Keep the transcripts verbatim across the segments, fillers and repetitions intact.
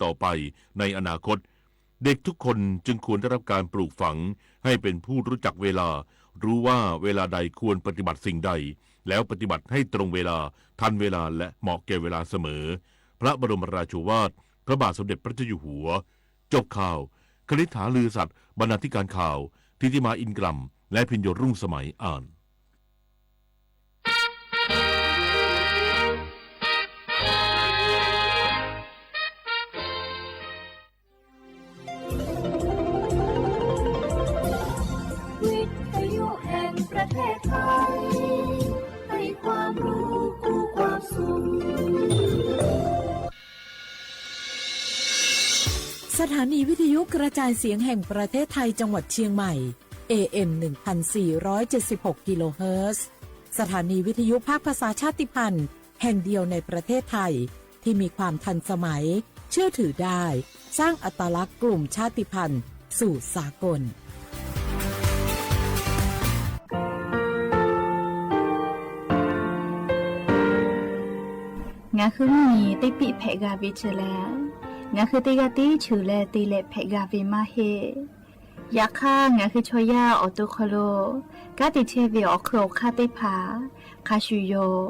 ต่อไปในอนาคต เด็กทุกคนจึงควรได้รับการปลูกฝังให้เป็นผู้รู้จักเวลา รู้ว่าเวลาใดควรปฏิบัติสิ่งใด แล้วปฏิบัติให้ตรงเวลา ทันเวลา และเหมาะแก่เวลาเสมอ พระบรมราโชวาท พระบาทสมเด็จพระเจ้าอยู่หัว จบข่าว คณิษฐา ลือสัตย์ บรรณาธิการข่าว ทิติมา อินทร์กล่ำ และพิญโญ รุ่งสมัย อ่าน วิทยุแห่งประเทศไทย ให้ความรู้คู่ความสุข สถานีวิทยุกระจายเสียงแห่งประเทศไทยจังหวัดเชียงใหม่ เอ เอ็ม หนึ่งพันสี่ร้อยเจ็ดสิบหก กิโลเฮิรตซ์ สถานีวิทยุภาคภาษาชาติพันธุ์แห่งเดียวในประเทศไทย ที่มีความทันสมัย เชื่อถือได้ สร้างอัตลักษณ์กลุ่มชาติพันธุ์สู่สากล ငါဃုမီး တ့ပံၣ်ဖဲးဂၤဝ့ၢ်စလဲၣ်, ငါဃုတ့ဂၤတ့ဆၢလဲၣ် တ့လဲၤဖဲးဂၤဝ့ၢ်မးဟ့ၣ် ယခါ ငါဃုဆီယၢ်အီၣ်တိၢ်ခီၣ်လိာ် ကါတ့ဆဲးဝ့ၢ်အီၣ်ခၢၣ်အီၣ်ခါသ့ၣ်တဖၣ် ခါဆူၣ်ယိာ်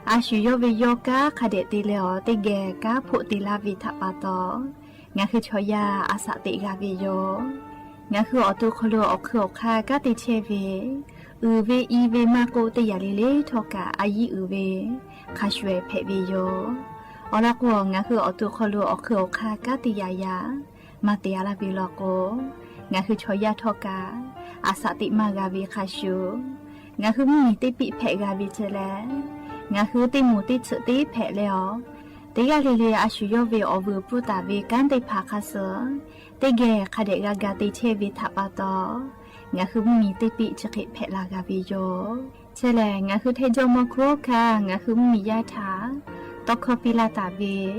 အါဆူၣ်ယိာ်ဝ့ၢ်ယီၤကါ ခါဒဲးတ့လဲၤအီၤ တ့ဂဲၤကါဖိးတ့လၢ်ဝ့ၢ် ထးပာ်တီၤ ငါဃုဆီယၢ် အစးတ့ဂၤဝ့ၢ်ယီၤ ငါဃုအီၣ်တိၢ်ခီၣ်လိာ် အီၣ်ခၢၣ်အီၣ်ခါ ကါတ့ဆဲးဝ့ၢ် အုၣ်ဝ့ၢ်အံၤဝ့ၢ်မးကိး တ့ယၤလံလံထီၣ်ကး အယံၤအုၣ်ဝ့ၢ် ခါဆူၣ်ဝဲဖဲးဝ့ၢ်ယီၤ အီၤလီၤကိး ငါဃုအီၣ်တိၢ်ခီၣ်လိာ် အီၣ်ခၢၣ်အီၣ်ခါ ကါတ့ယၤယၤ မၤတ့အါလၢ်ဝ့ၢ်လီၤကိး ငါဃုဆီယၢ်ထီၣ်ကး အစးတ့မးဂၤဝ့ၢ်ခါဆူၣ် ငါဃုမီး တ့ပံၣ်ဖဲးဂၤဝ့ၢ်စလဲၣ်, ငါဃုတ့မူးတ့ဆၢးတ့ဖဲးလဲၣ်အီၤ, တ့ဂၤလံလံ အါဆူၣ်ယိာ်ဝ့ၢ်အီၣ်ဝုၢ်ပူၤတၢ်ဝ့ၢ် ကါသ့ၣ်တဖၣ်ခါဆၢ တ့ဂဲၤ ခါဒဲးဂၤဂၤတ့ဆဲးဝ့ၢ် ထးပာ်တီၤ ငါဃုမီး တ့ပံၣ်ဆၢဃ့ဖဲးလၢ်ဂၤဝ့ၢ်ယီၤ ဆဲးလဲၣ် ငါဃုထဲယီၤမီၤခူအိၣ်ခါ ငါဃုမီးယါထး တီခီပံလၢ်တၢ်ဝ့ၢ်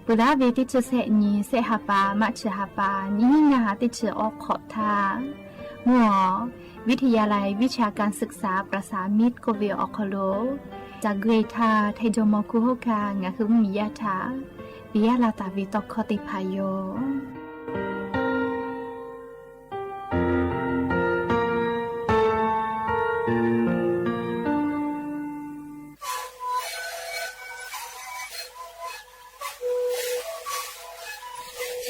ပှၤလၢဝ့ၢ်တ့ဆၢစဲးနံၤ စဲးဟးပၢ် မးဆၢဟးပၢ် နံၣ်ဟံးနၤဟးတ့ဆၢအီခီးထါ မုၢ်အီၤ วิทยาลัยวิชาการศึกษาประสานมิตร ကိးဝ့ၢ်အီၣ်ခီၣ်လိာ် တၢ်ဂ့ၢ်ထါ ထဲယီၤမီၤခူအိၣ်ခါ ငါဃုမီးယါထး ပယါလၢ်တၢ်ဝ့ၢ်တီခီသ့ၣ်တဖၣ်ယီၤ ဆၢ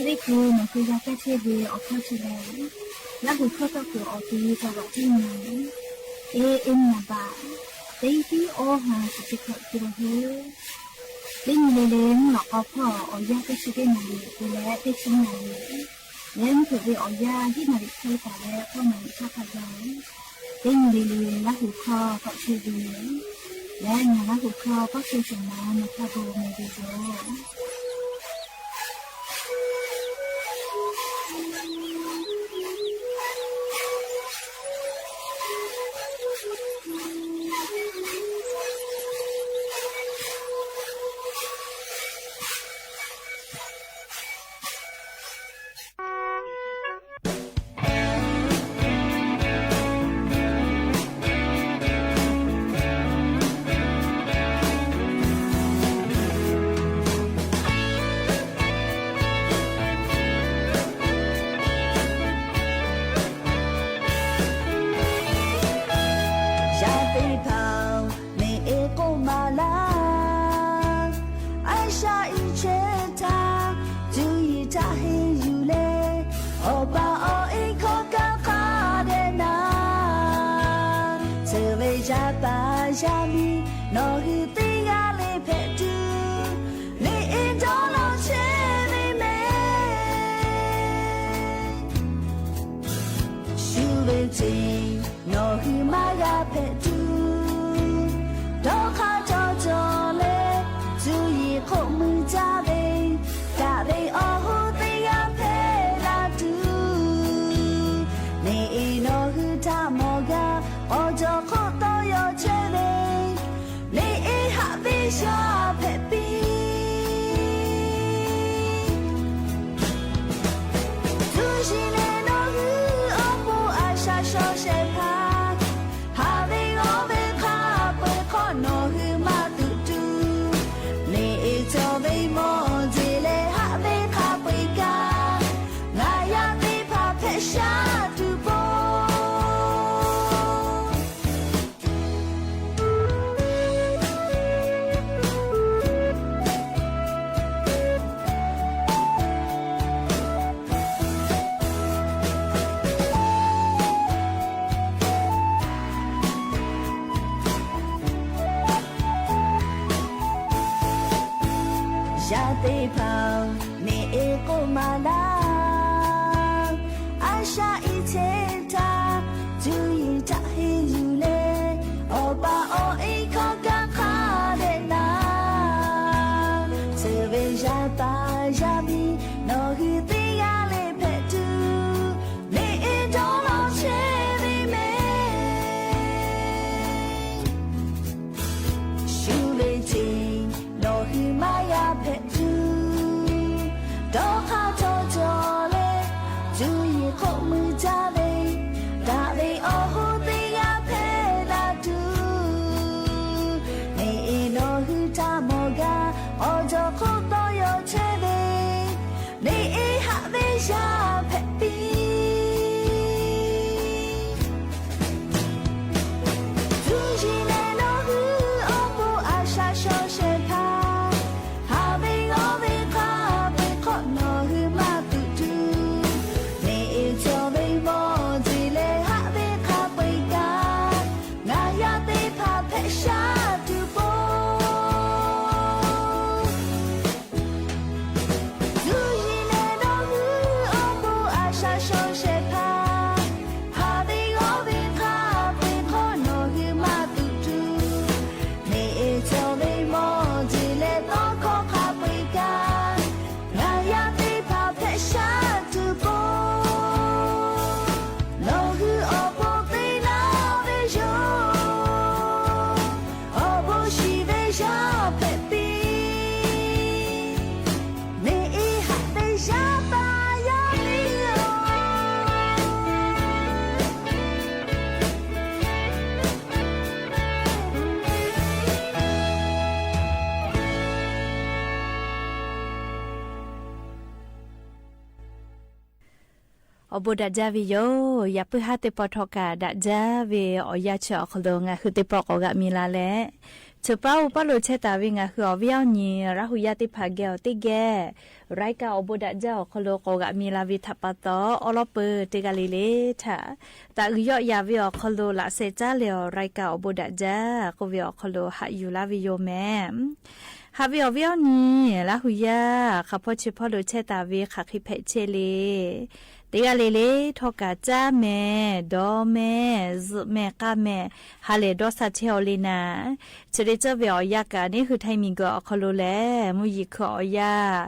ဒ့ၣ်ပူၤ မၤဃုာ်ယၤကဲဆ့ဝ့ၢ်အီၣ်ခီၣ်ဆၢလဲၣ်, လၢဟူးခီၣ်ထီၣ်ကွံာ်အီၤ တယုၢ်တဝးတံၢ်နၤ, အ့ အ့ၣ်နၤဘၣ်, တယုၢ်တံၢ်အီၣ်ဟါ စံးဆံးခီၣ်က့ၤလီၤဟ့ၣ်, လၢနံၤလံလံ မုၢ်လီၤကီဖီၣ် အီၣ်ယၢ်ကဲဆ့ကဲနၤလံ ပူၤလဲၣ် တ့ဆံနၤလံ လၢနဖုးဝ့ၢ်အီၣ်ယၢ် ယံာ်နၤလံ ဆၢကတီၢ်လၢ ဃိးနၤလံ ဆၢခါယၤ တနံၤလံလံ လၢဟူးခီၣ်ထီၣ်ဆ့ဝ့ၢ် လၢနၤလၢဟူးခီၣ် ပီၣ်ဆ့ၣ်စၢၤမၤ နခီၣ်ဘိမ့ၢ်ဝ့ၢ်ယိၤ ယၤသ့ၣ်တဖၣ် မ့ၢ်အ့ၣ်ကိးမးလၢ် အစၢအံၤဆၢထါ တုၤယံာ်တၢ်ဟ့ၣ်ယုၢ်လဲၣ် အီၣ်ပာ်အီၣ်အ့ၣ်ခီၣ်ကါဃးဒဲးနၤ ဆၢဝဲယၤပၢ်ယၤမံၤ နီၢ်ဂံၢ်သ့ၣ်ဂၤလၢဖဲတုၤ လၢအ့ၣ်ဒီးလီၤဆဲးမ့ၢ်မဲ ဆူဝ့ၢ်တ့ၢ် နီၢ်ဂံၢ်မါဂၤဖဲတုၤ ဒီးခါတီတီလဲၣ် တုၤယံာ်ခိၣ်မုၢ်တၢ်ဘ့ၣ် ကးဘ့ၣ်အီၣ်ဟူးသ့ၣ်ဂၤဖဲလၢတုၤ မ့ၢ်အ့ၣ်နီၢ်ဂံၢ်တၢ်မီၢ်ဂၤ အီၣ်ဒီးခိၣ်တီယီၤဆဲးဘ့ၣ် လၢအ့ၣ်ဟးဘ့ၣ်ဆှီဖဲပံၤ တုၤယံာ်လဲၣ်နီၢ်ဂံၢ် အီၣ်ပူၤအစၢဆှီဆဲးဖး ဟးဘ့ၣ်အီၣ် သ့ၣ်တဖၣ် မ့ၢ်အဲၣ်ကိးမးလၢ် အၡါအ့ၣ်ထဲတၢ် ဒုးယံၤတၢ်ဟ့ၣ်ယုၢ်လၢ အီၣ်ဘၣ်အီၣ်အ့ၣ်ခီၣ်ကါခါဒဲးနၤ ဆၢဝဲယၤပၢ်ယၤမံၤ နီၣ်ဂံၢ်သ့ၣ်ညါလၢဖဲတုၤ မ့ၢ်အဲၣ်ဒီးလီၤဆဲးမ့ၢ်မ့ၢ် ရှုံးလ့ၣ်တ့ၢ် နီၣ်ဂံၢ်မၤယၤဖဲတုၤ ဒီးခါထီၣ်ထီၣ်လဲၣ် တုၤယံၤခိၣ်မုၢ်တၢ်လ့ၣ် တၢ်လ့ၣ်အီၣ်ဟူသ့ၣ်ညါဖဲနၤတုၤ မ့ၢ်အဲၣ်နီၣ်ဂံၢ်တၢ်မီၢ်ဂၤ အီၣ်ဒီးခိၣ်သီယိာ်ထဲလ့ၣ် မ့ၢ်အဲၣ်ဟးဝဲယၤဖဲပံ တုၤယံၤလဲၣ်နီၣ်ဂံၢ်အီၣ်ဘိအၡါစီဆဲးဖး ဟးဝ့ၤဂီၤဝ့ၤခါပှ့ၤခီၣ်နီၣ်ဂံၢ်မၤသူၣ်တုၤ မ့ၢ်အဲၣ်ကၠီဝ့ၤမီၣ်ဒ်လဲၣ်ဟးဝ့ၤခါပှ့ၤကါ နၤယၤသ့ၣ်တဖၣ်ဖဲဆါတုၤပူၤ တုၤယံၤလဲၣ်နီၣ်ဂံၢ်အီၣ်ဘိအၡါစီဆဲးဖး ဟးဝ့ၤဂီၤဝ့ၤခါပှ့ၤခီၣ်နီၣ်ဂံၢ်မၤသူၣ်တုၤ မ့ၢ်အဲၣ်ကၠီဝ့ၤမီၣ်ဒ်လဲၣ်သီခီခါပှ့ၤကါ နၤယၤသ့ၣ်တဖၣ်ဖဲဆါတုၤပူၤ နီၣ်ဂံၢ်အီၣ်ဘိသ့ၣ်ညါဝဲယိာ် အီၣ်ဘိဆံးဝဲယၤဖဲပံ မ့ၢ်အဲၣ်ဟးဝဲယၤပၢ်ယၤမံၤလီၤ အီၣ်ဘိဒၣ်ဒၢဝဲယိာ် ယပုၢ်ဟၣ်သ့ၣ်တဖၣ်ထီၣ်ကၢ်ဒၣ်ဒၢဝဲ အီယၢ်ဆၢအီၤခီလိာ် ငါဟုသ့ၣ်တဖၣ်ကိးဂၤမံၤလၢ်လဲၣ် ဆိပာ်အိၣ်ပာ်လိာ်ဆဲးသးဝဲ ငါဟုအီၤဝဲအီၤနံၤ ရၤဟူယၢ်သ့ၣ်တဖၣ်ဂဲၤအီၤသ့ၣ်ဂဲၤ ရၤကၢ်အီၣ်ဘိဒၣ်ဒၢအီၤခီလိာ် ကိးဂၤမံၤလၢ်ဝဲထးပာ်သီ အီလီၤပၢၤတ့ၢ်ဂၤလံလၢ်ထး သးအုးယီၣ်ယၤဝဲအီၤခီလိာ် လၢ်ဆဲးကၠၢ်လဲၢ်အီၤ ရၤကၢ်အီၣ်ဘိဒၣ်ဒၢ ကိးဝဲအီၤခီလိာ် ဟးယူၤလၢ်ဝဲယိာ်မဲ ဟးဝဲအီၤဝဲအီၤနံၤ ရၤဟူယၢ် ခးဖီဆဲးဖီလိာ်ဆဲးသးဝဲ ခးဃ့ဖဲးဆဲးလံ တ့ၢ်ဂၤလံလၢ် ထီၣ်ကၢ်ကၠၢ်မဲာ် ဒီးမဲာ် စုးမဲာ် ကၢ်မဲာ် ဟးလဲၤဒီးဆါဆဲးအီၤလံနၤ ဆၢဒ့ၣ်စၢၢ်ဝဲအီၤယၢ်ကၢ် န့ၣ်ဃုထၢမံၤကီးအီၤခီလိာ်လဲၣ် မုၢ်ယံၤခုၣ်အီၤယၢ်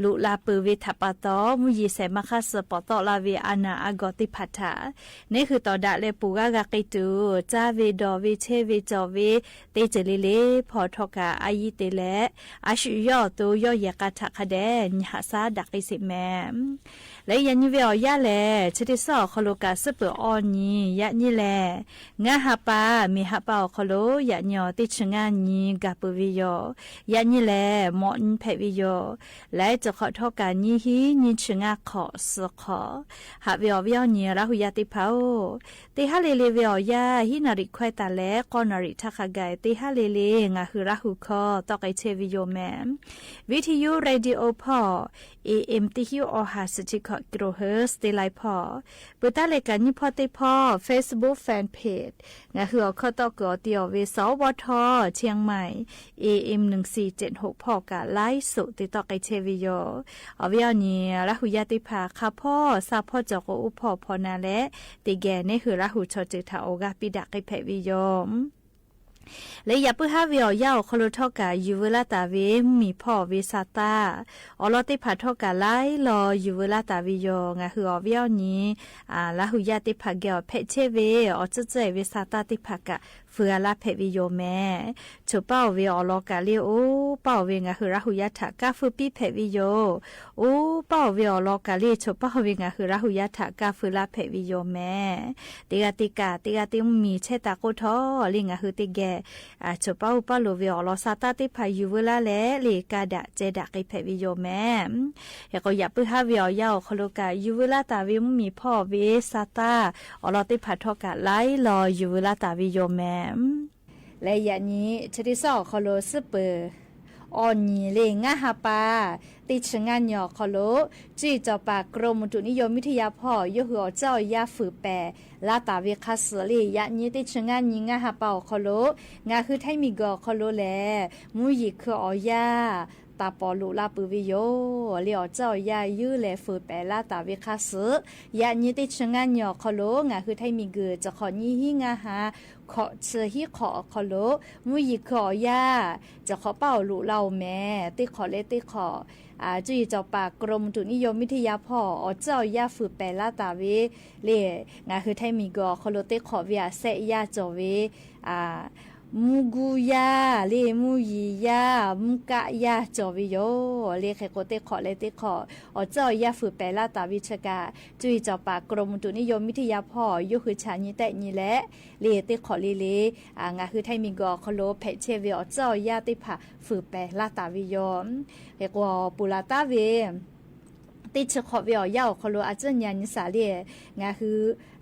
လူၤလၢ်ပၢၤဝဲထးပာ်သီ မုၢ်ယံၤဆဲးမါခါဆၢ ပိာ်သီၣ်လၢ်ဝဲအါနၢ်အါဂီၢ်သ့ၣ်တဖၣ်ထး န့ၣ်ဃုာ်ဒီးဒၣ်လဲာ်ပူၤဂၤဂၤက့ၤတုၤ ကၠၢ်ဝဲဒီးဝဲဆဲးဝဲကၠီဝဲ သ့စၢၤလံလၢ် ဖီထီၣ်ကၢ်အါယံၤသ့လဲၣ် အဆူၣ်ယီၣ်သိယီၣ်ယဲၢ်ကၢ်ထးခါဒဲး နဟးစၢ်ဒၣ်က့ၤစ့ၢ်မဲာ် လၢယၤနံၤဝဲအီၤယၢ်လဲၣ် ဆၢဒ့ၣ်စၢၢ်အီၤခီလိာ် ကၢ်စၢၢ်ပၢၤအီၤနံၤ ယၤနံၤလဲၣ် ငါဟးပၢ် မ့ၢ်ဟးပၢ်အီၤခီလိာ် ယၤနံၤအီၤ သ့ၣ်ဆၢၣ်ငါနံၤ ကၢ်ပၢၤဝဲယိာ် ယၤနံၤလဲၣ် မီၣ်နံၤဖဲးဝဲယိာ် လၢတခီထီၣ်ကၢ်နံၤဟံး နံၤဆၢၣ်ငါခီၣ် စုးခီၣ် ဟးဝဲအီၤဝဲအီၤနံၤ ရၤဟူယၢ်သ့ၣ်တဖၣ်ဧၢ သ့ဟးလ့လ့ဝဲအီၤယၢ် ဟံးနၣ်ရံၣ်ခွဲးသးလဲၣ် ဃိးနၣ်ရံၣ်ထးခါဂၤ သ့ဟးလ့လ့ ငါဟုရၤဟူခီ သီၣ်ကဲဆဲးဝဲယိာ်မဲာ် ဝံထယု ရေဒီယိဖီ A M သၢဆံအီၣ်ဟး စထံခီၣ် ကံၢ်ဟၢၣ် သ့လါဖီ ပၢတၢ်လဲၤကၢ်နံၤဖီသ့ၣ်ဖီ Facebook Fan Page ငါဟုအီၤခီသီၣ် ကုၢ်အီၤသံအီၤဝဲ စဝထ เชียงใหม่ A M นึ่งสี่เจ็ดหก ဖီၣ်ကၢ် ไลฟ์สด သ့သီၣ်ကဲဆဲးဝဲယိာ် အီၤဝဲအီၤနံၤ ရၤဟူယၢ်သ့ၣ်တဖၣ် ခးဖီ စးဖီကၠီၤကိးအိၣ်ဖီၣ်ဖီနၤလဲၣ် သ့ဂဲၤ န့ၣ်ဟုရၤဟူဆီၣ်တံၢ်ထးအီၤဂၤပံဒၣ်က့ၤဖဲးဝဲယိာ် လၢယပုၢ်ဟၣ်ဝဲအီၤယၢ်အီၤခီလိာ်ထီၣ်ကၢ် ယူၤဝဲလၢ်သးဝဲ မုၢ်မံၤဖီၣ်ဝဲစးသၣ် အီလီၤသ့ၣ်တဖၣ်ထီၣ်ကၢ် လါလီၤ ယူၤဝဲလၢ်သးဝဲယိာ် ငါဟုအီၤဝဲအီၤနံၤ လါဟူယၢ်သ့ၣ်တဖၣ် ကဲအီၤဖဲးဆဲးဝဲ အီၤစဲးစဲးဝဲစးသၣ်သ့ၣ်တဖၣ်ကၢ် ဖုးအလၢ်ဖဲးဝဲယိာ်မဲာ် ဆိပာ်အီၤဝဲအီၤလီၤကၢ်လံ အိၣ်ပာ်အီၤဝဲ ငါဟုရၤဟူယၢ်ထးကၢ်ဖုးပံဖဲးဝဲယိာ် အိၣ်ပာ်အီၤဝဲအီၤလီၤကၢ်လံ ဆိပာ်အီၤဝဲ ငါဟုရၤဟူယၢ်ထး ကၢ်ဖုးလၢ်ဖဲးဝဲယိာ်မဲာ် သ့ဂၤသ့ကၢ် သ့ဂၤသ့မုၢ်မံၤ ဆဲးသးကိးထီၣ်လံ ငါဟုသ့ဂဲၤ ဆိပာ်အိၣ်ပာ်လိာ်ဝဲအီၤလီၤ စးသၣ်သ့ၣ်တဖၣ် ယူၤဝဲလၢ်လဲၣ် လၢကၢ်ဒၣ်စဲးဒၣ်က့ၤဖဲးဝဲယိာ်မဲာ် ဟဲကီးယပုၢ်ဟၣ်ဝဲအီၤယၢ်အီၤခီလိာ်ကၢ် ယူၤဝဲလၢ်သးဝဲ မုၢ်မံၤဖီၣ်ဝဲစးသၣ် အီလီၤသ့ၣ်တဖၣ်ထီၣ်ကၢ် လါလီၤ ယူၤဝဲလၢ်သးဝဲယိာ်မဲာ် လၢယၤနံၤ ဆၢဒ့ၣ်စၢၢ်အီၤခီလိာ် စၢၢ်ပၢၤအီၤနံၤလၢ ငါဟးပၢ် သ့ၣ်ဆၢၣ်ငါနံၤအီၤခီလိာ် ကၠံၣ်စီၤပၤ กรมอุตุนิยมวิทยา ဖီၣ် ယိၤဟုၣ်အီၤစၢ်အီၤယၢ် ဖုးပဲာ် လၢ်သးဝဲခါဆၢလံ ယၤနံၤ သ့ၣ်ဆၢၣ်ငါနံၤ ငါဟးပၢ်အီၤခီလိာ် ငါဟုထံမံၤကီးအီၤခီလိာ်လဲၣ် မုၢ်ယံၤခုၣ်အီၤယၢ် တၢ်ပီၣ်လူၣ်လၢ်ပၢၢ်ဝဲယိာ် လၢအီၤစၢ်အီၤယၢ်ယိုဝ်းလဲၤ ฝึกแปล လၢ်တၢ်ဝဲခါဆူ ယၢ်နံၤတ့ၢ်ဆူညါနံၤအီၤခီလိာ် ငါးဟုထၢမံၤကၢၢ် တခီၣ်နံၤဟံးငါးဟါ ခီၣ်ဆၢဟံးခီၣ်အီၤခီလိာ် မူယံၤခုၣ်အီၤယၢ် တခီၣ်ပၢ်အီၤလူၣ်လၢ်အိၣ်မဲာ် တ့ၢ်ခီၣ်လဲတ့ၢ်ခီၣ် အၢ ကၠိယံၤစီၤပၤ กรมอุตุนิยมวิทยา ဖီၣ် အီၤစၢ်အီၤယၢ် ฝึกแปล လၢ်တၢ်ဝဲ လၢ ငါးဟုထၢမံၤကၢၢ်အီၤခီလိာ် တ့ၢ်ခီၣ်ဝဲအစဲးယၢ်ကၠီၣ်ဝဲ အၢ မူကူယၢ် လၢမူယံၤယၢ် မူကၣ်ယၢ်ကၠီၣ်ဝဲယိာ် လၢဃဲးကိးတ့ၢ်ခီၣ်လဲတ့ၢ်ခီၣ် အီၤစၢ်အီၤယၢ် ฝึกแปล လၢ်တၢ်ဝဲဆၢကၣ် ကၠိယံၤစီၤပၤ กรมอุตุนิยมวิทยา ဖီၣ် ယိၣ်ဃုာ်ဆၣ်နံၤတဲနံၤလဲၣ် လၢတ့ၢ်ခီၣ်လံလၢ အၢ ငါးဟုထၢမံၤကၢၢ်အီၤခီလိာ် ဖဲးဆဲးဝဲအီၤစၢ်အီၤယၢ်သ့ၣ်တဖၣ် ฝึกแปล လၢ်တၢ်ဝဲယိာ် ဃဲးကိးပူၤလၢ်တၢ်ဝဲ တ့ၢ်ဆၢခီၣ်ဝဲအီၤယၢ်အီၤခီလိာ် အစၢ်ညါနံၤစၢ်လၢ ငါးဟု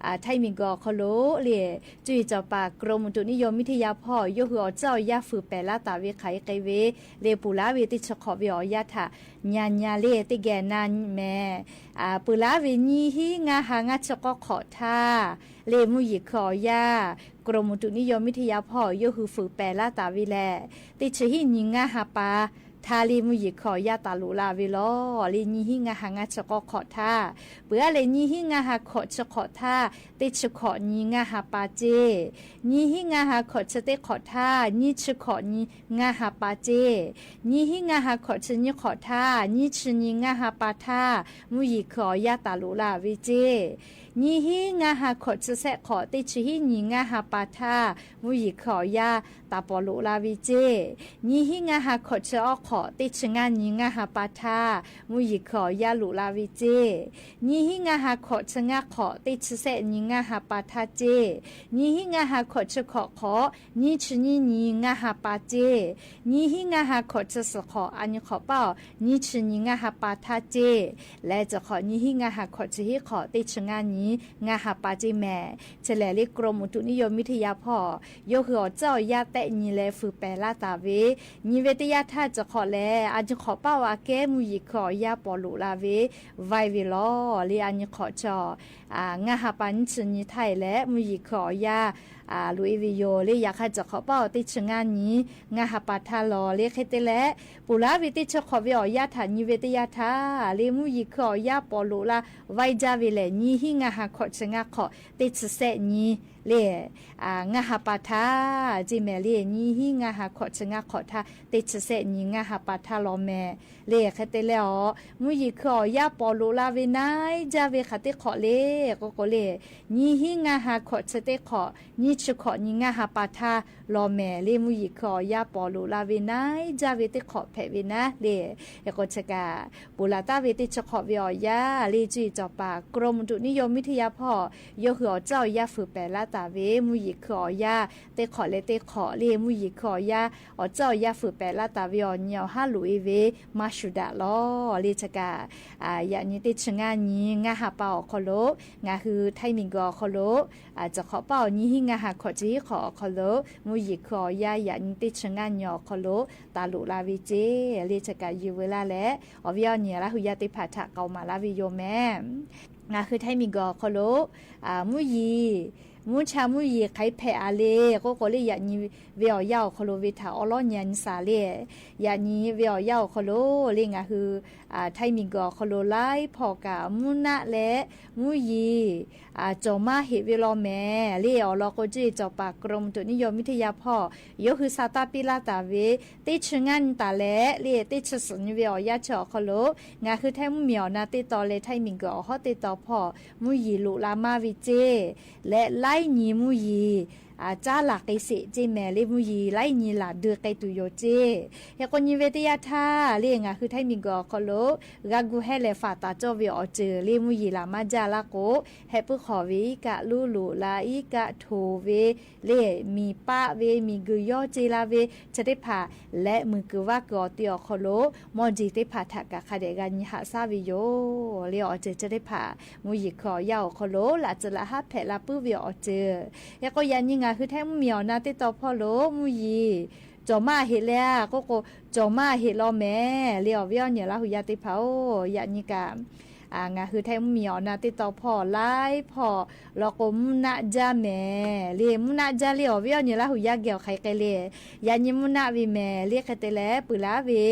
အၢ ထၢမံၤကၢၢ်အီၤခီလိာ် လၢ ကၠိယံၤစီၤပၤ กรมอุตุนิยมวิทยา ဖီၣ် ယိၣ်ဃုာ်အီၤစၢ်အီၤယၢ် ฝึกแปล လၢ်တၢ်ဝဲခါအံၤဃဲးဝဲ လၢပူၤလၢ်ဝဲတ့ၢ်ဆၢခီၣ်ဝဲအီၤယၢ်ထၣ် ညါညါလၢတ့ၢ်ကဲနၤမဲာ် အၢ ပူၤလၢ်ဝဲနံၤဟံးငါးဟါငါးဆၢကီၢ်ခီၣ်ထၢ လၢမူယံၤခုၣ်အီၤယၢ် กรมอุตุนิยมวิทยา ဖီၣ် ယိၣ်ဃုာ် ฝึกแปล လၢ်တၢ်ဝဲလဲၣ် တ့ၢ်ဆၢဟံးနံၤငါးဟါပၢ်ထၢ လၢမူယံၤခုၣ်အီၤယၢ်တၢ်လူၣ်လၢ်ဝဲလီၤ လၢနံၤဟံးငါးဟါငါးဆၢကီၢ်ခီၣ်ထၢ ပှၤလၢနံၤဟံးငါးဟါခီၣ်ဆၢခီၣ်ထၢ တ့ၢ်ဆၢခီၣ်နံၤငါးဟါပၢ်စ့ၢ် နံၤဟံးငါးဟါခီၣ်ဆၢတ့ၢ်ခီၣ်ထၢ နံၤဆၢခီၣ်နံၤငါးဟါပၢ်စ့ၢ် နံၤဟံးငါးဟါခီၣ်ဆၢနံၤခီၣ်ထၢ နံၤဆၢနံၤငါးဟါပၢ်ထၢ မူယံၤခုၣ်အီၤယၢ်တၢ်လူၣ်လၢ်ဝဲစ့ၢ် နံၤဟံးငါးဟါခီၣ်ဆၢစဲးခီၣ် တ့ၢ်ဆၢဟံးနံၤငါးဟါပၢ်ထၢ မူယံၤခုၣ်အီၤယၢ်တၢ်ပီၣ်လူၣ်လၢ်ဝဲစ့ၢ် နံၤဟံးငါးဟါခီၣ်ဆၢအီၣ်ခီၣ် တ့ၢ်ဆၢငါးနံၤငါးဟါပၢ်ထၢ မူယံၤခုၣ်အီၤယၢ်လူၣ်လၢ်ဝဲစ့ၢ် နံၤဟံးငါးဟါခီၣ်ဆၢငါးခီၣ် တ့ၢ်ဆၢစဲးနံၤငါးဟါပၢ်ထၢစ့ၢ် နံၤဟံးငါးဟါခီၣ်ဆၢခီၣ်ခီၣ် နံၤဆၢနံၤနံၤငါးဟါပၢ်စ့ၢ် နံၤဟံးငါးဟါခီၣ်ဆၢစဲးခီၣ် အနံၤခီၣ်ပၢ်အီၤ နံၤဆၢနံၤငါးဟါပၢ်ထၢစ့ၢ် လဲၤစဲးခီၣ် နံၤဟံးငါးဟါခီၣ်ဆၢဟံးခီၣ် တ့ၢ်ဆၢငါးနံၤငါးဟါပၢ်စ့ၢ်မဲာ် ဆဲးလဲၤလၢ กรมอุตุนิยมวิทยา ဖီၣ် ယိၣ်ဃုာ်အီၤစၢ်အီၤယၢ်တဲနံၤလဲၤ ฝึกแปล လၢ်တၢ်ဝဲ နံၤဝဲတ့ၢ်ယၢ်ထၢစဲးခီၣ်လဲၣ် အနံၤခီၣ်ပၢ်အီၤအကဲ မူယံၤခုၣ်အီၤယၢ်ပီၣ်လူၣ်လၢ်ဝဲ ဝဲဝဲလီၤ လၢအနံၤခီၣ်ဆၢ အၢ ငါးဟါပၢ်နံၤဆၢနံၤထၢအံၤလဲၣ် မူယံၤခုၣ်အီၤယၢ် အၢ လူၣ်အ့ၣ်ဝဲယိာ် လၢယၤခါစဲးခီၣ်ပၢ်အီၤ တ့ၢ်ဆၢငါးနံၤငါးဟါပၢ်ထၢလီၤ လၢဃဲးတဲလဲၣ် ပူၤလၢ်ဝဲတ့ၢ်ဆၢခီၣ်ဝဲအီၤယၢ်ထၢ နံၤဝဲတ့ၢ်ယၢ်ထၢ လၢမူယံၤခုၣ်အီၤယၢ်ပီၣ်လူၣ်လၢ် ဝဲဒၣ်ဝဲလဲၣ် နံၤဟံးငါးဟါခီၣ်ဆၢငါးခီၣ် တ့ၢ်ဆၢစဲးနံၤ လၢ အၢ ငါးဟါပၢ်ထၢ စ့ၢ်မဲာ်လၢ နံၤဟံးငါးဟါခီၣ်ဆၢငါးခီၣ်ထၢ တ့ၢ်ဆၢစဲးနံၤငါးဟါပၢ်ထၢလီၤမဲာ် လၢဃဲးတဲလဲၣ်အီၤ မူယံၤခုၣ်အီၤယၢ်ပီၣ်လူၣ်လၢ်ဝဲ နံၤဒၣ်ဝဲဃးတ့ၢ်ခီၣ်လၢ ကိးကိးလၢ နံၤဟံးငါးဟါခီၣ်ဆၢတ့ၢ်ခီၣ် နံၤဆၢခီၣ်နံၤငါးဟါပၢ်ထၢလီၤမဲာ် လၢမူယံၤခုၣ်အီၤယၢ်ပီၣ်လူၣ်လၢ်ဝဲ နံၤဒၣ်ဝဲတ့ၢ်ခီၣ်ဖဲးဝဲနၤလၢ ယကိးဆၢကၣ် ပူၤလၢ်တၢ်ဝဲတ့ၢ်ဆၢခီၣ်ဝဲအီၤယၢ် လၢကၠိယံၤစီၤပၤ กรมอุตุนิยมวิทยา ဖီၣ် ယိၣ်ဃုာ်အီၤစၢ်အီၤယၢ် ฝึกแปล လၢ်တၢ်ဝဲ မူယံၤခုၣ်အီၤယၢ် တ့ၢ်ခီၣ်လဲတ့ၢ်ခီၣ် လၢမူယံၤခုၣ်အီၤယၢ် အီၤစၢ်အီၤယၢ် ฝึกแปล လၢ်တၢ်ဝဲအီၤ နံၤအီၤဟးလူၣ်အ့ၣ်ဝဲ မၤဆူၣ်ဒၣ်လီၤ လၢဆၢကၣ် အၢ ယၢ်နံၤတ့ၢ်ဆၢငါးနံၤ ငါးဟါပၢ်အီၤခီလိာ် ငါးဟုထၢမံၤကၢၢ်အီၤခီလိာ် အၢ စဲးခီၣ်ပၢ်အီၤ နံၤဟံးငါးဟါခီၣ်ဆၢဟံးခီၣ်အီၤခီလိာ် မူယံၤခုၣ်အီၤယၢ် ယၢ်နံၤတ့ၢ်ဆၢငါးနံၤအီၤခီလိာ် တၢ်လူၣ်လၢ်ဝဲစ့ၢ် လၢဆၢကၣ်ယံၤဝဲလၢ်လဲၣ် အီၣ်ဝဲအီၣ်နံၤလၢ်ဟူယၢ်သ့ၣ်တဖၣ်ထၢကီးမးလၢ်ဝဲယိာ်မဲာ် ငါးဟုထၢမံၤကၢၢ်အီၤခီလိာ် အၢ မူယံၤ မူဆါမူယံၤ ခါဖဲးအါလၢ ကိးကိးလၢယၢ်နံၤဝဲအီၤယၢ်အီၤခီလိာ် ဝဲထၢအီလီၢ်ညါနံၤစၢ်လၢ ယၢ်နံၤဝဲအီၤယၢ်အီၤခီလိာ် လၢငါးဟု အၢ ထၢမံၤကၢၢ်အီၤခီလိာ် လၢဖီၣ်ကၢ် မူနးလဲၣ် မူယံၤ အၢ ကၠီၣ်မးဟ့ၣ်ဝဲလီၤမဲာ် လၢအီၤလီၤကိးကၠိယံၤစီၤပၤ กรมอุตุนิยมวิทยา ဖီၣ် ယိၣ်ဃုာ်စၢ်တၢ်ပ့ၢ်လၢ်တၢ်ဝဲ တ့ၢ်ဆၢငါးနံၤတၢ်လဲၣ် လၢတ့ၢ်ဆၢစဲးနံၤဝဲအီၤယၢ်ဆၢအီၤခီလိာ် ငါးဟုထၢမူမံၤအီၤနၤတ့ၢ်တီၤလၢထၢမံၤကၢၢ်အီၤဟီၣ်တ့ၢ်တီၤဖီၣ် မူယံၤလူၣ်လၢ်မးဝဲစ့ၢ် လၢလါနံၤမူယံၤ အၢ ကၠါလၢ်က့ၤစ့ၢ်စ့ၢ်မဲာ် လၢမူယံၤ လါနံၤလၢ်ဒုးကဲတုၤယိာ်စ့ၢ် ဟဲကိးနံၤဝဲတ့ၢ်ယၢ်ထၢ လၢငါးဟုထၢမံၤကၢၢ်အီၤခီလိာ် ဂၤကူၣ်ဟဲလဲၤ ဖးတၢ်ကၠီၣ်ဝဲအီၤစၢၤ လၢမူယံၤလၢ်မးဒၣ်လၢ်ကိး ဟဲပုၣ်ဃီၣ်ဝဲအံၤကၣ်လူလူၣ်လၢ် အံၤကၣ်ထိၣ်ဝဲ လၢမံၤပၢ်ဝဲ မံၤကယီကၠ့လၢ်ဝဲ ဆၢတ့ၢ်ဖး လၢမုၢ်ကဝါက့ၤအီၤတ့ၢ်အီၤခီလိာ် မီၢ်ဒံၣ်သ့ၣ်တဖၣ်ထၢကၣ်ခါဒဲးဂၤနံၤဟးဆါဝဲယိာ် လၢအီၤစၢၤဆၢတ့ၢ်ဖး မူယံၤခုၣ်အီၤယၢ်အီၤခီလိာ် လၢ်စၢၤလၢ်ဟးဖဲးလၢ်ပုၢ်ဝဲအီၤစၢၤ ဟဲကိးယၢ်နံၤငါးဟုထၢမူမံၤအီၤနၤတ့ၢ်တီၤဖီၣ်လိာ် မူယံၤ ကၠီၣ်မးဟ့ၣ်လဲၣ် ကိးကိး ကၠီၣ်မးဟ့ၣ်လီၤမဲာ် လၢအီၣ်ဝဲအီၣ်နံၤလၢဟူယၢ်သ့ၣ်တဖၣ်အိၣ် ယၢ်နံၤကၣ် ငါဟူးထဲမီး အီၤ နၢ်တ့တီၢ်ဖီၣ် လၢဖီၣ် လီၤကိး မူနးကၠၢ်မဲာ် လၢ မူနးကၠၢ်လၢ အီၤဝဲအီၤ ညီလၢဟူးယၢ်ကဲၣ်အီၤ ခဲကဲလၢ ယၤညီ မူနးဝဲမဲာ် လၢ ခဲတဲလဲၣ် ပှၤလၢဝဲ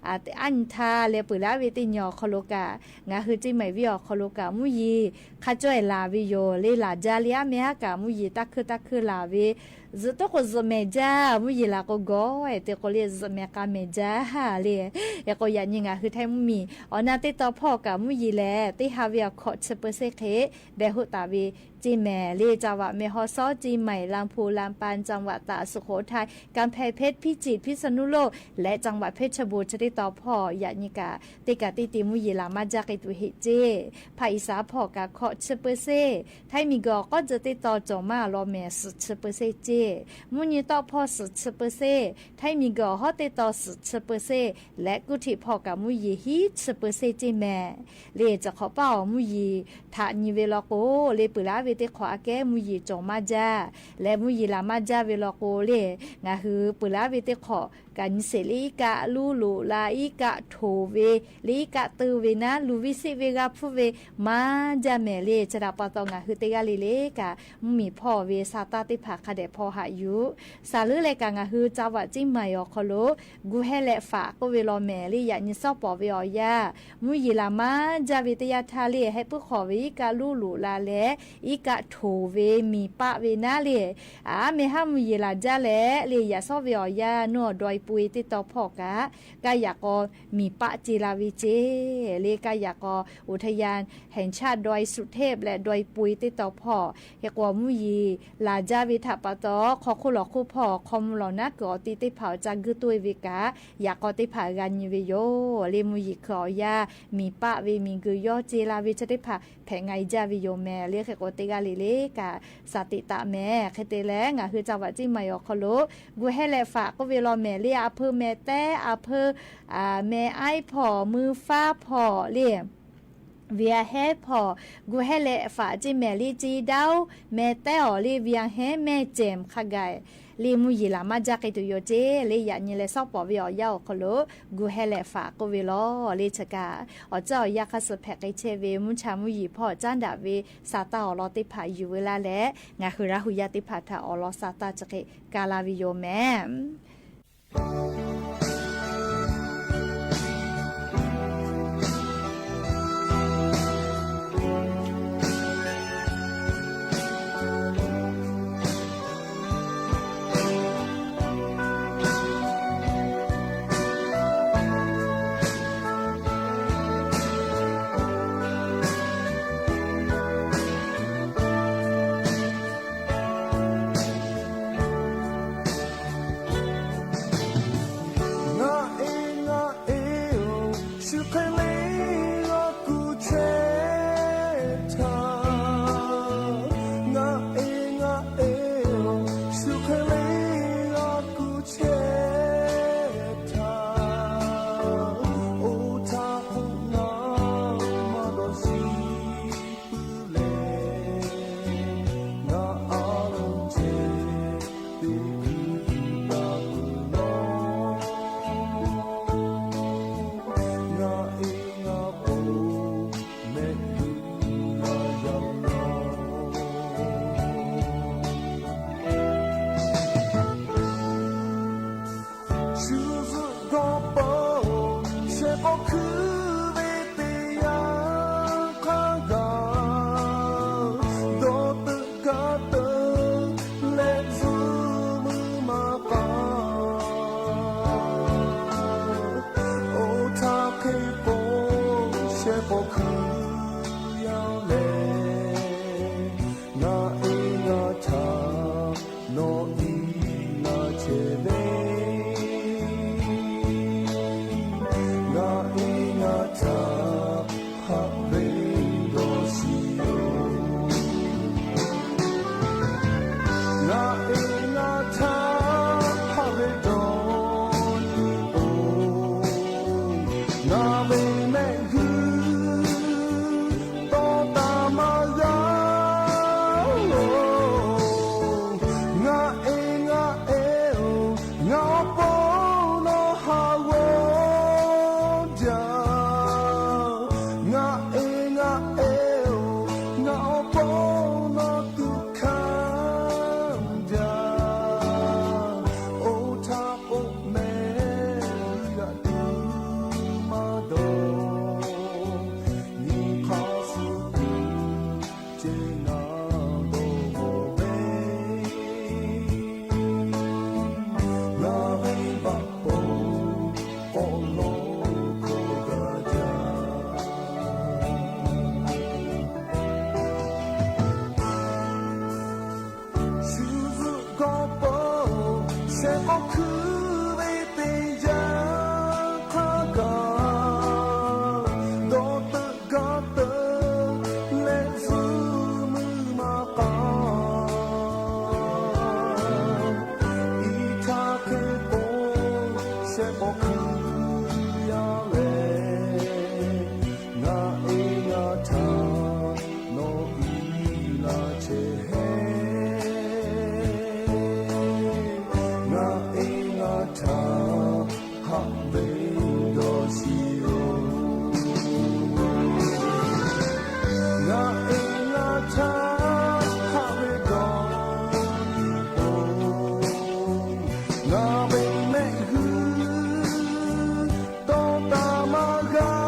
အ အညါထါ လၢ ပှၤလၢဝဲ တ့ညီ ခီလိကၣ် ငါဟူး ကၠ့မၢ်ဝဲအီၤ ခီလိကၣ် မူယံၤ ခးကွၢ်လၢ်ဝဲယိာ် လၢ လၢ်ကၠၢ်လၢ အမ့ၢ်ဟဲကၣ် မူယံၤ တၢ်ခုၣ်တၢ်ခုၣ်လၢ်ဝဲ စူးတကိး စူးမဲာ်ကၠၢ် မူယံၤ လၢကိးဂီၤ အဲၣ်တကိးလၢ စူးမဲာ်ကၣ်မဲာ်ကၠၢ် လၢ အဲၣ်ကိး ယၤညီ ငါဟူးထဲမီး အီၤ နၢ်တ့တီၢ်ဖီၣ်ကၣ် မူယံၤလဲၣ် တ့ဟးဝဲအီၤ ခိးဆံ เปอร์เซ็นต์ ခဲ ဘဲဟူးတၢ်ဝဲ ကၠ့မဲာ် လၢ จังหวัดแม่ฮ่องสอน เชียงใหม่ ลำพูน ลำปาง จังหวัดตาก สุโขทัย กำแพงเพชร พิจิตร พิษณุโลก และ จังหวัดเพชรบูรณ์ ဆၢတ့တီၢ်ဖီၣ် ယၤညီကၣ် တ့ကၣ်တ့တ့ မူယံၤ လၢ်မၤကၠၢ်က့ၤတုၤဟဲကၠ့ ภาคอีสานဖီၣ်ကၣ် ခိးဆံ เปอร์เซ็นต์ ထဲမံၤကီၢ် ကီၢ်စဲၣ်တ့တီၢ် ကၠီၣ်မးလီၤမဲာ် ဆံ เปอร์เซ็นต์ ကၠ့ မူနံၤတီၢ်ဖီၣ် ဆံ เปอร์เซ็นต์ ထဲမံၤကီၢ် ဟီၣ်တ့တီၢ် ဆံ เปอร์เซ็นต์ လၢ กรุงเทพဖီၣ်ကၣ် မူယံၤ ဟံးဆံ เปอร์เซ็นต์ ကၠ့မဲာ် လၢ စခီပၣ်အီၤ မူယံၤ ထးညီဝဲလီၤကိး လၢ ပှၤလၢဝဲတ့ခိးအကဲ မူယံၤ ကၠီၣ်မၤကၠၢ် လၢ မူယံၤ လၢ်မၤကၠၢ်ဝဲလီၤကိး လၢ ငါဟူး ပှၤလၢဝဲတ့ခိး ကၣ်ညီစဲး လၢအံၤကၣ်လူလူလၢ အံၤကၣ်ထိၣ်ဝဲ လၢအံၤကၣ်တုၤဝဲနၤ လူၤဝံစံးဝဲ ဂာ်ဖုဝဲ မၤကၠၢ်မဲာ် လၢ ဆၢဒၣ်ပာ်တီၢ် ငါဟူးတ့ဂၤလံလၢကၣ် မုၢ်မံၤဖီၣ်ဝဲ စးတၢ်တ့ၢ်ဖးခါဒဲးဖီၣ်ဟးယူၤ စးလၢလဲၣ်ကၣ် ငါဟူး จังหวัดเชียงใหม่အီၤ ခီလိ ကူၣ်ဟဲလဲး ฝาก ကိးဝဲလီၤမဲာ် လၢ ယၤညီ စီၤပီၤဝဲအီၤယၤ မူယံၤ လၢ်မၤကၠၢ်ဝဲတယၤထါ လၢ ဟဲပုၢ်ဃီၣ်ဝဲ အံၤကၣ်လူလူလၢ်လၢ အံၤကၣ်ထိၣ်ဝဲ မံၤပာ်ဝဲနၤ လၢ အမ့ၢ်ဟး မူယံၤ လၢ်ကၠၢ်လဲၣ် လၢ ယၤစီၤဝဲအီၤယၤ နီၢ် ဒွဲၣ်ပှ့ၤတ့တီၢ်ဖီၣ်ကၣ် ကၣ်ယၤကီး မံၤပာ်ကၠ့လၢ်ဝဲကၠ့ လၢကၣ်ယၤကီး อุทยานแห่งชาติดอยสุเทพและดอยปุย တ့တီၢ်ဖီၣ် ဟဲကိး မူယံၤ လၢ်ကၠၢ်ဝဲထးပာ်တီၢ် ခီခိၣ်လီၤခိၣ်ဖီၣ် ခီမူလီၤနၢ်ကၢၤအီၤတံၢ်တ့ၢ်ဖးအီၤ ကၢ်ဂုၢ်တွဲဝဲကၣ် ယၤကီးတ့ၢ်ဖးဂၤညီဝဲယိာ် လၢ မူယံၤခုၣ်အီၤယၤ မံၤပာ်ဝဲ မံၤဂုာ်ယီၢ်ကၠ့လၢ်ဝဲ ဆၢတ့ၢ်ဖး ဖဲးငါအံၤကၠၢ်ဝဲယိာ်မဲာ် လၢ ခဲကိးတ့ဂၤလံလၢကၣ် စးတံာ်တာ်မဲာ် ခဲတဲလဲၣ် ငါဟူး จังหวัดเชียงใหม่အီၤ ခီလိ ကူၣ်ဟဲလဲး ฝาก ကိးဝဲလီၤမဲာ် လၢ အဖၢမဲာ်တဲ အဖၢ အမဲာ်အါဖီၣ် မုၢ်ဖးဖီၣ် လၢ ဝံၤအဟဲဖီၣ် ကူၣ်ဟဲလဲး ฝาก ကၠ့မဲာ် လၢ ကၠ့ဒၢ မဲာ်တဲအီၤ လၢ ဝံၤအဟဲ မဲာ်ကၠဲၣ် ခါဂၤ လၢ မူယံၤ လၢ်မၤကၠၢ်က့ၤတုၤယိာ်ကၠ့ လၢ ယၤညီ လၢစီၤပီၤဝဲအီၤယၤအီၤ ခီလိ ကူၣ်ဟဲလဲး ฝาก ကိးဝဲလီၤ လၢ ဆၢကၣ် အီၤကၠၢ်အီၤယၤ ခါဆူဖဲးက့ၤဆဲးဝဲ မူဆါမူယံၤဖီၣ် ကၠၢ်ဒၣ်ဝဲ စးတၢ်အီၣ်လီၤတ့ၢ်ဖး ယူၤဝဲလၢ်လဲၣ် ငါဟူးရၢ်ဟူးယာ်တ့ၢ်ဖးထး အီၣ်လီၤစးတၢ် ဆၢက့ၤကၣ်လၢ်ဝဲယိာ်မဲာ် တၢ် လဲၤဆူမုၢ်မၤကီ အံၤထါခဲကိး ဆဲးကီးခုယၤလဲၣ်, ငါအဲၣ်ငါထၢ နီၢ်အံလါဆဲးဟဲ ငါအဲၣ်ငါထၢ ဟးဝဲဒီးစံယိၣ် ငါအဲၣ်ငါထၢ ဟးဝဲဒီးစံယိၣ် ငါဘၣ်မဲာ်ဟု တီၢ်တၢ်မၤဂၤ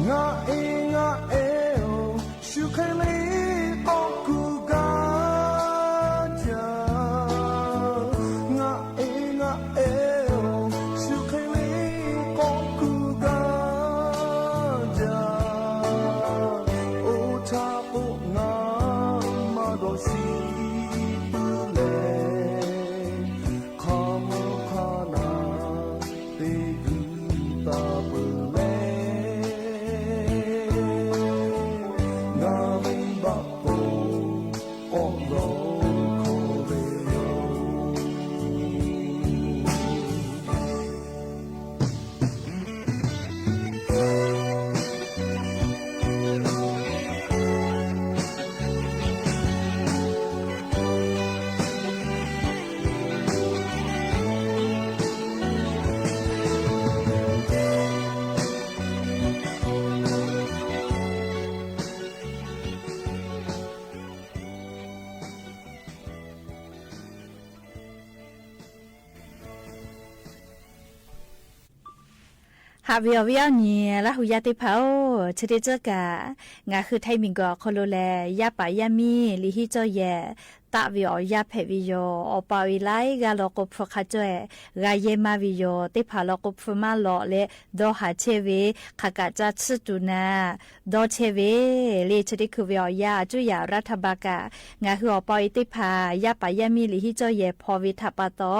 ငါအဲၣ်ငါအဲၣ် ဆူခဲလ့ ကီၢ်ကူၣ်ကၤယၤ ငါအဲၣ်ငါအဲၣ် ဆူခဲလ့ ကီၢ်ကူၣ်ကၤယၤ အိၣ်ထးအိၣ်ငါ မၤဒီးစံပုလဲၣ် ခီမုၣ်ခီနၢ် သ့ၣ်ဂုၢ်သးပလဲၣ် ငါမ့ၢ်ဘၣ်ကိး အီၣ်လီၤခီၣ်ဝဲယိၣ် ဟးဝီၤဝီၤအီၤနံၤ လၢဟူယါသ့ၣ်တဖၣ်ဧၢ, ဆၢဒ့ၣ်စ့ၢ်ကီး ငါဃုထၢမံၤကီးခီလိလဲၣ်, ယါပာ်ယါမံ လံာ်ဟံၣ်ကၠီၣ်ယဲၢ် သးဝံၤအီၤယါဖဲးဝံၤယိာ်, အီၣ်ပာ်ဝံၤလၢဂၤလီၤကိးဖုးခးကၠီၣ် ဂၤယဲၢ်မးဝံၤယိာ်, သ့ၣ်ဖးလီၤကိးဖုးမးလီၤလၢ ဒီဟးဆဲးဝဲ, ခးကးစၢ်ဆူၣ်တူာ်နၤ ဒီဆဲးဝဲ, လၢဆၢဒ့ၣ်ခုးဝဲအီၤယါ အကၠိၣ်ယၤရးထဘၢၣ်ကး, ငါဃုအီၣ်ပာ်အီၤသ့ၣ်ဖး ယါပာ်ယါမံလံာ်ဟံၣ်ကၠီၣ်ယဲၢ်ဖီဝဲထးပာ်သီ,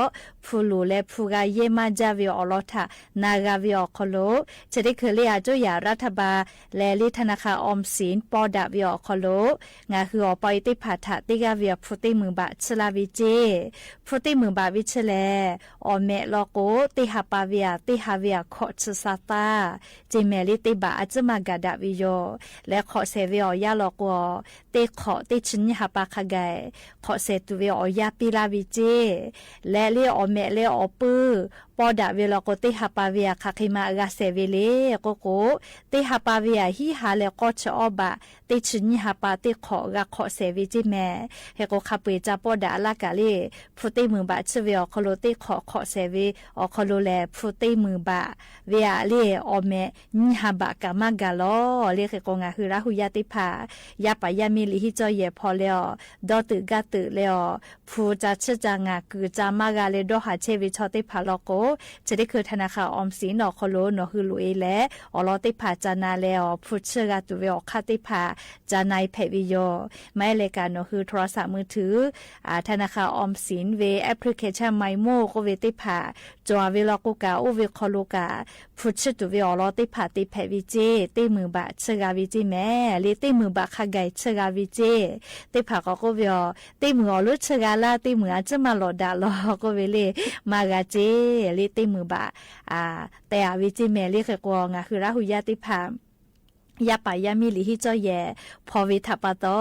ဖုးလိာ်လၢဖုးဂၤယဲၢ်မးဒၣ်ဝဲအီၤလီၤထး နၤဂၤဝဲအီၤခီလိ, ဆၢဒ့ၣ်ခုးလၢအကၠိၣ်ယၤရးထဘၢၣ် လဲၤလၢထးနါခၣ်အီမ်စ့ၣ် ပီၢ်ဒၣ်ဝဲအီၤခီလိ, ငါဃုအီၣ်ပာ်အီၤသ့ၣ်ဖးထး သ့ၣ်ဂၤဝဲအီၤဖုးသ့ၣ်မုာ်ဘၣ်ဆံးလၢ်ဝံၤစ့ၢ်, ဖုးသ့ၣ်မုာ်ဘၣ်ဝံၤဆံးလဲၣ်, အီၣ်မဲာ်လီၤကိး သ့ၣ်ဟးပာ်ဝဲဧါ သ့ၣ်ဟးဝဲဧါ ခိးဆံးစၢ်သၢ, က့မဲာ်လၢသ့ၣ်ဘၣ်အကၠိၣ်မၤကၤဒၣ်ဝံၤယိာ်, လဲၤခိးစဲးဝဲအီၤယါလီၤကိး သ့ၣ်ခိးသ့ၣ်ဆံးနံၣ်ဟးပာ်ခးဂၤ, ခိးစဲးတူာ်ဝဲအီၤယါပ့လၢ်ဝံၤစ့ၢ်, လဲၤလၢအီၣ်မဲာ်လၢအီၣ်ပုၢ်, ပီၢ်ဒၣ်ဝဲလီၤကိး သ့ၣ်ဟးပာ်ဝဲဧါ ခးဃ့မးအဂၤစဲးဝဲလၢကိးကိး, သ့ၣ်ဟးပာ်ဝဲဧါ ဟံးဟးလဲၤကီဆၢအီၣ်ဘၣ်, သ့ၣ်ဆံးနံၣ်ဟးပာ်သ့ၣ်ခိး ဂၤခိးစဲးဝဲစ့ၢ်မဲာ်, ဟဲကိးခါပှဲၤကၠၢ်ပီၢ်ဒၣ်အလၢ်ကးလၢ ဖုးသ့ၣ်မုာ်ဘၣ်ဆံးဝဲအီၤခီလိ သ့ၣ်ခိးခိးစဲးဝဲအီၤခီလိလဲၣ်, ဖုးသ့ၣ်မုာ်ဘၣ်ဝဲဧါလၢ အီၣ်မဲာ်နံၣ်ဟးဘၣ်ကၤမၤကၤလီၤ, လၢဃ့ကိး ငါဃုရၤဟူယါသ့ၣ်ဖး ယါပာ်ယါမံလံာ်ဟံၣ်ကၠီၣ်ယဲၢ်ဖီလဲၣ်အီၤ, ဒီးတုာ်ဂၤတုာ်လဲၣ်အီၤ, ဖုးကၠၢ်ဆံးကၠၢ်ငၢ် ကုာ်ကၠၢ်မၤဂၤလၢဒီဟးဆဲးဝဲဆီသ့ၣ်ဖးလီၤကိး, ဆၢဒ့ၣ်ခုးထးနါခၣ်အီမ်စ့ၣ်နီၣ်ခီလိ နီၣ်ဃုလိာ်အ့လဲၣ်, အီၣ်လီၤသ့ၣ်ဖးကၠၢ်နၤလဲၣ်အီၤ, ဖုးဆံးဂၤတုာ်ဝဲအီၣ်ခါသ့ၣ်ဖး ကၠၢ်နၤအံၤဖဲးဝံၤယိာ်, မ့ၢ်လဲၤကးနီၣ်ဃုထရီစၣ်မုၢ်ထုး ထးနါခၣ်အီမ်စ့ၣ်ဝဲ application မံမိၢ်ကိးဝဲသ့ၣ်ဖး, ကၠီၣ်ဝဲလီၤကိးကး အိၣ်ဝဲခီလိကး, ဖုးဆံးတုာ်ဝဲအီၣ်လီၤသ့ၣ်ဖးသ့ၣ်ဖဲးဝံၤစ့ၢ်, သ့ၣ်မုာ်ဘၣ်ဆံးဂၤဝံၤစ့ၢ်မဲာ်, လၢသ့ၣ်မုာ်ဘၣ်ခးဂၤဆံးဂၤဝံၤစ့ၢ်, သ့ၣ်ဖးကီးကိးဝဲအီၤ, သ့ၣ်မုာ်အီၤလၢဆံးဂၤလၢ်, သ့ၣ်မုာ်အကၠိၣ်မၤလီၤဒၣ်လီၤကိးဝဲလၢ မၤဂၤစ့ၢ်, လၢသ့ၣ်မုာ်ဘၣ် တဲအဝဲစ့ၢ်မဲာ်, လၢဃ့ကိး ငါဃုရၤဟူယါသ့ၣ်ဖး ယါပာ်ယါမံလံာ်ဟံၣ်ကၠီၣ်ယဲၢ် ဖီဝဲထးပာ်သီ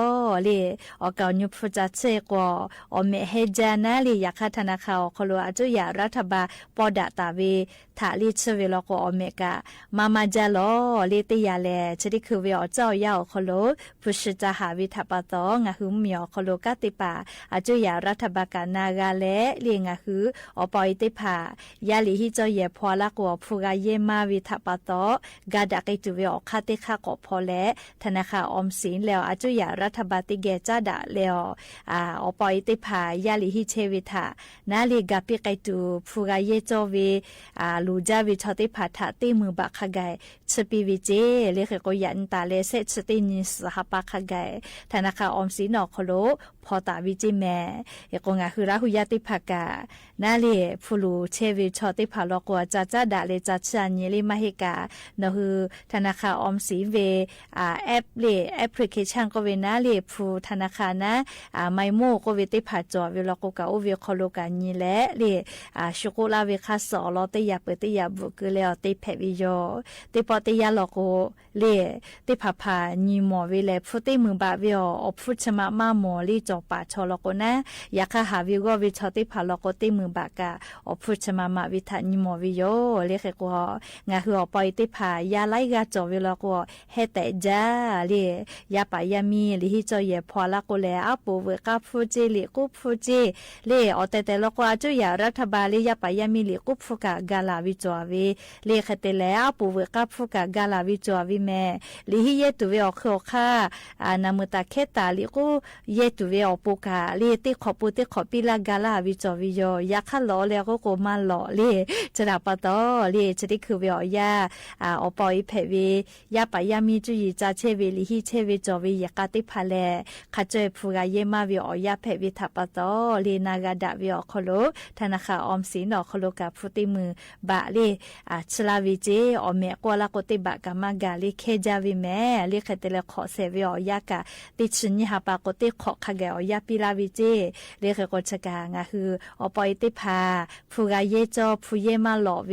လၢ အီၣ်ကၣ်အီၣ်ညူဖုးကၠၢ်ဆံးကိး, အီၣ်မဲာ်ဟဲကၠၢ်နၤလၢ ယၤခါထးနါခၣ်အီၤခီလိ အကၠိၣ်ယၤရၤထဘၢၣ် ပီၢ်ဒၣ်သးဝဲ ထးလၢဆံးဝဲလီၤကိး အီၣ်မဲာ်ကး မၤမၤကၠၢ်လီၤ, လၢသ့ၣ်ယၤလဲၣ်, ဆၢဒ့ၣ်ခုးဝဲအီၤကၠၢ်အီၤယါအီၤခီလိ, ဖုးဆံးတၢ်ဟးဝဲထးပာ်သီ, ငါဃုမံအီၤခီလိ ကၢ်သ့ၣ်ပာ် အကၠိၣ်ယၤရၤထဘၢၣ်ကး နၤဂၤလဲၣ်, လၢငါဃု အီၣ်ပာ်အီၤသ့ၣ်ဖး ယါလံာ်ဟံၣ်ကၠီၣ်ယဲၢ်ဖီလၢကိး ဖုးဂၤယဲၢ်မးဝဲထးပာ်သီ, ဂၤဒၣ်က့ၤတုၤဝဲအီၣ်ခါသ့ၣ်ခါ กอดพอแล ธนาคารออมสิน แล้วอาจุยะรัฐบาลตี้แกจ้าดะแล้ว อ่า อปอเอเตผ่า ยาหลีฮิเชเวทะ นาเลกาปิไกตู ภูกาเย่จ้อเว อ่า หลูจ้าเวชอเตผ่าถะ เต้มือบะคาไก ชึปีวีเจ เลเขโกยันตาเลเซชึเตญินสหปาคาไก ธนาคารออมสินหนอโคโล พอตาวิจิแม เอโกงาคือลาหุยาเตผ่ากา นาเล ภูหลูเชเวชอเตผ่าลอกัว จาจ้าดะเลจาชาญิเลมาเฮกา หนอคือ ธนาคารออมสินเว อ่า แอปเล แอปพลิเคชันก็เวนาเล ภูธนาคารนะ อ่า ไมโมก็เวเตผ่าจ่อเวลอกัวกา อุเวคอโลกาญิแล เล อ่า ชุกุลาเวคาสอลอเตยาเปิดเตยาบุกคือแล้วเตแผดวิโย เตปอเตยาลอกัว เล เตผ่าผ่าญิหมอเวแล ภูเตมือบะเวออ ออกภูชะมะมาหมอ เลจ่อป่าชอลอกัวนะ ยาคาหาเววอเวชอเตผ่าลอกัว เตมือบะกา ออกภูชะมะมาเวทะญิหมอเวโย เลเขกัว งาคืออปอเอเตผ่า ยาไลกาจ่อเวลอกัว แฮแตะจ้า เล ยาป่ายามี หลีฮิจ่อแหย่พอละกัวแล อาปูเวอก้าภูเจ หลีกู้ภูเจ เล ออแตะแตะลอกัว อาจุยะรัฐบาล เล ยาป่ายามี หลีกู้ภูกะกาลาวิจ่อเว เลขะเตแล อาปูเวอก้าภูกะกาลาวิจ่อเวแม หลีฮิเยตุเวออกคือออกค่า อ่า นามือตาเคตา หลีกู้ เยตุเวออกปูกะ เล เตขอปูเตขอปี้ละกาลาวิจ่อวิโย ยาคาหลอแล้วก็โกมาหลอ เล จะดาปะตอ เล จะได้คือเวออกยา อ่า อปออีแผดเว ยาป่ายามีจุยจาเชเว หลีฮิเชเวจ่อเว ยาคาเตผ่าแล คาเจอภูกาเยมาเวออกยาแผดเวทะปะตอ เล นากาดะเวออกโคโล ธนาคารออมสินหนอโคโลกา ภูเตมือ บะเล อ่า ชลาเวเจ ออแมะกัวละโกเตบะกามากาเลเคจาเวแม เลเคเตเลขอเสเวออยากะ เตชึญิหาปาโกเตขอคาแกออยาปิลาเวเจ เลเคโกชะกางาคือ อปอเอเตผ่า ภูกาเยจอ ภูเยมาหลอเว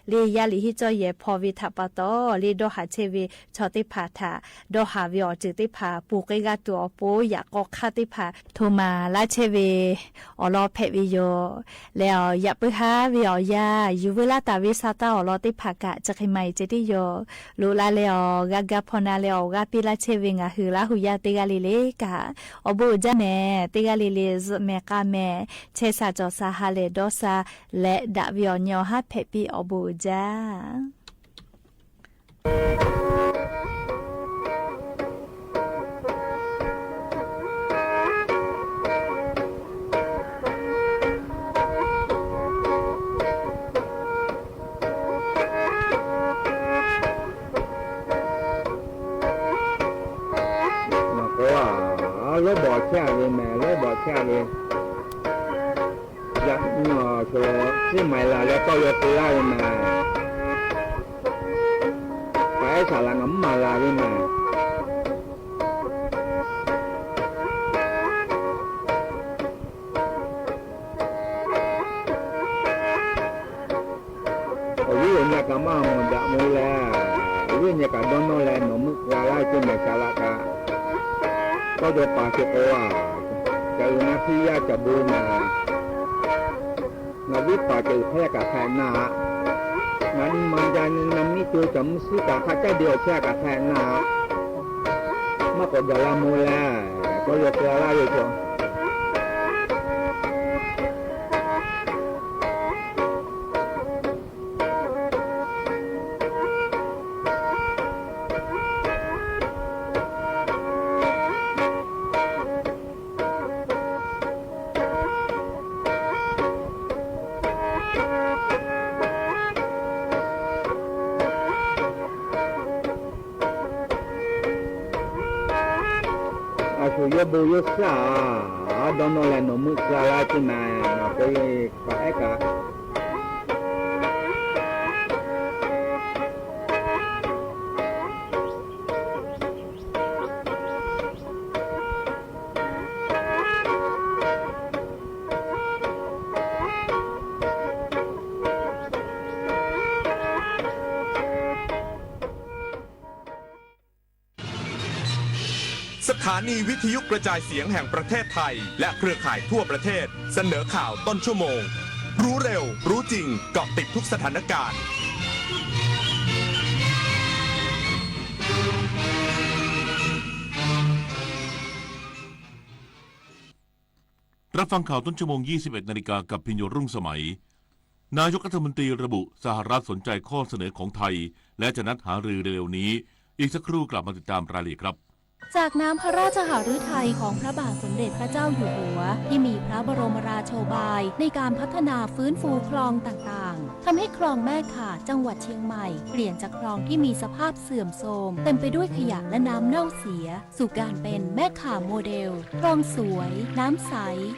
เลยาหลีฮิจอแหย่พอเวทะปาตอ เลยดอหาเชเว ชอเตผ่าถา ดอหาเวออจือเตผ่า ปูเกกาตัวออโป อยากกอคาเตผ่า โทมาลาเชเว ออลอแผดเวโย แล้วยะปื้อฮาเวออยา อยู่เวลาตาเวซาตาออลอเตผ่ากะ จะใครใหม่เจติโย ลุลาเลออกากาพอนาเลออกาปิลาเชเวงาหือลาหูยาเตกาลีเลกะ ออบูจาแม่ เตกาลีเลแม่กาแม่ เชสาจอสาฮาเลดอสา และดะเวออเนียวฮาแผดปีออบูจา မကွၢ် လၢဘီၣ်ဆၣ်ဂ့ၤမဲ လၢဘီၣ်ဆၣ်ဂ့ၤ ယနီၢ်ဆိၣ် စံၣ်မၤလၢ်လၢကီၢ်ယွၤပျၢ်ဂ့ၤမဲ ပအဲၣ်စၢ်လၢငမၤလၢ်ဂ့ၤမဲ အဝဲညါကမၣ်မီၢ်ဒၣ်မူလဲၣ်, အဝဲညါကဒီနီၢ်လဲၣ် နီၢ်မုၣ်ကျါလၢက့မဲာ်ကလးကါ, ကီၢ်ဒီးပာ်စ့ၢ်ကီးဧါ, ကအုၣ်နါဖံးယၢ်ကဘိမး, နဝံပာ်ကအုၣ်ဖဲကဖဲနၤ, နမၤဒ်န့ၣ် နမံတိၤကမုၢ်စူကၤဖးကၢ်ဒုးအီၤဆဲကဖဲနၤ, မ့ၢ်ကီၢ်ဒီးလၢမူလဲၣ်, ကီၢ်ဒီးကျါလၢယိာ်ကီၢ် အဆိၣ်ယိဘိယိစၢ်, ဒီနီၢ်လဲၣ် နီၢ်မုၣ်ကျါလၢက့မဲာ် နီၢ်က့ပာ်အဲၣ်ကး สถานีวิทยุกระจายเสียงแห่งประเทศไทย และเครือข่ายทั่วประเทศ เสนอข่าวต้นชั่วโมง รู้เร็ว รู้จริง เกาะติดทุกสถานการณ์ รับฟังข่าวต้นชั่วโมง ยี่สิบเอ็ดนาฬิกา กับพิญโญ รุ่งสมัย นายกรัฐมนตรีระบุสหรัฐสนใจข้อเสนอของไทย และจะนัดหารือเร็วๆนี้ อีกสักครู่กลับมาติดตามรายละเอียดครับ จากน้ำพระราชหฤทัยของพระบาทสมเด็จพระเจ้าอยู่หัว ที่มีพระบรมราโชบายในการพัฒนาฟื้นฟูคลองต่างๆ ทำให้คลองแม่ข่าจังหวัดเชียงใหม่ เปลี่ยนจากคลองที่มีสภาพเสื่อมโทรม เต็มไปด้วยขยะและน้ำเน่าเสีย สู่การเป็นแม่ข่าโมเดล คลองสวย น้ำใส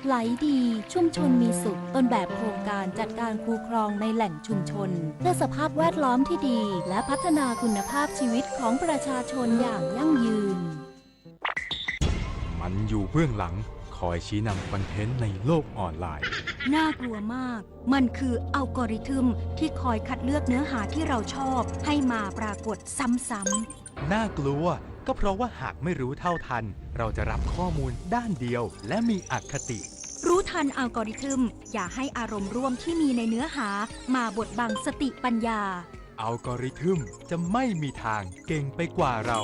ไหลดี ชุมชนมีสุข ต้นแบบโครงการจัดการคูคลองในแหล่งชุมชน เพื่อสภาพแวดล้อมที่ดี และพัฒนาคุณภาพชีวิตของประชาชนอย่างยั่งยืน มันอยู่เบื้องหลัง คอยชี้นำคอนเทนต์ในโลกออนไลน์ น่ากลัวมาก มันคืออัลกอริทึมที่คอยคัดเลือกเนื้อหาที่เราชอบให้มาปรากฏซ้ำๆ น่ากลัว ก็เพราะว่าหากไม่รู้เท่าทัน เราจะรับข้อมูลด้านเดียว และมีอคติ รู้ทันอัลกอริทึม อย่าให้อารมณ์ร่วมที่มีในเนื้อหามาบดบังสติปัญญา อัลกอริทึมจะไม่มีทางเก่งไปกว่าเรา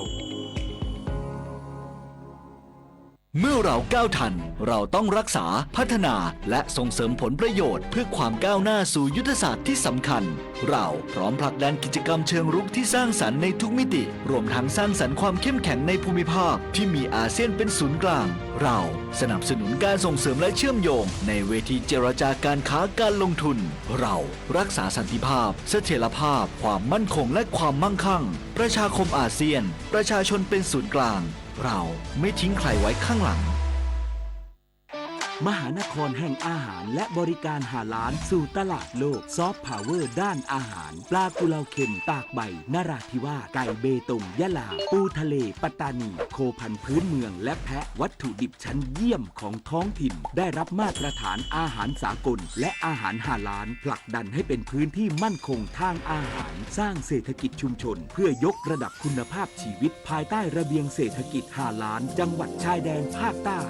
เมื่อเราก้าวทัน เราต้องรักษา พัฒนา และส่งเสริมผลประโยชน์เพื่อความก้าวหน้าสู่ยุทธศาสตร์ที่สำคัญ เราพร้อมผลักดันกิจกรรมเชิงรุกที่สร้างสรรค์ในทุกมิติ รวมทั้งสร้างสรรค์ความเข้มแข็งในภูมิภาคที่มีอาเซียนเป็นศูนย์กลาง เราสนับสนุนการส่งเสริมและเชื่อมโยงในเวทีเจรจาการค้าการลงทุน เรารักษาสันติภาพ เสถียรภาพ ความมั่นคง และความมั่งคั่ง ประชาคมอาเซียน ประชาชนเป็นศูนย์กลาง เราไม่ทิ้งใครไว้ข้างหลัง มหานครแห่งอาหารและบริการฮาลาลสู่ตลาดโลก ซอฟต์พาวเวอร์ด้านอาหาร ปลากุเลาเค็มตากใบนราธิวาส ไก่เบตงยะลา ปูทะเลปัตตานี โคพันธุ์พื้นเมืองและแพะ วัตถุดิบชั้นเยี่ยมของท้องถิ่น ได้รับมาตรฐานอาหารสากล และอาหารฮาลาล ผลักดันให้เป็นพื้นที่มั่นคงทางอาหาร สร้างเศรษฐกิจชุมชน เพื่อยกระดับคุณภาพชีวิต ภายใต้ระเบียงเศรษฐกิจฮาลาล จังหวัดชายแดนภาคใต้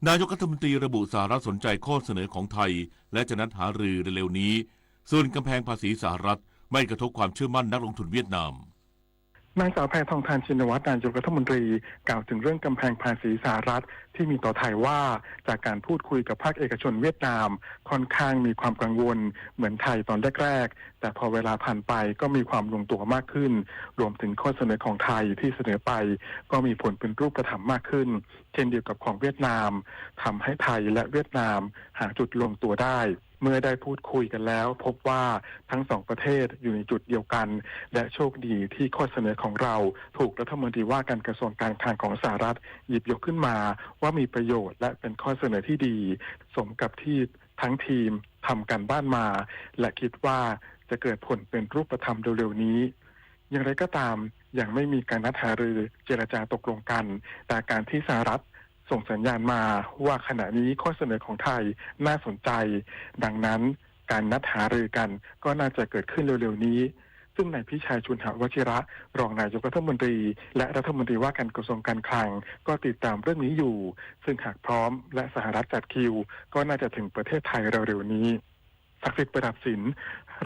นายกรัฐมนตรีระบุสหรัฐสนใจข้อเสนอของไทย และจะนัดหารือเร็วๆนี้ ส่วนกำแพงภาษีสหรัฐไม่กระทบความเชื่อมั่นนักลงทุนเวียดนาม นางสาวแพทองธาร ชินวัตร นายกรัฐมนตรี กล่าวถึงเรื่องกำแพงภาษีสหรัฐที่มีต่อไทยว่า จากการพูดคุยกับภาคเอกชนเวียดนาม ค่อนข้างมีความกังวลเหมือนไทยตอนแรกๆ แต่พอเวลาผ่านไปก็มีความลงตัวมากขึ้น รวมถึงข้อเสนอของไทยที่เสนอไป ก็มีผลเป็นรูปธรรมมากขึ้น เช่นเดียวกับของเวียดนาม ทำให้ไทยและเวียดนามหาจุดลงตัวได้ เมื่อได้พูดคุยกันแล้ว พบว่าทั้งสองประเทศอยู่ในจุดเดียวกัน และโชคดีที่ข้อเสนอของเราถูกรัฐมนตรีว่าการกระทรวงการคลังของสหรัฐหยิบยกขึ้นมา ว่ามีประโยชน์และเป็นข้อเสนอที่ดี สมกับที่ทั้งทีมทำการบ้านมา และคิดว่าจะเกิดผลเป็นรูปธรรมเร็วๆนี้ อย่างไรก็ตาม ยังไม่มีการนัดหารือเจรจาตกลงกัน แต่การที่สหรัฐส่งสัญญาณมาว่าขณะนี้ข้อเสนอของไทยน่าสนใจ ดังนั้นการนัดหารือกันก็น่าจะเกิดขึ้นเร็วๆนี้ ซึ่งนายพิชัย ชุนหวชิระ รองนายกรัฐมนตรี และรัฐมนตรีว่าการกระทรวงการคลัง ก็ติดตามเรื่องนี้อยู่ ซึ่งหากพร้อมและสหรัฐจัดคิว ก็น่าจะถึงประเทศไทยเร็วๆนี้ ศักดิ์สิทธิ์ ประดับสิน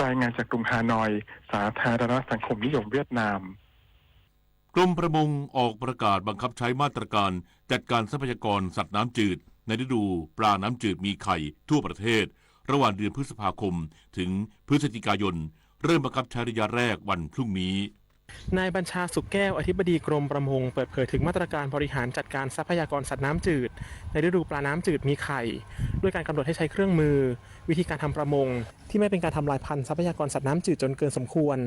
รายงานจากกรุงฮานอย สาธารณรัฐสังคมนิยมเวียดนาม กรมประมงออกประกาศบังคับใช้มาตรการจัดการทรัพยากรสัตว์น้ำจืดในฤดูปลาน้ำจืดมีไข่ทั่วประเทศ ระหว่างเดือนพฤษภาคมถึงพฤศจิกายน เริ่มบังคับใช้ระยะแรกวันพรุ่งนี้ นายบัญชา สุขแก้ว อธิบดีกรมประมง เปิดเผยถึงมาตรการบริหารจัดการทรัพยากรสัตว์น้ำจืดในฤดูปลาน้ำจืดมีไข่ ด้วยการกำหนดให้ใช้เครื่องมือ วิธีการทำประมง ที่ไม่เป็นการทำลายพันธุ์ทรัพยากรสัตว์น้ำจืดจนเกินสมควร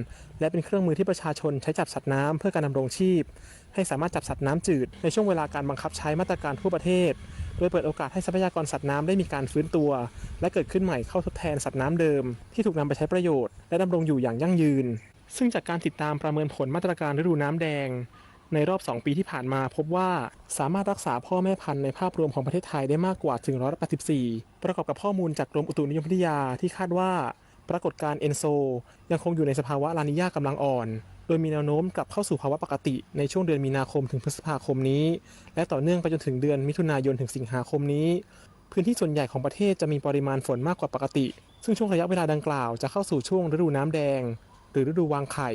และเป็นเครื่องมือที่ประชาชนใช้จับสัตว์น้ำเพื่อการดำรงชีพ ให้สามารถจับสัตว์น้ำจืดในช่วงเวลาการบังคับใช้มาตรการทั่วประเทศ โดยเปิดโอกาสให้ทรัพยากรสัตว์น้ำได้มีการฟื้นตัว และเกิดขึ้นใหม่เข้าทดแทนสัตว์น้ำเดิม ที่ถูกนำไปใช้ประโยชน์ และดำรงอยู่อย่างยั่งยืน ซึ่งจากการติดตามประเมินผลมาตรการฤดูน้ำแดง ในรอบสองปีที่ผ่านมาพบว่า สามารถรักษาพ่อแม่พันธุ์ในภาพรวมของประเทศไทยได้มากกว่าถึงร้อยละแปดสิบสี่ ประกอบกับข้อมูลจากกรมอุตุนิยมวิทยาที่คาดว่า ปรากฏการณ์เอลโนโซยังคงอยู่ในสภาวะลานีญากำลังอ่อน โดยมีแนวโน้มกลับเข้าสู่ภาวะปกติในช่วงเดือนมีนาคมถึงพฤษภาคมนี้ และต่อเนื่องไปจนถึงเดือนมิถุนายนถึงสิงหาคมนี้ พื้นที่ส่วนใหญ่ของประเทศจะมีปริมาณฝนมากกว่าปกติ ซึ่งช่วงระยะเวลาดังกล่าวจะเข้าสู่ช่วงฤดูน้ำแดง หรือฤดูวางไข่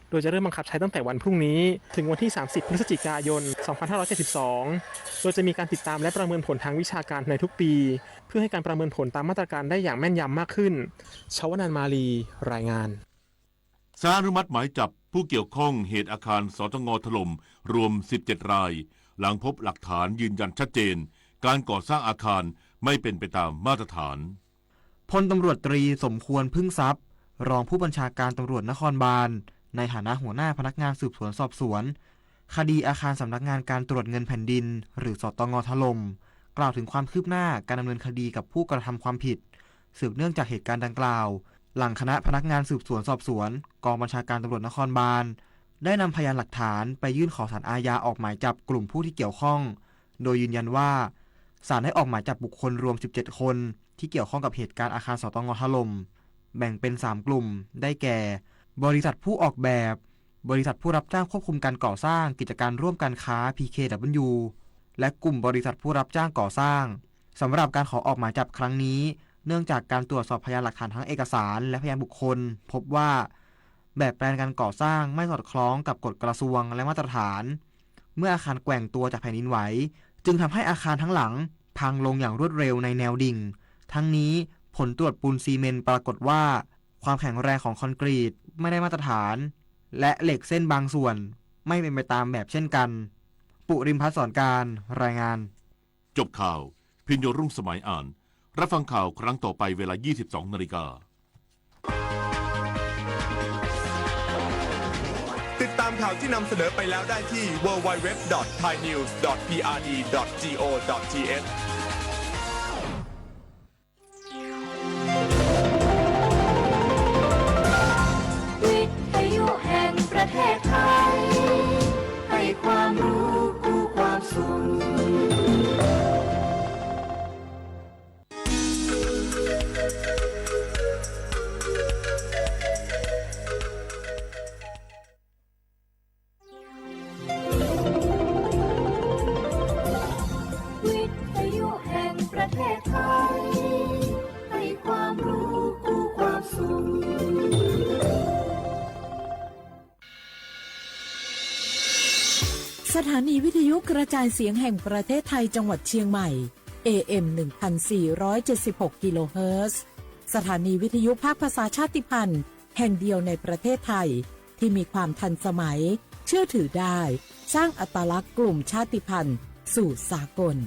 โดยจะเริ่มบังคับใช้ตั้งแต่วันพรุ่งนี้ ถึงวันที่สามสิบพฤศจิกายนสองพันห้าร้อยเจ็ดสิบสอง โดยจะมีการติดตามและประเมินผลทางวิชาการในทุกปี เพื่อให้การประเมินผลตามมาตรการได้อย่างแม่นยำมากขึ้น ชวนาน มาลี รายงาน ศาลอนุมัติหมายจับ ผู้เกี่ยวข้องเหตุอาคาร สตง ถล่ม รวม สิบเจ็ด ราย หลังพบหลักฐานยืนยันชัดเจน การก่อสร้างอาคารไม่เป็นไปตามมาตรฐาน พลตำรวจตรีสมควร ผึ้งทรัพย์ รองผู้บัญชาการตำรวจนครบาล ในฐานะหัวหน้าพนักงานสืบสวนสอบสวน คดีอาคารสำนักงานการตรวจเงินแผ่นดิน หรือ สตง ถล่ม กล่าวถึงความคืบหน้าการดำเนินคดีกับผู้กระทำความผิด สืบเนื่องจากเหตุการณ์ดังกล่าว หลังคณะพนักงานสืบสวนสอบสวน กองบัญชาการตำรวจนครบาล ได้นำพยานหลักฐานไปยื่นขอศาลอาญาออกหมายจับกลุ่มผู้ที่เกี่ยวข้อง โดยยืนยันว่า ศาลได้ออกหมายจับบุคคลรวม สิบเจ็ด คน ที่เกี่ยวข้องกับเหตุการณ์อาคาร สตง ถล่ม แบ่งเป็น สาม กลุ่ม ได้แก่ บริษัทผู้ออกแบบ บริษัทผู้รับจ้างควบคุมการก่อสร้างกิจการร่วมการค้า พีเคดับเบิลยู และกลุ่มบริษัทผู้รับจ้างก่อสร้าง สำหรับการขอออกหมายจับครั้งนี้ เนื่องจากการตรวจสอบพยานหลักฐานทั้งเอกสารและพยานบุคคล พบว่า แบบแปลนการก่อสร้างไม่สอดคล้องกับกฎกระทรวงและมาตรฐาน เมื่ออาคารแกว่งตัวจากแผ่นดินไหว จึงทำให้อาคารทั้งหลังพังลงอย่างรวดเร็วในแนวดิ่ง ทั้งนี้ผลตรวจปูนซีเมนต์ปรากฏว่า ความแข็งแรงของคอนกรีตไม่ได้มาตรฐาน และเหล็กเส้นบางส่วนไม่เป็นไปตามแบบเช่นกัน ปุริมพัฒน์ สอนการ รายงาน จบข่าว พิญโญ รุ่งสมัยอ่าน รับฟังข่าวครั้งต่อไปเวลา ยี่สิบสองนาฬิกา ติดตามข่าวที่นำเสนอไปแล้วได้ที่ ดับเบิลยู ดับเบิลยู ดับเบิลยู ดอท ไทยนิวส์ ดอท พีอาร์ดี ดอท จี โอ ดอท ที เอช วิทยุแห่งประเทศไทย ให้ความรู้คู่ความสุข วิทยุแห่งประเทศไทย ให้ความรู้คู่ความสุข สถานีวิทยุกระจายเสียงแห่งประเทศไทยจังหวัดเชียงใหม่ เอ เอ็ม หนึ่งพันสี่ร้อยเจ็ดสิบหก กิโลเฮิรตซ์ สถานีวิทยุภาคภาษาชาติพันธุ์แห่งเดียวในประเทศไทย ที่มีความทันสมัย เชื่อถือได้ สร้างอัตลักษณ์กลุ่มชาติพันธุ์สู่สากล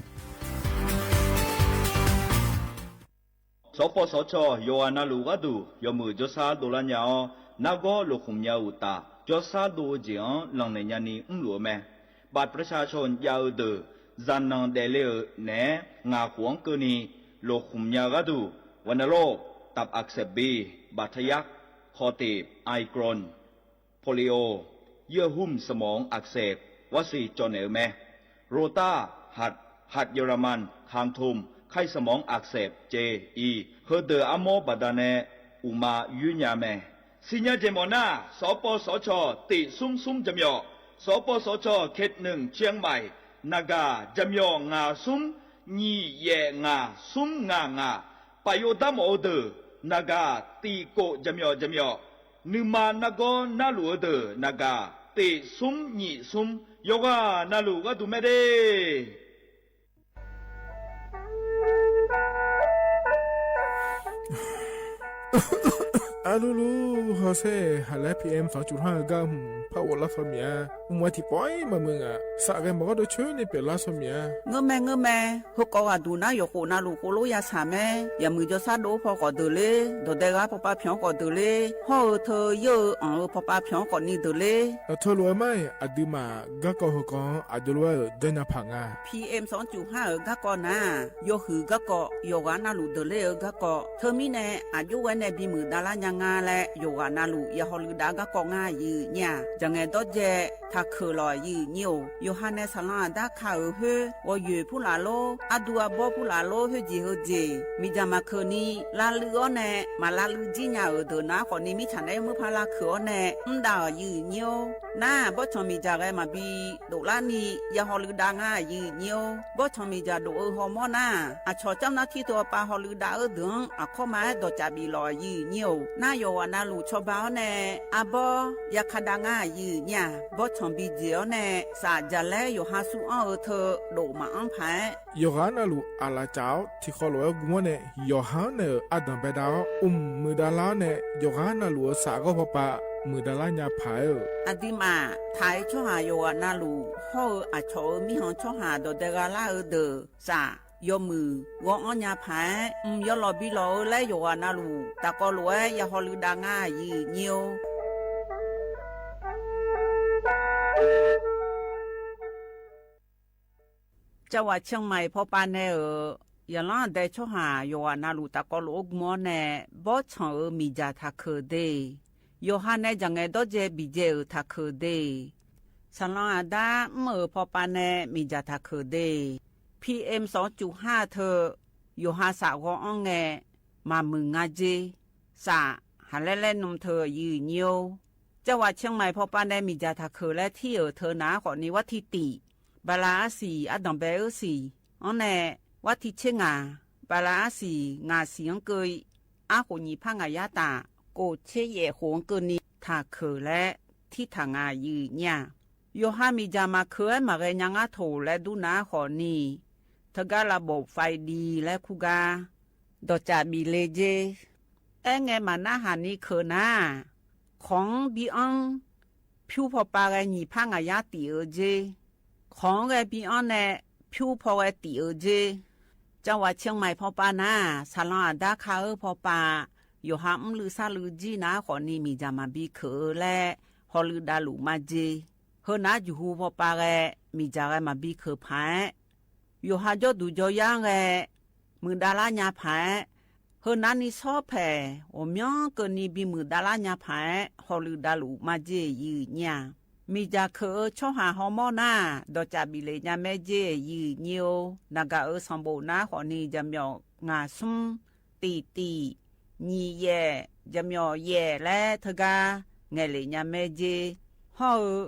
สปสช. ယွၤအနၢ်လူၢ်အဂၤဒုး ယွၤမုၢ်ကၠီဆါဒိၣ်လၢညါအီၤ နါဂီၤလိာ်ဃုာ်မၠါအုၣ်တၢ် ကၠီဆါဒိၣ်အီၤ လီၤနဲၣ်ညါနံၤ အုၣ်လူၢ်အမဲာ် บัตรประชาชน ယၤအုၣ်ဒုး ဇာတ်နှံဒဲးလ့အုၣ်နဲၣ် ငၢ်ဃုာ်အီၤကၢၢ်နံၤ လိာ်ဃုာ်မၠါအဂၤဒုး ဝဏ္ဏโรค ตับอักเสบบี ဘၣ်ထယၢၵ်ႈ ခီၣ်တ့ၢ် ไอโครน โปลิโอ เยื่อหุ้มสมองอักเสบ ဝဲစ့ၣ်ကၠီၣ်နဲၣ်အမဲာ် โรต้า หัด หัดเยอรมัน คางทุ่ม ไข้สมองอักเสบ เจ อี ဟၢၣ်ဒၢၣ်အါမီဘၣ်ဒၣ်နဲၣ် အုၣ်မးယုၢ်ညါမဲာ် စံၣ်ညီၣ်ကွီၢ်မီၣ်နၢ် စပစချ. တ့ၢ်သုမ်းသုမ်းကၠီၣ်မီၣ် စပစချ เขตหนึ่ง เชียงใหม่ နဂါ ကၠီၣ်မီၣ်ငါးသုမ်း ညံၣ်ယဲၢ်ငါး သုမ်းငါးငါး ပာ်ယိၣ်တၢ်မီၣ်အီၤဒုး နဂါ တ့ၢ်ကိး ကၠီၣ်မီၣ် ကၠီၣ်မီၣ် နုမၤနါကီနါလူၢ်အဒၢး နဂၤ တ့ၢ်သုမ်းညံးသုမ်း ယွၤဂၤနၢ်လူၢ်ဂၤဒုးမဲဒၣ် အလူလူ ဟီၣ်စဲ ဟးလၢ PM สองจุดห้า အဂီၢ် ဖးအိၣ်လါစီၤမံၤဧါ, မွဲထံၣ်ပှဲၤမးမုၢ်ဂၤ စးဂဲၤမီၢ်ဂီၢ်ဒိၣ်ဆၢန့ၣ် ပဲၣ်လါစီၤမံၤဧါ. ငၢၢ်မဲာ် ငၢၢ်မဲာ် ဟိုကိးဂၤဒုးနၢ်ယိၣ်ဃိၣ်နၢ်လူၢ်ဃိၣ်လိယါဆၣ်မဲာ်, ယၤမုၢ်ကၠီဆၣ်ဒိၣ်ဖီၣ်ကိးဒုးလ့, ဒီးဒဲဂၤဖီၣ်ပာ်ဖျီၣ်ကိးဒုးလ့, ဟီၣ်အၢထၢယၢၢ်အၢ အၢဖီၣ်ပာ်ဖျီၣ်ကိးနံၤဒုးလ့, အၢထၢလိာ်အမါအံၤ အဒုးမး ဂၤကီၢ်ဟီၣ်ကီၢ် အဒိလဝဲဧၢ ဒဲညါဖးငါ PM สองจุดห้า အဂၤကီၢ်နၤ, ယိၣ်ဟုၣ်ဂၤကီၢ် ယွၤဂၤနၢ်လူၢ်ဒုးလ့အဂၤကီၢ်, ထၢမံၤန့ၣ် အယိၣ်ဝဲန့ၣ် ဘံမုၢ်ဒါလါညါငါလဲၣ်, ယွၤဂၤနၢ်လူၢ် ယဟီၣ်လူၢ်ဒါဂၤကီၢ် ငါယုၢ်ညါ, ယငဲၤဒီးယဲ ထးခုၣ်လီၤယုၢ်ညါအိၣ်, ယိၤဟၣ်နဲစလါအဒါခါအုးဟု, ဝီၤယွဲၢ်ဖုလၢ်လိ, အဒူအဘီဖုလၢ်လိ ဟုကၠံၣ်ဟုကၠံၣ်, မံၤဒၣ်မၤခုၣ်နံၤ လါလုၢ်အီၤန့ၣ် မၤလါလုၢ်ကၠံၣ်ညါအုးဒုးနၤ ဃိးနံၤမံဆၣ်နဲမုၢ်ဖးလါခုၣ်အီၤန့ၣ် မ့ၢ်ဒၣ်အီၤယုၢ်ညါအိၣ်, နၤ ဘီၣ်ဆီၣ်မံၤဒၣ်ဂဲၤမၤဘံ ဒိၣ်လါနံၤ ယဟီၣ်လူၢ်ဒါငါယုၢ်ညါအိၣ်, ဘီၣ်ဆီၣ်မံၤဒၣ်ဒိၣ်အၢဟီၣ်မီၢ်နၤ, အဆီၣ်ကၠီၣ်နၢ်ထံတိၤအပၢ်ဟီၣ်လူၢ်ဒါအၢဒုး အခီၣ်မၤဟဲဒီးကၠးဘံၣ်လီၤယုၢ်ညါအိၣ်, နၤယွၤဂၤနၢ်လူၢ်ဆီၣ်ဘၣ်အီၤန့ၣ် အဘီ ယၤခးဒါငါယုၢ်ညါ, ဘီၣ်ဆီၣ်ဘံၤကၠ့ၣ်အီၤန့ၣ် စးဒ်လဲၣ် ယိၤဟၣ်ဆူအီၣ်အၢထၢ ဒိၣ်မးအီဖး ယွၤဂၤနၢ်လူၢ်အလၢ်ကၠးအီၤ ထံၣ်ဃီလိာ်ဝဲဂုၢ်မီၢ်န့ၣ် ယွၤဟၣ်န့ၣ်အဒၢၣ်ဘဲဒၣ်အီၤ, အိၣ်မုာ်ဒါလါအီၤန့ၣ် ယွၤဂၤနၢ်လူၢ်အစးဂီၢ်ဖီၣ်ပာ် မုၢ်ဒၣ်လါညါဖးဧၢ. အဒုးမး ထးအီၤ ชอหาด ယွၤဂီၤနၢ်လူၢ် ဟီၣ်ဧၢ အဆိးဧၢ မီးဟီၣ် ชอหาด ဒိၣ်ဒဲးဂၤလၢ်ဧၢ ဒၢး စး ယွၤမုၢ် ဂီၤအီၣ်ညါဖး ဢိုမ် ယွၤလီၤဘံလီၤဧၢ လၢယွၤဂီၤနၢ်လူၢ် တၢ်ကီလိာ်ဝဲ ယဟီၣ်လုၢ်ဒၣ် ငါယုၢ်ညိ ကၠၢဝး เชียงใหม่ ဖီပာ်နဲဧၢ, ယလီၤဒဲး ชอหาด ယွၤဂီၤနၢ်လူၢ် တၢ်ကီလိာ်အိၣ်မူန့ၣ် ဘီဆၣ်ဧၢ မံၤယၢ်ထးခုၣ်ဒ့ ယိၤဟၣ်နဲၣ် ယၤငဲဒီး ကဲးဘံၣ်ကဲးဧၢ ထးခုၣ်ဒ့ ဆၣ်လီၤအဒါ မုၢ်ဧၢ ဖီပာ်နဲၣ် မံၤယၢ်ထးခုၣ်ဒ့ PM สองจุดห้า ထၢၣ် ယိၤဟၣ်စးဂီၤအီၣ်ငဲ မၤမုာ်ငါက့ စး ဟးလဲလဲနုာ်ထၢၣ် ယုၢ်ညိ ကၠၢဝး เชียงใหม่ ဖီပာ်နဲၣ် မံၤယၢ်ထးခုၣ်လၢထံၣ်ဧၢ ထၢၣ်နၤဃိးနံၣ် ဝဲထံၣ်တံၣ် ဘၣ်လါအါစံၣ် အဒိၣ်ဘဲဧၢစံၣ် အီၤနဲၣ် ဝဲထံၣ်ဆ့ငါ် ဘၣ်လါအါစံၣ် ငါးဆံအကၢၣ် အါဃိးနံၣ် ဖးငါးရာတၢ် ကိးဆ့ယဲၢ်ဃိးအကၢၣ်နံၣ် ထးခုၣ်လၢ ထံၣ်ထၢၣ် ငါယုၢ်ညိ ယိၤဟၣ်မံၤယၢ်မၤခုၣ်ဝဲ မၤဂဲၤညါ ငါထိၣ်လၢဒူနၤဃိးနံၣ် ထၢၣ်ကါလၢဘိး five G လၢခူၣ်ဂါ ဒိၣ်ကၠၣ်ဘံၣ်လ့က့ အဲၣ်ငဲမၤနၢ်ဟးနံၣ်ခုၣ်နၤ ของ ဘံအီ ဖျူဖီပာ်ဂဲၤနံၣ် ဖးငါးရာတံၣ်ဧိၤက့ ของ ဂဲၤဘံအီန့ၣ် ဖျူဖီဂဲၤတံၣ်ဧိၤက့ ကၠၢဝး เชียงใหม่ ဖီပာ်နၤ ဆၣ်လီၤအဒါခါဧၢ ဖီပာ် ယိၤဟၣ်အီလုၢ်ဆါလုၢ်ကၠံနၤဃိးနံၣ် မံၤယၢ်မၤဘံခုၣ်ဧိၤလၢ ဟီၣ်လုၢ်ဒၣ်လူၣ်မၤက့ ဟၢနၤ ယူၢ်ဟူဖီပာ်ဂဲၤ မံၤယၢ်ဂဲၤမၤဘံခုၣ်ဖး ယိၤဟၣ်ကၠီဒူၣ်ကၠီယါဂဲၤ မုၢ်ဒၣ်လါညါဖး ဟၢနၤနံၣ်ဆီဖဲ အိၣ်မံကၢၢ်နံၣ် ဘံမုၢ်ဒၣ်လါညါဖး ဟီၣ်လုၢ်ဒၣ်လူၣ်မၤက့ ယုၢ်ညိ မံၤယၢ်ခုၣ်ဧၢ ချီဟၣ်ဟီမီၢ်နၤ ဒီးကၠၣ်ဘံၣ်လ့ညါမဲက့ ယုၢ်ညိ နဂၤဧၢ စီၤဘိၣ်နၤဃိးနံၣ် ယမၠီၣ်ငါးဆူ တံၣ်တံၣ် နံၣ်ယဲၢ် ယမၠီၣ်ယဲၢ်လၢထၢၣ်ဂါ ငဲၤလ့ညါမဲက့ ဟီၣ်ဧၢ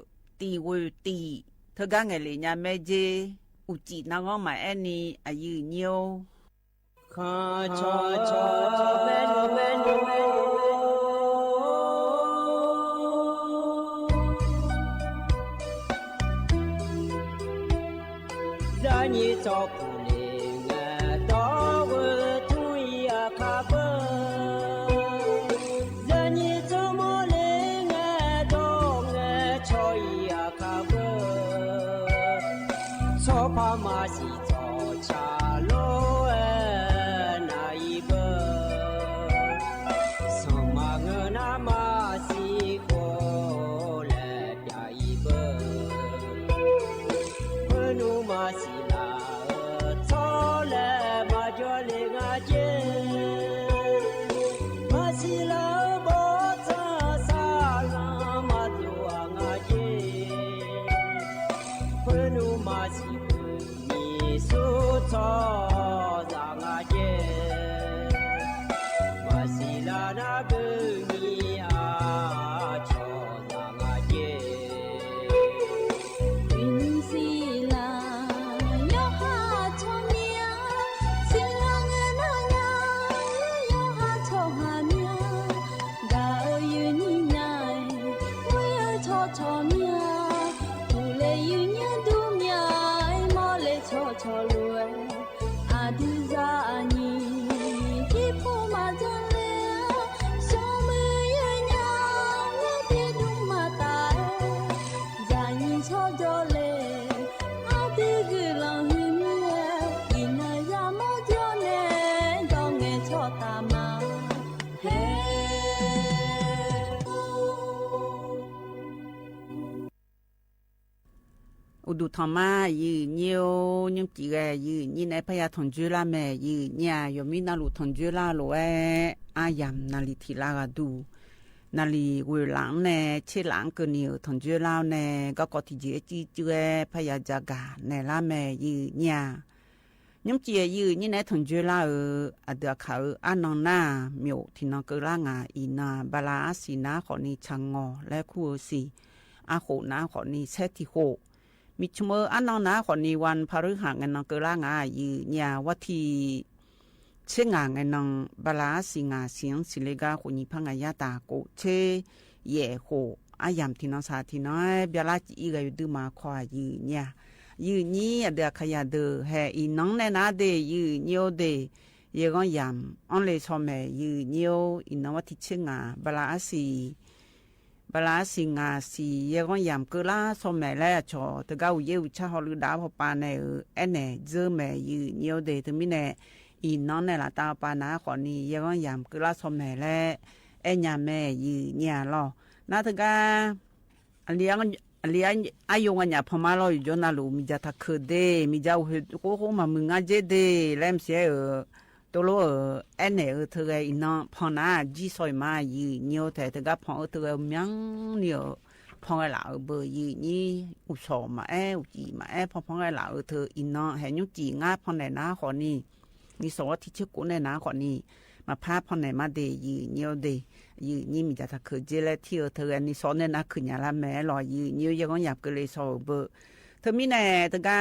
တံၣ်ဝ့ၢ်တံၣ် ထၢၣ်ဂါငဲၤလ့ညါမဲက့ အိၣ်ကံၣ်နါဂီၢ်မးအဲၣ်နံၣ် အယုၢ်ညိ အိၣ်ဒူၣ်ထီၣ်မး ယုၢ်ညိ ညီမုၢ်ကၠံၣ်ဂဲၤ ယုၢ်ညိ နဲဖဲယၤထိၣ်ကၠိလါမဲာ် ယုၢ်ညိ ယမ့ၢ်နၢ်လူၢ်ထိၣ်ကၠိလါလိာ်ဝဲ အါယၢမ်ၣ် နၣ်လံၣ်ထံၣ်လါဂၤဒူၣ် နၣ်လံၣ်ဝ့ၢ်လၣ်န့ၣ် ဆ့လၣ်ကၢၢ်နံၣ်ဧိၤ ထိၣ်ကၠိလါန့ၣ် ကီၢ်ကီၢ်ထံၣ်ကၠံၣ်အကၠံၣ်ကၠံၣ်ဝဲ ဖဲယၤကၠၣ်ဂၤ နဲလါမဲာ် ယုၢ်ညိ ညီမုၢ်ကၠံၣ်ဂဲၤ ယုၢ်ညိ နဲထိၣ်ကၠိလါဧိၤ အဒုးအခါဧိၤ အါနီၢ်နၢ် မၠိၣ်ထံၣ်နီၢ်ကၢလါ ငါအံၤနၢ် ဘၣ်လါအါစံၣ်နၢ်ဃိးနံၣ် ဆၣ်ငီၢ်လၢခူၣ်ဧိၤစံၣ် အါဃိးနၢ်ဃိးနံၣ် ဆဲးထံၣ်ဃိး မံၣ်ဆူၣ်မၢ အါနီၢ်နၢ်ဃိးနံၣ် ဝၢၼ်ဖးရူၣ်ဟၣ် ငဲၤနီၢ်ကၢလါ ငါအံၤ ယုၢ်ညိ ဝဲထံၣ် ဆ့ငၣ် ငဲၤနီၢ် ဘၣ်လါအါစံၣ် ငါးဆံ စံၣ်လ့ကါ ဃိးနံၣ် ဖးငါး ယါတၢ် ကိးဆ့ယဲၢ်ဃိး အါယၢမ်ၣ်ထံၣ်နီၢ်ဆၣ်ထံၣ်နီၢ် ဘၣ်လါကၠံၣ်အံၤဂဲၤ ယဒုးမၤခီ ယုၢ်ညိ ယုၢ်ညိ အဒုးအခါယၤဒၢး ဟဲအံၤနီၢ်နဲနၤဒ့ၣ် ယုၢ်ညိဒ့ၣ် ယဲၢ်ဂီၢ်ယၢမ်ၣ် အီၣ်လ့ၤဆီၣ်မဲာ် ယုၢ်ညိ အံၤနီၢ်ဝဲထံၣ်ဆ့ငၣ် ဘၣ်လါအါစံၣ် ဘလါအစံငါစံ ယဲၢ်ဂီၢ်ယၢမ်ၢ် ကၢၢ်လၢ်ဆီမဲာ်လၢအဆီၣ် တဂၤ အူယဲၢ်အူဆၣ်ဟီၣ်လုဒါ ဖီပာ်နဲၣ်ဧၢ အဲၣ်နဲၣ် စၢမဲာ် ယုၢ်ညိၣ်ဒ့ၣ် တမံၤနဲၣ် အံၤနီၢ်နဲၣ် လၢတၢ်ဖီပာ် နၤဟီၣ်ဃီန့ၣ် ယဲၢ်ဂီၢ်ယၢမ်ၢ် ကၢၢ်လၢ်ဆီမဲာ်လၢ အဲၣ်ညါမဲာ် ယုၢ်ညိၣ်လီၤ. နၤတဂၤ အလံာ်အါယိၣ် အညၣ်ဖီမါလီၤ ယိၣ်ညီနုၢ်လူၤ မံၤဒၣ်တၢ်ခုၣ်ဒ့ၣ် မံၤဒၣ်အိၣ်ဟ့ၣ်ဃိဃိ မၤမုာ်ငါက့ဒ့ၣ် လၢမစဲဧၢ တလိၣ်ဧၢ အဲၣ်နဲၣ်ဧၢ ထၢဂဲၤအံၤနီၢ် ဖီနၤ ကၠံၣ်ဆီၣ်အံၤမး ယုၢ်ညိၣ်ထဲ တဂၤဖီအၢ ထၢဂဲၤ မၠၣ်နံၣ်ဧၢ ဖီဂဲၤလၢ်အၢဘၢ ယုၢ်ညိၣ် အိၣ်ဆီၣ်မးအဲၣ် အိၣ်ကၠံၣ်မးအဲၣ် ဖီဖီဂဲၤလၢ်အၢ ထၢအံၤနီၢ် ဟဲညိၣ်ကၠံၣ် ငါဖီနဲၣ် နၤဟီၣ်ဃီန့ၣ် နံၣ်စီၤ ဝဲထံဆံကိးနဲၣ် နၤဟီၣ်ဃီန့ၣ် မၤဖးဖီနဲၣ်မးဒ့ၣ် ယုၢ်ညိၣ်ဒ့ၣ် ယုၢ်ညိၣ် မံၤဒၣ်တၢ်ခုၣ်က့လၢထံဧၢ ထၢဂဲၤ နံၣ်စီၤန့ၣ် နၤခုၣ်ညါလၢမဲာ်လီၤ ယုၢ်ညိၣ် ယဲၢ်ဂီၢ်ယၢမ်ၢ် ကၢၢ်လၢ်ဆီဧၢဘၢ တမံၤနဲၣ် တဂၤ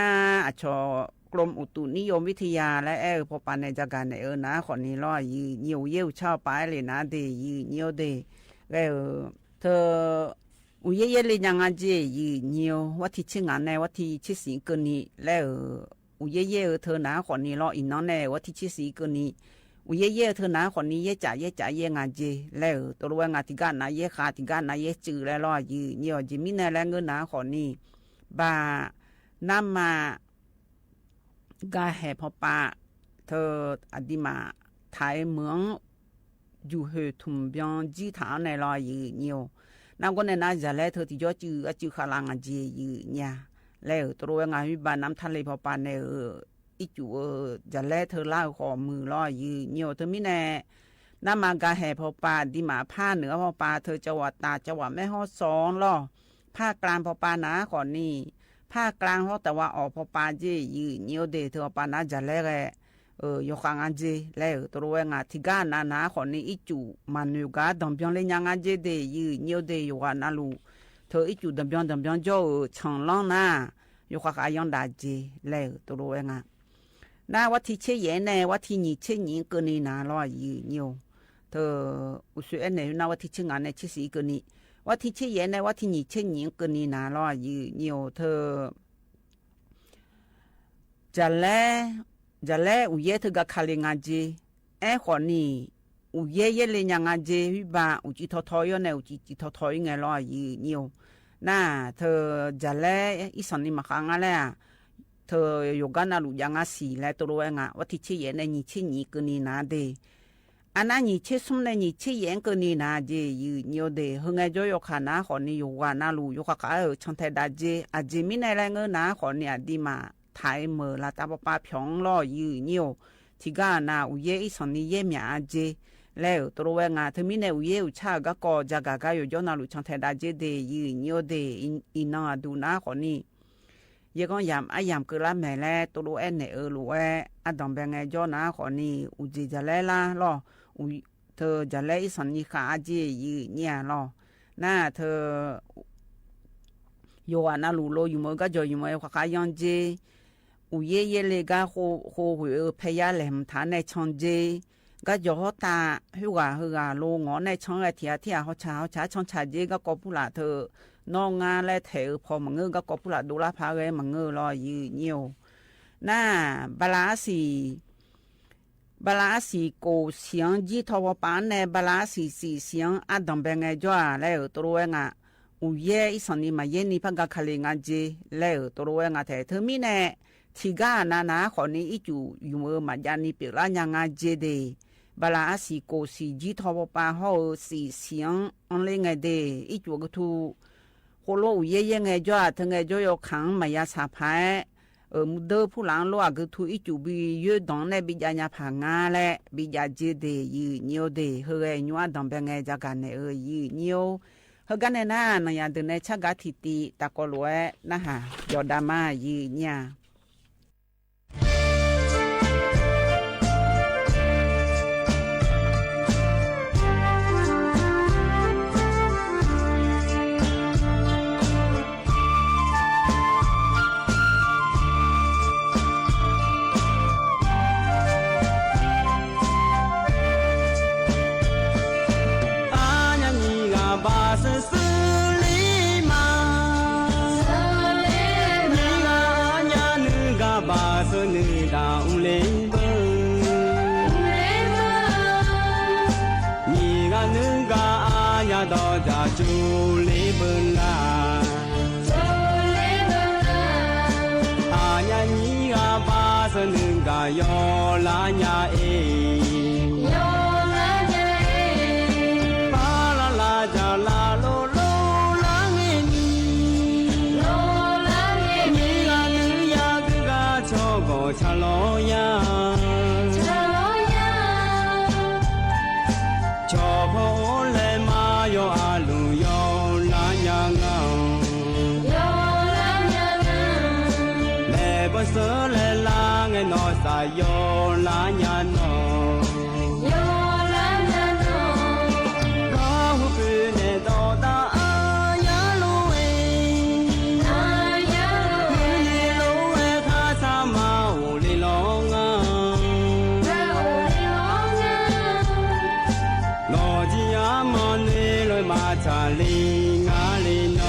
အဆီၣ် กรมอุตุนิยมวิทยา လၢအဲၣ်ဧၢ ဖီပာ်နဲၣ် ကၠီၤကၣ်နဲၣ်ဧၢ နၤဟီၣ်ဃီန့ၣ်လီၤ ယုၢ်ညိၣ် အူယဲၢ်အူဆၣ်ဖီပာ် အဲၣ်လၢနၤဒ့ၣ် ယုၢ်ညိၣ်ဒ့ၣ် ဂဲၤဧၢ ထၢ အူယဲၢ်ယဲၢ်လၢညါငါက့ ယုၢ်ညိၣ် ဝဲထံဆံငါနဲၣ် ဝဲထံဆံဆံကၢၢ်နံၣ် လၢဧၢ အူယဲၢ်ယဲၢ်ဧၢ ထၢနၤဟီၣ်ဃီန့ၣ်လီၤ အံၤနီၢ်နဲၣ် ဝဲထံဆံဆံကၢၢ်နံၣ် အူယဲၢ်ယဲၢ်ဧၢ ထၢနၤဟီၣ်ဃီန့ၣ် ယဲၢ်ကၠး ယဲၢ်ကၠးယဲၢ်ငါက့ လၢဧၢ တလိၣ်ဝဲငါ ထံဂၤနၤယဲၢ်ဃး ထံဂၤနၤယဲၢ်စုလဲလီၤ ယုၢ်ညိၣ် ယမံၤနဲၣ်လၢ ငါနၤဟီၣ်ဃီန့ၣ် ဘၣ် နမါ ကါဟဲၣ်ဖီပာ် ထၢ အဒံးမး ထၢမုၢ် ယူၢ်ဟ့ၣ်ထူၣ်ဘျီ ကၠံၣ်ထၢအီၤနဲၣ်လီၤ ယုၢ်ညိၣ် နၤဂီၢ်နဲၣ် နၤယၤလဲ ထၢတယီစု အစုဃာ်လၢ်ငါက့ ယုၢ်ညိၣ် လၢဧၢ တလိၣ်ဝဲငါ ဟံၣ်ဘၣ်နမ်ထၢလ့ၣ်ဖီပာ်နဲၣ်ဧၢ အံၤစုဧၢ ယၤလဲထၢလၢဃီမုၢ်လီၤ ယုၢ်ညိၣ် တမံၤနဲၣ် နမါကါဟဲၣ်ဖီပာ် ဒံးမးဖးနုာ်အီၤဖီပာ် ထၢကဝးတၢ် ကဝးမဲၢ်ဟီၣ်စီလီၤ ဖးကၠၣ်ဖီပာ် နၤဟီၣ်ဃီန့ၣ် ဖးကၠၣ်ဟီၣ် တဝးအီၣ်ဖီပာ်က့ ယုၢ်ညိၣ်ဒ့ၣ် ထၢဖီပာ် နၤယၤလဲဂဲၤ ယိၤဃာ်ငါက့ လၢဧၢ တလိၣ်ဝဲငါ ထံဂၤနၤ နၤဟီၣ်ဃီန့ၣ် အံၤစုမၤနၢၤကါ ဒံးဘျီလၢညါငါက့ဒ့ၣ် ယုၢ်ညိၣ်ဒ့ၣ် ယိၤဃာ်နၤလူၤ ထၢအံၤစုဒံးဘျီ ဒံးဘျီကၠီဧၢ ဆၣ်လီၤနၤ ယိၤဃာ်ဃာ်ယီၣ်ဒၣ်က့ လၢဧၢ တလိၣ်ဝဲငါ နၤဝဲထံဆံယဲၢ်နဲၣ် ဝဲထံနံၣ်ဆံနံၣ် ကၢၢ်နံၣ် နၤလီၤ ယုၢ်ညိၣ် ထၢ အိၣ်ဆူၣ်အဲၣ်နဲၣ် နၤဝဲထံဆံငါနဲၣ် ဆံဆံကၢၢ်နံၣ် ဝဲထံဆံယဲၢ်နဲၣ် ဝဲထံနံၣ်ဆံနံၣ် ကၢၢ်နံၣ် နၤလီၤ ယုၢ်ညိၣ် ထၢ ယၤလဲ ယၤလဲ အူယဲၢ်ထၢဂၤခးလ့ၣ်ငါက့ အဲၣ်ဃီန့ၣ် အူယဲၢ်ယဲၢ်လၢညါငါက့ ဟံၣ်ဘၣ် အူကၠံၣ်ထီထီအီၤနဲၣ် အူကၠံၣ်ထီထီအီၤဂဲၤလီၤ ယုၢ်ညိၣ် နၤ ထၢ ယၤလဲ အံၣ်စီၤနံၤမၤဃာ်ငါလဲၣ် ထၢယိၤကါနၤလူၤယါငါစံလဲၣ် တလိၣ်ဝဲငါ ဝဲထံဆံယဲၢ်နဲၣ် နံၣ်ဆံနံၣ် ကၢၢ်နံၣ် နၤဒ့ၣ် အနၤနံၣ်ဆံဆူၣ်နဲၣ် နံၣ်ဆံယဲၢ် ကၢၢ်နံၣ် နၤက့ ယုၢ်ညိၣ်ဒ့ၣ် ဟၢငဲၤကၠီယိၤဃာ် နၤဟီၣ်ဃီန့ၣ် ယိၤဃာ်နၤလူၤ ယိၤဃာ်ဃာ်ဧၢ ဆၣ်ထဲဒၣ်က့ အက့မံၤနဲၣ်လၢ ငါနၤဟီၣ်ဃီန့ၣ် အဒံးမး ထၢမုၢ်လၢ်တၢ်ပီးပၢ်ဖျိးလီၤ ယုၢ်ညိၣ် ထံဂၤနၤ အူယဲၢ်အံၣ်စီၤနံၤယဲၢ်မၠးအါက့ လၢဧၢ တလိၣ်ဝဲငါ တမံၤနဲၣ် အူယဲၢ်အူဆၣ်ဂၤကီး ယၤဂၤဂၤယိၤကၠီနၤလူၤ ဆၣ်ထဲဒၣ်က့ဒ့ၣ် ယုၢ်ညိၣ်ဒ့ၣ် အံၤနီၢ်အဒုး နၤဟီၣ်ဃီန့ၣ် ယဲၢ်ဂီၢ်ယၢမ်ၢ် အယၢမ်ၢ်ကၢၢ်လၢမဲာ်လၢ တလိၣ်အဲၣ်နဲၣ်အၢလိာ်ဝဲ အဒံးဘဲငဲၤကၠီ နၤဟီၣ်ဃီန့ၣ် အူကၠံၣ်ယၤလဲလၢ်လီၤ ထၢယၤလဲအံၣ်စီၤနံၤဃာ်အါက့ ယုၢ်ညိၣ်လီၤ နၤထၢ ယိၤဃာ်နၤလူၤလိာ် ယုၢ်မၢဂၤကၠီ ယုၢ်မၢဃာ်ဃာ်ယီၣ်က့ အူယဲၢ်ယဲၢ်လၢဂၤဃိ ဃိဝဲအၢ ဖဲယါလဲၤမုၢ်ထါနဲၣ် ဆၣ်က့ ဂၤကၠီဟီၣ်တၢ် ဟူဂၤဟူဂၤလိာ် ငီၢ်နဲၣ် ဆၣ်ဂဲၤထံအထံအ ဟီၣ်ဆၣ်ဟီၣ်ဆၣ် ဆၣ်က့ ဂၤကီးပူၤလၢ်ထၢ နီၢ်ငါလဲၤထဲးအၢ ဖီမုၢ်ဂ့ၤ ဂၤကီးပူၤလၢ်ဒိလၢ်ဖးဂဲၤမုၢ်ဂ့ၤလီၤ ယုၢ်ညိၣ် နၤ ဘလါအစံ ဘလါအစံကိၣ်စံၣ် ကၠံၣ်ထီၣ်ပီးပၢ်နဲၣ် ဘလါအစံစံၣ်စံၣ် အဒံးဘဲငဲၤကၠီ လၢဧၢ တလိၣ်ဝဲငါ အူယဲၢ်အံၣ်စီၤနံၤမၤယဲၢ်နံၤ ဖးဂၤခးလ့ၣ်ငါက့ လၢဧၢ တလိၣ်ဝဲငါထဲး တမံၤနဲၣ် ထံဂၤနၤ နၤဟီၣ်ဃီန့ၣ် အံၣ်စူၣ်ယုၢ်မၢမၤယါနံၤပၢၢ်လၢညါငါက့ဒ့ၣ် ဘလါအစံကိၣ်စံၣ် ကၠံၣ်ထီၣ်ပီးပၢ်ဟီၣ်ဧၢ စံၣ်စံၣ် အီၤလၢငဲၤဒ့ၣ် အံၣ်စူၣ်အကထူ ဃိလိအူယဲၢ်ယဲၢ်ငဲၤကၠီ ထၢငဲၤကၠီယိၤခၣ်မၤယါဆၣ်ဖး အၢ မူဒၢဖုလၢ်လိအကထူ အံၣ်စူၣ်ဘံယၢဒီးနဲၣ် ဘံယါညါဖးငါလဲၣ် ဘံယါက့ဒ့ၣ် ယုၢ်ညိၣ်ဒ့ၣ် ဟၢဂဲၤညိၣ်အဒံးဘဲငဲၤ ယၤဂၤနဲၣ်အၢ ယုၢ်ညိၣ် ဟၢဂၤနဲၣ်နၤ နၤယၤဒုးနဲၣ်ဆၣ်ဂၤထံၣ်တံၢ် တၢ်ကီလိာ်ဝဲ နဟး ယီၤဒါမး ယုၢ်ညိၣ် ဘၢၣ်လၢ် အညါနံၣ်ဂၤဘၣ်သၢနုၢ်ဂၤ ယီၤလၢညါအ့ၣ် ပၢ်လၢ်လၢ် တၢ်လၢ်လိၤလိၤလၢ်ငဲၢ်နံၣ် မ့ၢ်ဂၤနုၢ်ယၤ ကုၢ်ဂၤဆီၣ်ဂီၤ ဆၢလီၤယၤ ဆီၣ်ဖီအိၣ်လဲၣ်မး ယီၤအလူၢ် ယီၤလၢညါငါ လဲၤဘၢၣ်စၢၤလဲၣ်လၢ်ငဲၢ်နီၢ်သး ယီၤလၢညါနီၢ် ကီၢ်ဟူးပူၤန့ၣ်ဒီးတၢ်အါယၤလိၤဝဲ မုၢ်နံၤလိၤဝဲ ခါဆၣ်မၤအိၣ်လံလီၤငါ လီၤကံယါမၤန့ၢ်လၢမၤတၢ်လံ ငါလံနီၢ်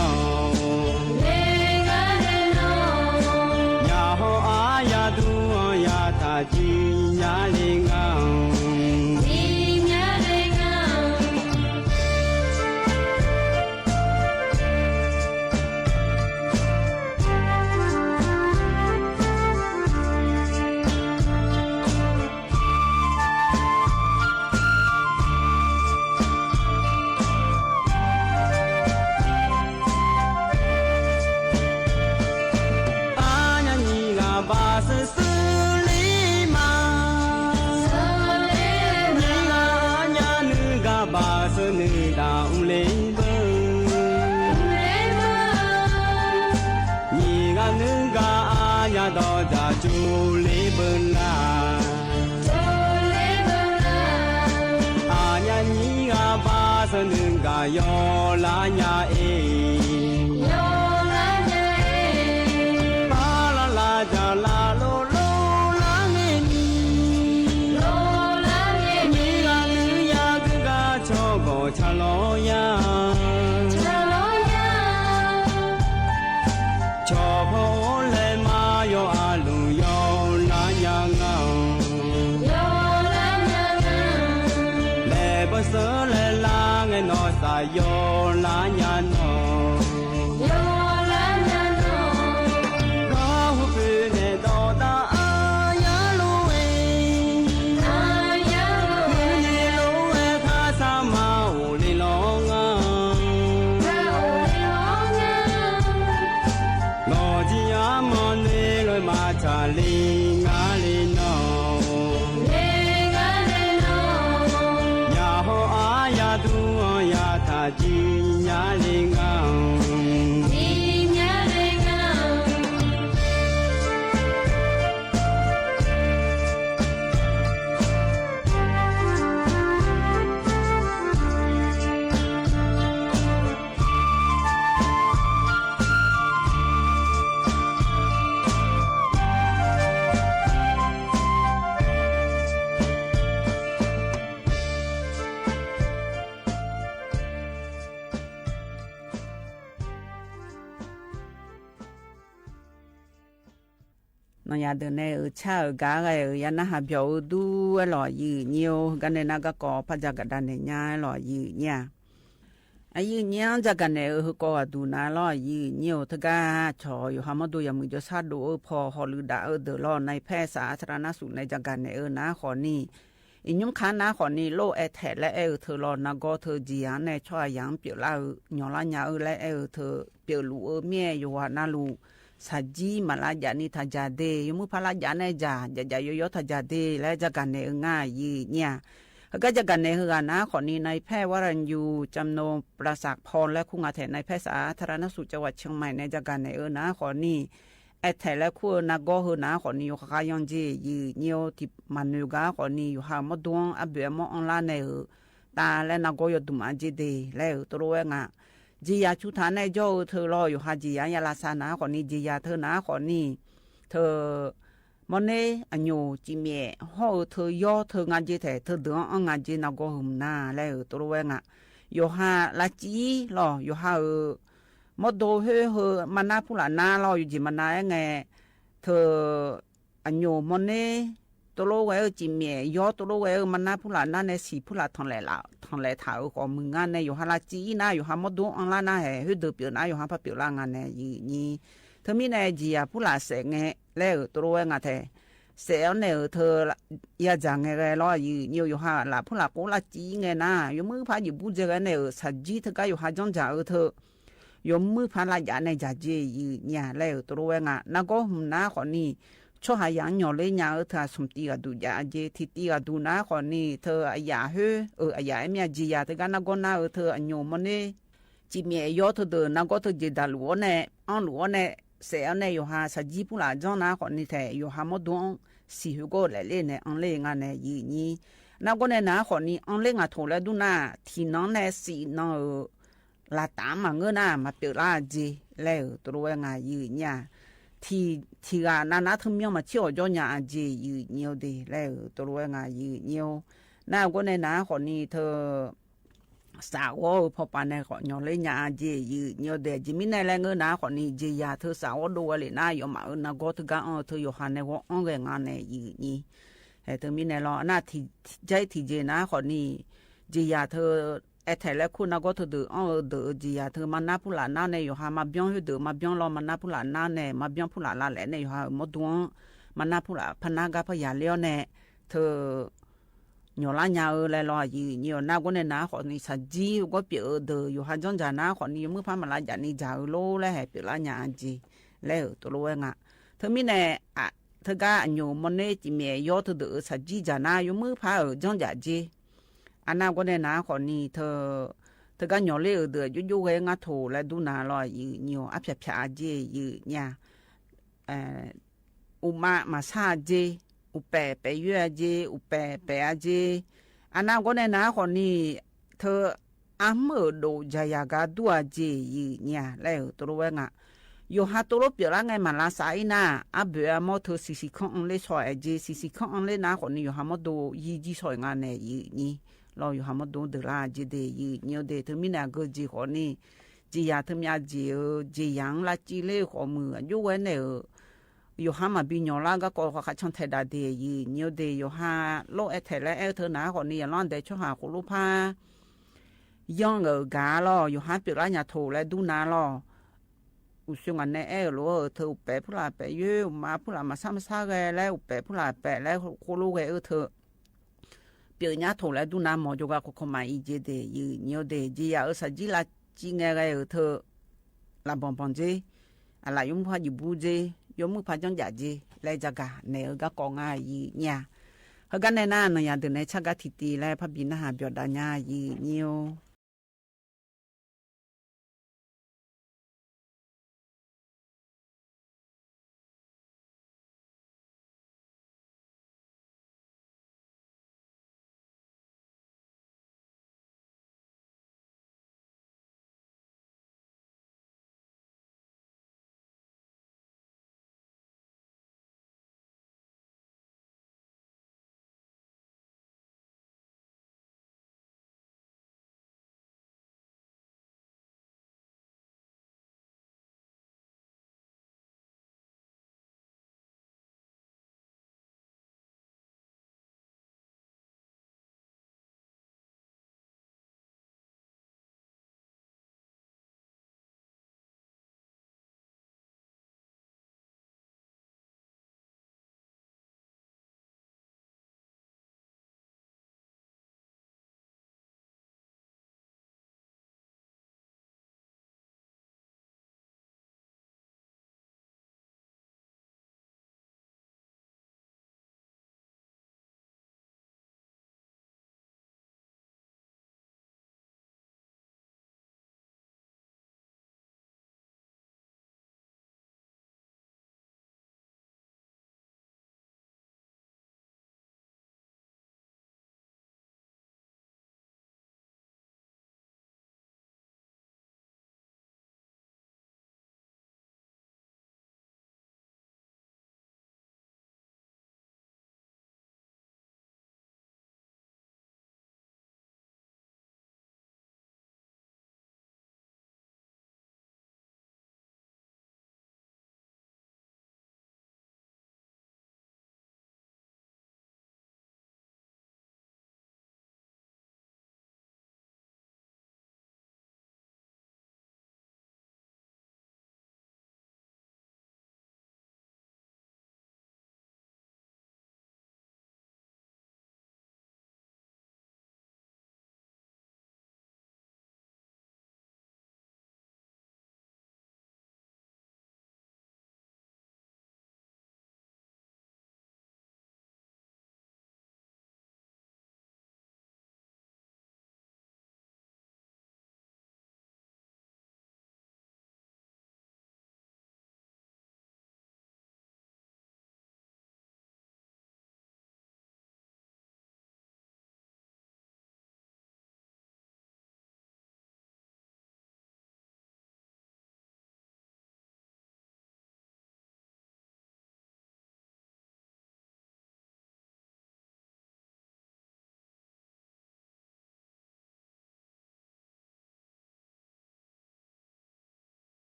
ယဟီၣ်အါယၤ ဒူအီၣ်ယၤ တၢ်ကံယါလံငါ အညါနံၣ်ဂၤဘၣ်သၢသၢလံမး နံၣ်ဂၤအညါနုၢ်ဂၤ ဘၣ်သၢနုၢ်တၢ်အူလ့ဘၢ နံၣ်ဂၤနုၢ်ဂၤ အညါဒီးတၢ်ကၠိလ့ဘၢလၢ် အညါနံၣ်ဂၤဘၣ်သၢနုၢ်ဂၤ ယီၤလၢညါအ့ၣ် ပၢ်လၢ်လၢ် တၢ်လၢ်လိၤလိၤလၢ်ငဲၢ်နံၣ် မ့ၢ်ဂၤနုၢ်ယၤ ကုၢ်ဂၤဆီၣ်ဂီၤ ဆၢလီၤယၤ ဆီၣ်ဖီအိၣ်လဲၣ်မး ယီၤအလူၢ် ယီၤလၢညါငါ လဲၤဘၢၣ်စၢၤလဲၣ်လၢ်ငဲၢ်နီၢ်သး ယီၤလၢညါနီၢ် ကီၢ်ဟူးပူၤန့ၣ်ဒီးတၢ်အါယၤလိၤဝဲ မုၢ်နံၤလိၤဝဲ ခါဆၣ်မၤအိၣ်လံလီၤငါ လီၤကံယါမၤန့ၢ်လၢမၤတၢ်လံ ငါလံနီၢ် ယဟီၣ်အါယၤ ဒူအီၣ်ယၤ တၢ်ကံယါလံငါ နီၢ်ယၤဒုးနဲၣ်ဧၢ ဆၣ်ဧၢ ကါဂၤဧၢ ယနၢ်ဟးပျီၣ်အူဒူဝဲလီၤ ယုၢ်ညိ ကါန့ၣ်နကကိးဖးယၢ်ကဒါန့ၣ်ညါလီၤ ယုၢ်ညိ အယုၢ်ညိ ယကနဲၣ်အၢ ဟိုကိးဂၤဒူနၤလီၤ ယုၢ်ညိ တဂၤ ဆီၣ် ယိၤဟၣ်မီၣ်ဒိၣ် ယမုၢ်ကၠိဆၣ်ဒိၣ်အၢ ဖီဟီၣ်လုၢ်ဒၣ်အၢဒၢးလီၤ နဖဲစးအါ သရၣ်နၢ်စူၣ် နဲၣ်ယကနဲၣ်အၢ နၤဃီၤနံၣ် အံၤညိခါ နၤဃီၤနံၣ် လိၣ်အဲထဲးလၢအဲၣ်အၢ ထဲးလီၤ နဂီၢ်ထဲး ကံယါန့ၣ် ဆီၣ်ယၤပျိာ်လၢအၢ ညီလၢညါအၢ လၢအဲၣ်အၢ ထဲးပျိာ်လူၤအၢ မ့ၢ်ယိၤဟၣ်နၢ်လူၤ ဆၣ်ကၠံ မၤလၢယၤနံၣ် တၢ်ယၤဒ့ ယမုၢ်ဖါလၢယၤန့ၣ် ယၤ ယၤယၤယီယီ တၢ်ယၤဒ့ လၢယကနဲၣ်အၢ နၤ ယုၢ်ညိ ဟကဲယကနဲၣ်ဟိုဂၤ နၤဃီၤနံၣ် နဖဲဝါရယူၤ ကၠမ်နိ ပြႃၢသၢၣ်ဖီ လၢခူငါထဲး နဖဲစးအါ သရၣ်နၢ်စူၣ် ကၠီဝါဆံမဲၣ် နဲၣ်ယကနဲၣ်အၢ နၤဃီၤနံၣ် အဲထဲးလၢခူအၢ နဂီၢ်ဟို နၤဃီၤနံၣ် ယိၤဃါဃါယီၣ်က့ ယုၢ်ညိ တံၤမၤနၢၤဂၤဃီၤနံၣ် ယိၤဟၣ်မီၣ်ဒိၣ် အဘၢၣ်အမီၣ်အီလါနဲၣ်ဧၢ တၢ်လၢနဂီၢ်ယီၤဒုးမၤက့ဒ့ လၢအၢ တရူဝဲငါ ကံယါဆူထါန့ၣ် ယီၢ်အၢ ထဲးလီၤ ယိၤဟၣ်ကံယါယါလါဆါ နၤဃီၤနံၣ် ကံယါထဲး နၤဃီၤနံၣ် ထဲး မီၣ်န့ၢ်အညိၣ် ကံမ့ၢ် ဟီၣ်အၢ ထဲးယီၢ် ထဲးငါက့ထဲး ထဲးဒုးအီၣ်အီငါက့ နဂီၢ်ဟိုမနၤ လၢအၢ တရူဝဲငါ ယိၤဟၣ်လါကံလီၤ ယိၤဟၣ်ဧၢ မီၣ်ဒိၣ်ဟ့ၣ်ဟို မၤနၢ်ဖူလၢ်နၤလီၤ ယုၢ်က့မၤနၢ်အဲၣ်ငဲ ထဲး အညိၣ်မီၣ်န့ၢ် တလူဝဲဧၢ จิตแม่ย้อ တလူဝဲဧၢ มานะผู้หลานน้าแน่ สี่ผู้หลาน ထင်လဲၣ်လၢ ထင်လဲၣ် ထၢၣ်ဧၢ ขอมือ ငါနဲ ယိၤဟၣ်လၢကၠီအီၤနၤ ယိၤဟၣ်မီၣ်ဒိၣ်အီၤလၢနၤ ဟဲ ဟဲဒုးပျိာ်နၤ ယိၤဟၣ်ဖးပျိာ်လၢ ငါနဲ ယုၢ်ညိ ထၢမံၤနဲ เจียผู้หลาน စဲးငဲ လဲၣ်ဧၢ တလူဝဲ ငါထဲ စဲးအီၤနဲဧၢ ထၢ ယၤ เจีย ငဲဂဲၤလီၤ ယုၢ်ညိ ယိၤဟၣ်လၢ ผู้หลาน ကိးလၢကၠီအီၤနၤ ယိၤမုၣ်ဖးယံၤဘူၣ်ကဲဂဲၤနဲဧၢ ဆၣ်ကၠီ ထၢကါ ယိၤဟၣ် ကျိုးကၠၢ် ဧၢ ထၢ ယိၤမုၣ်ဖးလၢယၤနဲ ယၤကၠီ ယုၢ်ညိ လဲၣ်ဧၢ တလူဝဲ ငါ နၢ်ကီၢ်မုၢ်နၤ ခီၣ်နံၤ ဆိဟးယၤ ညီလ့ညါ ဧၢ ထၢ အဆိမ်တံၢ်ဂၤဒူၣ်ယၤအကၠီ ထံၣ်တံၢ်ဂၤဒူၣ်နၤ ခီၣ်နံၤ ထၢ အယၤဟဲ အၢ အယၤအဲၣ်မ့ၢ်အကၠီယၤ ထၢကါ နၢ်ကီၢ်နၤ ဧၢ ထၢ အညိုမီၣ်န့ၣ် จิตแม่ย้อ ထၢဒုး နၢ်ကီၢ်ထၢ ကၠီဒၣ်လူၤအီၤနဲ အီၣ်လူၤအီၤနဲ စဲးအီၤနဲ ယိၤဟၣ် ဆၣ်ကၠီ ผู้หลาน ကျိုးနၤ ခီၣ်နံၤထဲ ယိၤဟၣ်မီၣ်ဒိၣ် စံးဟဲကီးလဲၣ်လၢန့ၣ် အီၤလၢ ငါနဲ ယုၢ်ညိ နၢ်ကီၢ်နဲနၤ ခီၣ်နံၤ အီၣ်လၢ ငါထိၣ်လဲၣ်ဒူၣ်နၤ ထံၣ်နၤနဲ စံးနၤဧၢ လၢတၢ်မၤငၢၢ်နၤ မၤပျိာ်လၢအကၠီ လဲၣ်ဧၢ တလူဝဲ ငါ ယုၢ်ညိ ထံၣ် ထံၣ်ဂၤနၤ နၤထၢမံၤမၤဆံၣ်အီၤကၠီညါအကၠီ ယုၢ်ညိဒ့ လဲၣ်ဧၢ တလူဝဲ ငါ ယုၢ်ညိ နၢ်ကီၢ်နဲနၤ ခီၣ်နံၤ ထၢ စးဂီၤဧၢ ဖီၣ်ပၤနဲ ခီၣ်ညီလ့ညါအကၠီ ယုၢ်ညိဒ့ ကၠီမံၤနဲလဲၣ် ငၢၢ်နၤ ခီၣ်နံၤ ကၠီယၤ ထၢ စးဂီၤဒိဝဲလံနၤ ယီၤမးဧၢ နၢ်ကီၢ်ထၢကါ အီၣ် ထၢ ယိၤဟၣ်နဲ ဂီၤအီၣ်ဂဲၤ ငါနဲ ယုၢ်ညိ ဟဲ ထၢမံၤနဲလီၤ အနၢ်ထံၣ် ကၠီထံၣ်ကၠီနၤ ခီၣ်နံၤ ကၠီယၤ ထၢ အဲၣ်ထဲလဲၣ်ခိၣ် နၢ်ကီၢ်ထၢဒုး အီၣ်ဧၢ ဒုးဧၢ ကၠီယၤ ထၢ มานะผู้หลาน နၤနဲ ယိၤဟၣ် မၤဘျီဟဲဒုး မၤဘျီလီၤ มานะผู้หลาน နၤနဲ မၤဘျီ ผู้หลาน လၢလဲၣ်နဲ ယိၤဟၣ် မီၣ်ဒိၣ် มานะผู้หลาน ဖးနၤ ကၢ်ဖးယၤလံအီၤနဲ ထၢ ညီလၢညါဧၢ လဲၣ်လီၤ ယုၢ်ညိ နၢ်ကီၢ်နဲနၤ ခီၣ်နံၤ ဆၣ်ကၠီ ဂီၢ်ပျိာ်ဧၢ ဒုး ယိၤဟၣ် ကျိုးကၠၢ် နၤ ခီၣ်နံၤ ယိၤမုၣ်ဖးမၤလၢယၤန့ၣ် ယၤဧၢ လီၤ လဲၣ် ဟဲပျိာ်လၢ ညါအကၠီ လဲၣ်ဧၢ တလူဝဲ ငါ ထၢမံၤနဲ အ ထၢကါ အညိုမီၣ်န့ၣ် ကၠီမ့ၢ်ယီၤ ထၢဒုးဧၢ ဆၣ်ကၠီ ယၤနၤ ယိၤမုၣ်ဖးဧၢ ကျိုးကၠၢ်ကၠီ အနၢ်ကီၢ်နဲနၤ ခီၣ်နံၤ ထၢ ထၢကါ ညီလ့ဧၢ ဒုး ယိယိဂဲၤ ငါထိၣ်လဲၣ်ဒူၣ်နၤလီၤ ယုၢ်ညိ အဖျၢၣ်ဖျၢၣ်အကၠီ ယုၢ်ညိ အဲ အိၣ်မး မၤဆါအကၠီ အိၣ်ပဲာ်ပဲာ်ယွဲၣ်အကၠီ အိၣ်ပဲာ်ပဲာ်အကၠီ အနၢ်ကီၢ်နဲနၤ ခီၣ်နံၤ ထၢ အမုၢ်ဒိၣ် ယၤယၤကါဒူၣ်အကၠီ ယုၢ်ညိ လဲၣ်ဧၢ တလူဝဲ ငါ ယိၤဟၣ် တလူပျိာ်လၢ ငဲမၤလၢစးအံၤနၤ အဘၢၣ်အမီၢ် ထၢ ဆံးဆံးခီၣ်အီၤလ့ ဆီၣ်အကၠီ ဆံးဆံးခီၣ်အီၤလ့နၤ ခီၣ်နံၤ ယိၤဟၣ်မီၣ်ဒိၣ် ယံာ်ယံာ်ဆီၣ် ငါနဲ ယုၢ်ညိ လီၤ ယိၤဟၣ်မီၣ်ဒိၣ် ဒုးလၢအကၠီဒ့ ယုၢ်ညိဒ့ ထၢမံၤနဲ အကၠီ ခီၣ်နံၤ ကၠီယၤ ထၢမံၤအကၠီဧၢ ကၠီယၤ လၢကၠီလ့ ဃီမုၢ် အယိၤဝဲနဲဧၢ ယိၤဟၣ် မၤဘံညီလၢ ကၢ်ကီၢ်ဃီ ခါဆၢၣ်ထဲဒၣ်ဒ့ ယုၢ်ညိဒ့ ယိၤဟၣ် လီၢ်အဲၣ်ထဲလဲၣ် အဲၣ်ထၢနၤ ခီၣ်နံၤ ယၤလီၤဒဲး ဆိဟၣ်ဃိၣ်လိဖး ယီၤဂၤလီၤ ယိၤဟၣ် ပျိာ်လၢညါ ထိၣ်လဲၣ်ဒူၣ်နၤလီၤ အိၣ်ဆူၣ် ငါနဲ အဲၣ်လိာ် ထၢ အိၣ်ပဲာ် ဖုလၢပဲာ်ယွဲၣ် အိၣ်မး ဖုလၢမၤဆါမၤဆါဂဲၤလဲၣ် အိၣ်ပဲာ် ဖုလၢပဲာ်လဲၣ် ဃိၣ်လိဂဲၤ အဲၣ်ထၢ ပျိာ်ညါ ထိၣ်လဲၣ်ဒူၣ်နၤ မ်ယိၤဂၤ ခိၣ်ခိၣ်မး အံၤကၠီဒ့ ယုၢ်ညိဒ့ ကၠီယၤဧၢ ဆၣ်ကၠီ လၢကၠီ ငဲဂဲၤ အဲၣ်ထၢ လၢဘီဘီကၠီ အလၢ ယိၤမုၣ်ဖးယံာ်ဘူၣ်ကၠီ ယိၤမုၣ်ဖး ကျိုးကၠၢ်ကၠီ လဲၤကၠီဂၤ နဲဧၢ ကၢ်ကီၢ် ငါ ယုၢ်ညိ ဟဲကၠီနဲနၤ နယၤဒုးနဲ ဆၢကၠီ ထံၣ်တံၢ်လၢ ဖးဘံနၢ်ဟး ပၠီၣ်ဒၣ်ညါ ယုၢ်ညိ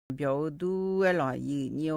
ဘျီဢိူဝ်ၼၼ်ႉ ယိုဝ်းညီၼိုင်ႈဢိူဝ်လၢႆး ဟိုၵၢၼ်ၼၼ်ႉ ၸိမ်းမၢမုၼ်ဢိူဝ်လၢႆး ႁိုဝ်ဝဲ မဲၼမ်ႉပိင်းထိူဝ်ႈလီၤ ယွၼ်ႉၼႃႇ ဒုၼ်ႇၼႃႇဢိူဝ်လီၤ ဢူးယဲၵ်ႉယဲၵ်ႉၼႆႉ ဢီးၸူး တေႃႇလေႃး ၽူႈလႃႇဢိူဝ်ၼႆႉ ပီယိုဝ်းၼီႇလႄႈ ယၢပ်ႇၽၢၼ် ဢိူဝ် ၸိူင်ႉဢိူဝ်လၢႆး ဢိူဝ် ထိူဝ်ႈၼႃႇၶွင်ၼႆႉလီၤ ယိုဝ်းညီၼိုင်ႈ ဢီးၼိုင်ႈထိူဝ်ႈ ၸွင်ႇထႅင်ႈတႃႇမႃးၸေး ယိုဝ်းညီၼိုင်ႈလၢႆး ဢိူဝ် တေႃႇလေႃးဝဲငၢႆး ယိုဝ်းညီၼိုင်ႈတႄႉ တေႃႇထိူဝ်ႈလႄႈ ႁဵတ်းၸႃးထိူဝ်ႈလႄႈ ႁမ်ႇထႃႇၼႆႉလီၤ ႁဵတ်းၸႃးတႄႉ ဢိူဝ် ယီႈၶျေးတီႈ ႁဵတ်းၸႃးၸေးလႄႈ ႁမ်ႇထႃႇၼႆႉ ဢီးၼိုင်ႈ ႁိုဝ်ၵေႃႈ ႁိုဝ်ၵႃႈ ၶူးၼႃႇဢိူဝ်လၢႆး ၵႃႈလႄႈ ႁမ်ႇယီႈထႃႇမႃးၸေးလၢႆး ဢိူဝ် တေႃႇလေႃးဝဲငၢႆးတႄႉ ၵႃႈမၢင်ၽွင်ႈပႃးဢိူဝ်လႄႈ ၼႃႇၶွင်ၼႆႉ ဢိူဝ် ၶျေးတီႈ ၵီႇလေႃးၸေးတႄႉ ယိုဝ်းညီၼိုင်ႈတႄႉ ထိူဝ်ႈၼႃႇလီၤ ယိုဝ်းညီၼိုင်ႈ ႁိုဝ်ၼႃႇၶွင်ၼႆႉ ဢီးၸူးယိူဝ်းလဵဝ်ၼႆႉ ဢိူဝ် တေႃႇလေႃး ၽူႈလႃႇဢိူဝ် ဢီးၸူး ၽူႈလႃႇ လေႃးၵေႃႈ ထိူဝ်ၵႃႈ ဢီးဢွင်ႇၼႃႇၶွင်ၼႆႉ လေႃးၵေႃႈ ႁိုဝ်လႄႈ ဢိူဝ် ၶွင်ၼႆႉ ၵေႃႈ ဒုၼ်ႇၼႃႇၼႃႇ ဢီးၸူး ထိူဝ်ၵႃႈ ၼီႇလႄႈ ယၢၼ်ၼႆႉလီၤ ယိုဝ်းညီၼိုင်ႈ ၵႃႈၸၢၵ်ႈၵၢၼ်ၼႆႉ ႁိုဝ်ၵႃႈ ၼႃႇၶွင်ၼႆႉ ၼၢႆး သီႇဝႃးၵွၼ်ႇ ပူဝ်ႇပွင်ႇလႄႈ ၶူးငၢႆးတႄႉ လွင်ႈၽူႈဝႃႈ ရႃႇၸၵၢၼ် ၸင်ႇဝၢတ်ႇ ၶျဵင်းမႆႇၼႆႉ ၸၢၵ်ႈၵၢၼ်ၼႆႉ ဢိူဝ် ၼႃႇၶွင်ၼႆႉ ၸိမ်းမၢမုၼ်ဢိူဝ်လႃႇ ႁိုဝ်ၵႃႈၸိူဝ်းဢိူဝ်လႄႈ ဢိူဝ် ၵႃႈၸၢၵ်ႈၵၢၼ်ၼႆႉ ဢိူဝ် လူဝ်ႇဝႆႉ ဢီးၸူး မႄႈၼမ်ႉပိင်း ၼမ်ႉပိင်းလႄႈ ၶူးလေႃးၵေႃႈ ထိူဝ်ၵေႃႈ ၼႃႇၶွင်ၼႆႉ ထိူဝ်ၵႃႈ แขวงนครพิงค์ เทศบาลนครเชียงใหม่ ၼႆႉ ဢိူဝ် တူႇတူႇတူႇတူႇတူႇ ဢိူဝ် ၸေး ယိုဝ်းညီၼိုင်ႈလီၤ ၼႃႇ ႁိုဝ်ၵေႃႈၼႆႉ ၼႃႇၶွင်ၼႆႉ ဢႃႇယွမ်းမႃး ပီႈထၢင်ႇဢႃႉ ႁိုဝ်တဵင် ႁိုဝ်မႅၼ်ႈၼၼ် တူၺ်းလူးတူၺ်း လႄႈ လၢတ်ႈတႃႇပေႃးပႃးၽွင်ႈလႄႈလီၤ ၼႃႇ မိူဝ်ႈဢိူဝ် ၵွင်ႈၶျဵၵ်းၵေႃႈလႆႈၼႃႇလႄႈလီၤ ၼႃႇ ၵေႃႈၼႆႉ ၼႃႇ မိူဝ်ႈဢိူဝ် ၵွင်ႈၶျဵၵ်းၼႆႉ တႃႇဢွၵ်ႇပႃးဢီႈၶႃႈၼႃႇလႄႈလီၤ တေႃႇတေႃႇ ဢိူဝ် ၶျေးတီႈ ၵီႇလေႃးၸေးတႄႉ ယိုဝ်းညီၼိုင်ႈတႄႉ ပလႃးသီႇ ဝူၺ်ႇသီႇ ၸိုင်ႈၼူၵ်ႉႁူဝ်လႃႇ ႁိူဝ်း ဢႃႇ ၶေႃႈၶေႃႈလႃႇ ဢိူဝ် ဢမ်ႇလိုဝ်ႈၵႂႃႇမႃးၸေး လႄႈ ၸၢၵ်ႈၵၢၼ်ၼႆႉ ဢိူဝ် ၵႃႈၵေႃႈ ငၢႆးယိုဝ်းညီၼိုင်ႈ ၸၢႆးတီႈၵေႃႈ ဢႃႇ တူၺ်းၼႃႇလီၤ ယိုဝ်းညီၼိုင်ႈ ဢီးၼိုင်ႈ ၼႃႇၶွင်ၼႆႉ ထိူဝ်ၵႃႈ သႃႇလွင်းဢႃႇတႃႇၶႃႈ ဢိူဝ် တိူင်း ၸၢၵ်ႈၵၢၼ်ၼႆႉ ဢိူဝ် ၵႃႈၵေႃႈ ငၢႆးတႄႉ ႁိုဝ်တႄႉ ဢီးၼိုင်ႈၶႃႈ ၼႃႇၶွင်ၼႆႉ ယူႇဢူဝ်ႈထိူဝ်ႈလီၤ ယိုဝ်းညီၼိုင်ႈ မႃးမူႇသဘီး မႃးမူၼ်ႈလႄႈ ၶူးမႄႈၼႄႇ ယိုဝ်းညီၼိုင်ႈ ဢႃႇယုဝႆႉၼႆႉ ၸိုင်ႈၼူၵ်ႉႁူဝ် ဢႃႇ တူၺ်းၼႃႇၶွင်ၼႆႉ ထိူဝ်ႈ ဢႃႇသီႇ ဢႃႇလူႇ ပျႃႉၵႃႈၵိူဝ်လႄႈ ၼႃႇၶွင်ၼႆႉ ယွမ်းမျႃႉ ပျႃႉတူဝ်လႄႈ ငၢၼ်းၼႆႉ ယွမ်းမျႃႉၶႃႈ ဢိူဝ် မီးလီၤ ယိုဝ်းညီၼိုင်ႈ ထိူဝ်ႈမီးၼႆႉ ၸိုင်ႈၼူၵ်ႉႁူဝ် ဢႃႇ တူၺ်းၼႃႇၶွင်ၼႆႉ ႁိုဝ်ပႃးယိုဝ်း ပူႇမိူဝ်ႈႁေႃႈ ၵဝ်ႇလီႇ မိူဝ်ႈပီဢီးတူဝ်လႄႈ ၸၢင်ႈထႅင်ႈတႃႇမႃးၸေး ယိုဝ်းညီၼိုင်ႈ ၵႃႈၸၢၵ်ႈၵၢၼ်ၼႆႉ ႁိုဝ်ၵႃႈ ၼႃႇၶွင်ၼႆႉ ၼၢႆးၸရိူၼ်းၽိမ်းၶၢၼ်လႄႈ ၶူးငၢႆးထႅင်ႈ ၵႃႈသဵင်ႈၸင်ႇဝၢတ်ႇ ၶျဵင်းမႆႇၼႆႉ ၸၢၵ်ႈၵၢၼ်ၼႆႉ ဢိူဝ် ၼႃႇၶွင်ၼႆႉ ၸိမ်းမႃးမိူဝ်ႈလႃႇ ႁိုဝ်ၼႃႇ လႄႈ ငၢႆးၸိုင်ႈၼူၵ်ႉႁူဝ် ဢႃႇ တူၺ်း ၵူႈၼီႈၽၢင်ႉ ဢႃႇ ယႃႇတႃႇၵူႈၸေး ယႄႇၶူဝ်ၼႃႇၶွင်ၼႆႉ မီးၸႃႉၽႄႈၸွင်ႇ ၽေႃႈပႃႈလႄႈ ၼႃႇၶွင်ၼႆႉ သီႇမိုၼ်ႇၼီႈၽၢင်ႉ ဢႃႇ ယႃႇတႃႇ သီႇၸေးရႆႉၵႃႈ သီႇၸေးသီႇရႆႉၵႃႈ တူၺ်းၶႃႈဢိူဝ်ၸေး ထိူဝ်ႈၵႃႈၶႃႈဢိူဝ် ထိူဝ်ႈမႃးမူႇသဘီး ၼႃႇၶွင်ၼႆႉလီၤ ထိူဝ်ႈၵႃႈယူႇဢူဝ်ႈထိူဝ်ႈ ၼႃႇၶွင်ၼႆႉ ၼမ်ႉတေႃႇမႆႉလႄႈ ဢိူဝ် ထိူဝ်ႈ ၼမ်ႉတေႃႇမႆႉလႄႈ ဢိူဝ် ယူႇဢူဝ်ႈထိူဝ်ႈ တိူဝ်ႉဢီႈသင်ၼႆႉ ၶၢမ်ႈယၢင်ႇဢႃႇၸေး ထိူဝ်ႈၵႃႈ ဢမ်ႇၽိူဝ်ႇၽြႃး ၶျဵင်းတၢဝ်ႈ ႁေႃႈ ဢမ်ႇၽိူဝ်ႇၾၢင် လီၤ ယိုဝ်းညီၼိုင်ႈ ၸိမ်းမီးၼႆႉလႄႈ ငိုၼ်း ၼႃႇၶွင်ၼႆႉ ထိူဝ်ႈမျၢတ်ႈၵႃႈ ဢိူဝ် ဢမ်ႇၽိူဝ်ႇ ၼႃႇၶွင်ၼႆႉ ဢႃႇ ဢူႈၸေးၸႃႇလႄႈ ပေႃႈပႃႈလႄႈ ၼႃႇၶွင်ၼႆႉ မႃးမူႇသဘီးထိူဝ်ႈလီၤ ထိူဝ်ႈမႃးမူၼ်ႈ ထိူဝ်ႈယူႇဢူဝ်ႈထိူဝ်ႈၶႃႈ ဢိူဝ် ထိူဝ်ႈယွမ်းမိုဝ်းမျႄႉ ဢၼ်ၼႃႇ ၸၢင်ႈၼႆႉၵေႃႈ ယွမ်းၶိုၼ်း ယွမ်းသေႃႇၵေႃႈ ယွမ်းသေႃႇၸေး ဢၼ်ၼႃႇ ဢသီႇၵေႃႈ ယွမ်းႁိုဝ်ဢႃႇၸေး ယိုဝ်းညီၼိုင်ႈ ပႃႈၶူဝ်ၵေႃႈ ယွမ်းမိုဝ်းဢႃႇၸေး ထိူဝ်ႈၸၢင်ႈထိုင်လွင်ႈၶႃႈၼႃႇ လီၤ သူဢႄႇလူဝ်ႇ ဢမ်ႇၽိူဝ်ႇၽြႃး ဢမ်ႇၽိူဝ်ႇၶျဵင်းတၢဝ်ႈ ဢမ်ႇၽိူဝ်ႇၾၢင် ထိူဝ်ႈၼႃႇ လီၤ ယိုဝ်းညီၼိုင်ႈ ထိူဝ်ႈမီးၼႆႉ ၸိုင်ႈၼူၵ်ႉႁူဝ် ဢႃႇ တူၺ်းၼႃႇၶွင်ၼႆႉ ထိူဝ်ႈၵႃႈ ဢမ်ႇၽိူဝ်ႇၽႃႇၶဝ် ထႃႇဢိူဝ်တႄႉ လီၤ ယိုဝ်းညီၼိုင်ႈ ထိူဝ်ႈတေႃႇတေႃႇ ဝူၺ်ႇၽႃႉ သူမ်ႇယႃႇတႃႇ သီႇရႆႉၵႃႈတူၺ်းၸေး လႄႈ တူၺ်းလူးဝႆႉငၢႆး ယိုဝ်းညီၼိုင်ႈ ထိူဝ်ႈမီးၼႆႉ ၸိုင်ႈၼူၵ်ႉႁူဝ် ဢႃႇ တူၺ်း ပလႃးသီႇ ငႃႇသီႇ ႁိူဝ်ႇသီႇၼႆႉ ပႃးသီႇသီႇ ၵိူဝ်းၼႆႉ ၼႃႇၶွင်ၼႆႉ ယွမ်းမျႃႉ ပျႃႉငၢႆးၸေး လႄႈ တူၺ်းလူးဝႆႉငၢႆး ဢီးၼိုင်ႈၼႃႇ လႄႈ တူၺ်းလူးဝႆႉငၢႆး ယူႇ ထိူဝ်ႈၵႃႈ ဢမ်ႇၽိူဝ်ႇၽႃႇ ပေႃးၼႆ တူၺ်း ၼမ်ႉတေႃႇမႆႉ ထိူဝ်ႈၼႃႇ လီၤ ယိုဝ်းညီၼိုင်ႈ ထီႇၵျီႇလူဝ်ႇ ဢႃႇ တူၺ်း သုမ်ႇၶျေး ၼီႈပႃႇၼႆႉ ပီႈဢွင်ႇဢိူဝ်ၸေး ဢၼ်ၼႃႇ ႁိူဝ်းမျၢတ်ႈၼႆႉ ယၢင်ႈဢွင်ႇဢိူဝ်ၼႃႇၶွင်ၼႆႉ သၢမ်လၢၼ်ႉ တႃႇၶႃႈဢိူဝ် တိူဝ်ႉလႃႈ ႁႃႈသႅၼ်ငၢႆးၸေး ယိုဝ်းညီၼိုင်ႈ လႄႈ တူၺ်းလူးဝႆႉငၢႆး ထိူဝ်ႈမီးၼႆႉ ၸိုင်ႈၼူၵ်ႉႁူဝ် ဢႃႇ တူၺ်းၼႃႇၶွင်ၼႆႉ ယူႇ ထိူဝ်ႈယွမ်းမျႃႉတူဝ်လႄႈ ဢိူဝ် ပႃႇတႃႇပႃႇၼႆႉ ယူႇ ၽေႃႈပီႈဢွင်ႇ တူဝ်ႁႃႈယႃႇတူႇယႃႇၼီႈ ယိင်းပူႇမိူဝ်ႈႁေႃႈၵဝ်ႇလီႇ မိူဝ်ႈၽေႃႈပီႈဢွင်ႇတူဝ်မႃးတႄႉလႄႈ ၸႃႇၵႃႇၼႆႉ ဢိူဝ် ၵႃႈၵေႃႈငၢႆး ယိုဝ်းညီၼိုင်ႈ ဢၼ်ၼႃႇ ၸၢႆးထီႇၵေႃႈ ဢႃႇ တူၺ်းလူး ယိုဝ်းညီၼိုင်ႈၵေႃႈ ဢႃႇ တူၺ်းၼႃႇၶွင်ၼႆႉ ထိူဝ်ႈၵႃႈ ၶူၼ်သူင်ႇ ၸင်ႇဝၢတ်ႇၶျဵင်းမႆႇ ၽေႃႈပႃႈႁေႃႈ ဢိူဝ် ထိူဝ်ႈ ဢူဝ်းၵၢၼ်ႇပရိႁၢၼ်သူၼ် ၸင်ႇဝၢတ်ႇၶျဵင်းမႆႇ တႃႇၵေႃႈလူဝ်ႇၵုမ်းလဵဝ်ၼႆႉ ႁေႃႈလိုဝ်ႈတႃႇဢိူဝ်လႄႈ ဢိူဝ် ထိူဝ်ႈၼႃႇၶွင်ၼႆႉ ထိူဝ်ႈ လူဝ်ႇယုမ်ႇဢိူဝ် ၵႃႈၸွႆႈယုမ်ႇဢိူဝ် ၽေႃႈပႃႈၽွင်ႈ သေႃးႁႃယႃႈ ထိူဝ်ႈၵႃႈယုမ်ႇဢိူဝ် တိူင်း မႃးပီႈတိူဝ်ႉလႄႈၼႆႉ ဢႃႇယုဝႆႉၼႆႉ ႁေႃႈလိုဝ်ႈတႃႇၺႃးၽႃႇငႃးလႄႈ ႁေႃႈလိုဝ်ႈတႃႇမႃးၸေး လႄႈ ၸႃႇၵႃႇၼႆႉ ငၢႆး ယိုဝ်းညီၼိုင်ႈ ထိူဝ်ႈၵႃႈ ဢူဝ်းၵၢၼ်ႇပရိႁၢၼ်သူၼ် ၸင်ႇဝၢတ်ႇၶျဵင်းမႆႇ ႁေႃႈ ဢိူဝ် သမ်ႇၼၵ်ႉငၢၼ်းၶူၼ်သူင်ႇ ၸင်ႇဝၢတ်ႇၶျဵင်းမႆႇ ႁိူဝ်ႈၼႃႇၶွင်ၼႆႉ ထိူဝ်ႈ ဢေႃးပေႃးၸေႃး ႁေႃႈၶူၼ်သူင်ႇလႄႈ ငၢႆးတႄႉ တႃႇၵေႃႈလူဝ်ႇၵုမ်းလဵဝ်ၼႆႉ ယႃႇလွင်ႈတႄႉ သေႃးႁႃလူဝ်ႇယုမ်ႇဢိူဝ် ၵႃႈၸွႆႈယုမ်ႇဢိူဝ် ၽေႃႈ မႃးပီႈလႃႈလႄႈ လႃႈသႃႇဢိူဝ်လႄႈ ဢႃႇ တီႈမႃး ထိူဝ်ႈ ယူႇဝႃႈၼႃႇ လူႇၵႃႈတူႈလႄႈ ပေႃးယႃႇပေႃးၸႃႇငႃႇ ထိူဝ်ႈၵႃႈ ႁေႃႈပရၶျုမ်း ၶလိူမ်ၽၵ်ႉၵျီႇ ပႅတ်ႇသိပ်းၽၼ်ႇသႃႇ လီႈ ယိုဝ်းညီၼိုင်ႈ ထိူဝ်ႈၵႃႈ ပေႃးၸႃႇၼႆႉ ၸႃႇၵႃႇၼႆႉ ဢိူဝ် ႁိူဝ်ႈၼႃႇၶွင်ၼႆႉ လႄႈ ဢိူဝ် ထိူဝ်ႈ ဢႃႇယုဝႆႉၼႆႉ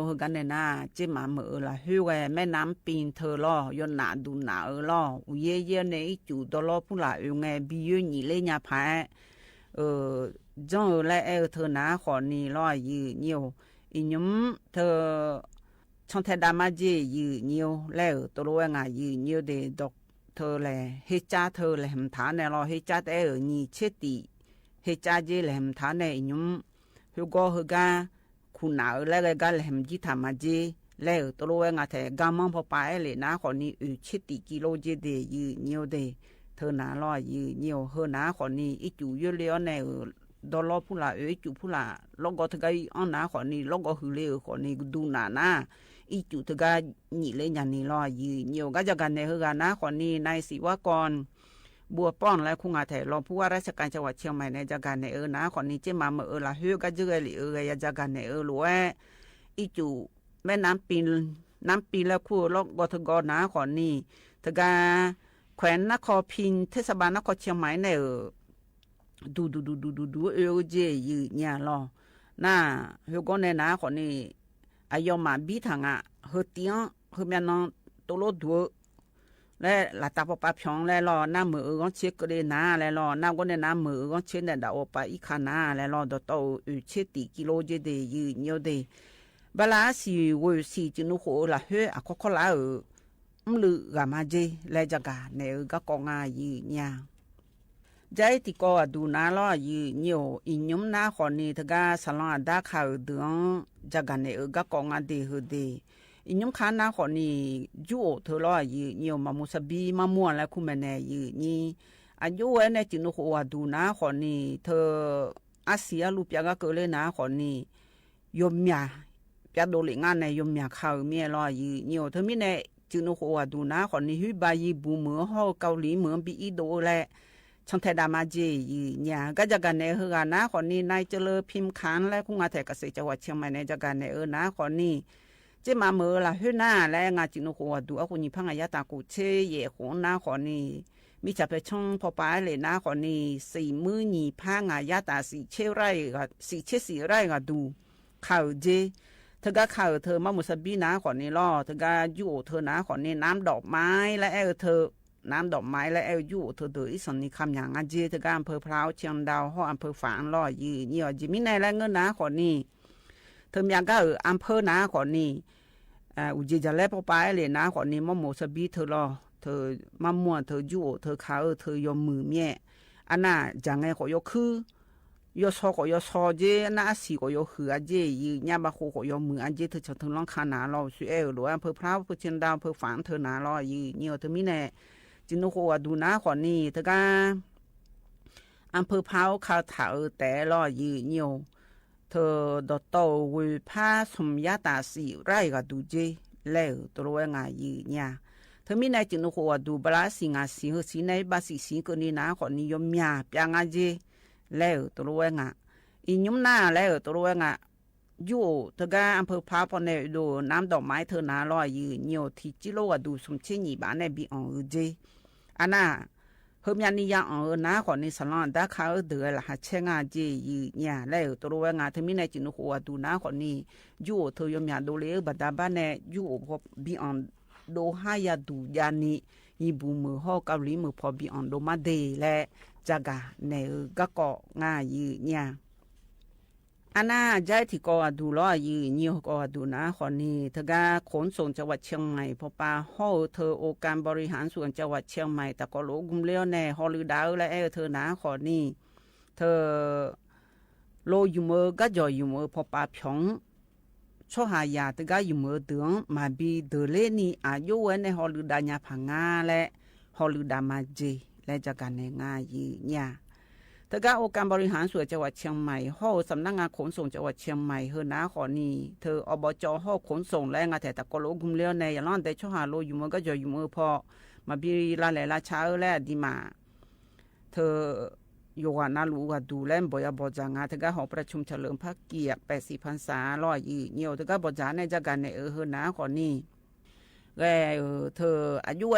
ပီႈမိုၼ်ႇတႃႇ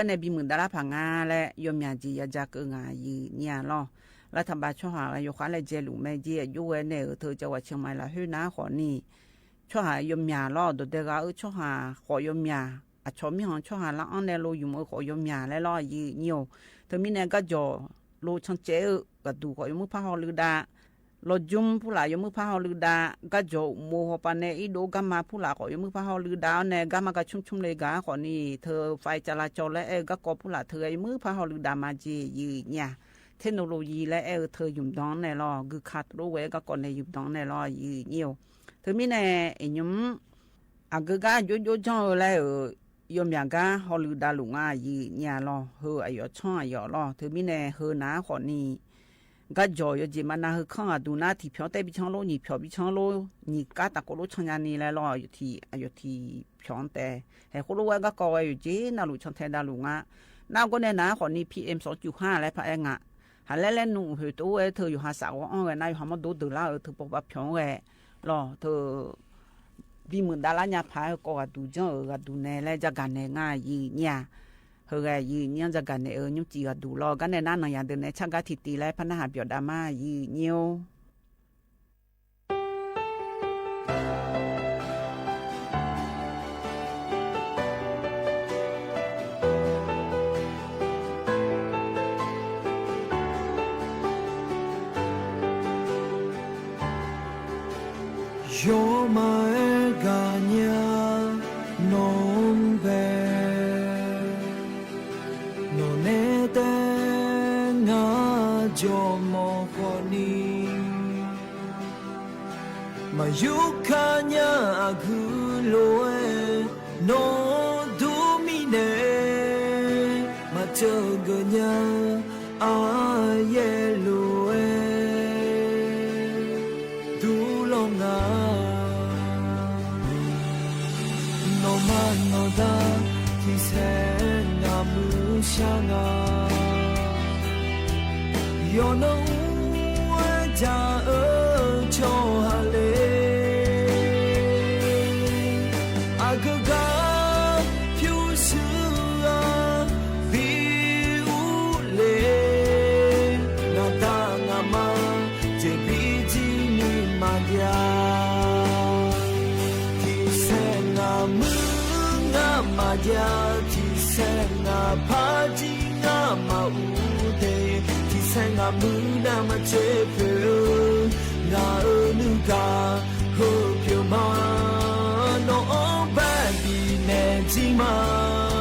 လႃႇၽႃႇငႃးလႄႈ ယွမ်းမျႃႉၸေး ယႃႇၸႃႇၵိူဝ်ငႃး ယိုဝ်းညီၼိုင်ႈ လီႈ รัฐบาลช่อหา ยกขะแลแจหลุมแม่เจีย ยกไว้แน่ เออ เทิงจังหวัดเชียงใหม่ละ เฮ้ย นาขอนี่ ช่อหา ยอมหย่าลอ ดอกเตอร์กา เออ ช่อหา ขอยอมหย่า อะ ชอมมิหอง ช่อหา ละอั้นแน่ โลหยุม เออ ขอยอมหย่า และลอ ยื้อเยี่ยว เถิงมีแน่ ก้าจ๋อ โลชังแจ เออ กาดู ขอยกมือผ้าห่อลือดา ลอจุ้ม ผู้หลาย ยกมือผ้าห่อลือดา ก้าจ๋อ โมโหปาแน่ อี้โด ก้ามา ผู้หลาย ขอยกมือผ้าห่อลือดา แน่ ก้ามากาชุ่มๆ เลยกา ขอนี่ เถิงฝ่ายจราจรและ เออ ก้ากอ ผู้หลาย เถิง ยกมือผ้าห่อลือดามาเจีย ยื้อเยี่ยว เทคโนโลยีและ เออ เถิงหยุมดองแน่ลอ กือขาดโลกไว้ ก้ากอ แน่ หยุมดองแน่ลอ ยื้อเยี่ยว เถิงมีแน่ เอ็นยม อะ กือก้า โยโย่จ้อง เออ และ เออ ยอมหย่าก้า ห่อลือดาหลุงอา ยื้อเยี่ยวลอ เฮอ อะหยอดช่อง อะหยอดลอ เถิงมีแน่ เฮอ นาขอนี่ ก้าจ๋อ ยอเจตนา เฮอ ข้างอะดูนา ถี่เผียวแต๊ปีช้างโล หยี่เผียวปีช้างโล หยี่ก้าตะโกโลชังยานี และลอ อยู่ถี่ อะ อยู่ถี่เผียวแต๊ แหกโคโลไว้ ก้ากอ ไว้ อยู่เจนาหลุง ช่างแท้ดาหลุงอา นาก็แน่ นาขอนี่ พีเอ็ม สองจุดห้า และพะแองอะ หาแลแลหนุ่ม เฮอ โต เออ เถิงอยู่หาสาวอ้อ เออ นา อยู่หาหมอโดเดินละ เออ เถิงปอปาเผียว เออ ลอ เถิง วีหมื่นดาราญาผา เออ ก็กาดูจ้อง เออ กาดูแน่ และจะกาแน่ ง่าย ยื้อเยี่ยว เฮอ แก ยื้อเยี่ยว จะกาแน่ เออ ยุ้งจีกาดูลอ ก้าแน่ นาหนังอย่างเดิมแน่ ช่างก้า ถี่ๆ และพะนาหาเปียวดามา ยื้อเยี่ยว ယီၤမးအဲၣ်ကညါနီၢ်ဘဲ နီၢ်နဲတဲ ငါယီၤမီၢ်ဃီနံၤ မၤယုၢ်ခါညါအဂုၤလိၤဝဲ နီၢ်ဒိၣ်မံၤနဲ မၤစၢၤကညါ အါယဲၢ်လိၤဝဲ ဒူလီၤငါ နီၢ်မၤနီၢ်ဒၢ ထံဆဲးနၤမုၢ်ဆါငါ ယီၤနီၢ်အူဝဲဒၣ်အၢ ကၠီဟးလ့ အကကၤ ဖၠူစူအါ ဘံအူလ့ နၤတၢ်ငါမၤ စဲးဘံကံနံၤမၤဒၣ် ထံဆဲးနၤမုၢ်ငါမၤဒၣ် ထံဆဲးနၤဖးဒံ ငါမၤအူဒ့ ထံဆဲးနၤမုၢ်နၤမၤစၢၤဖု ငါအၢနုၢ်ကၤ ဟၢဖၠိမး နီၢ်အီၣ်ဘဲဘံနဲၣ်ကံမး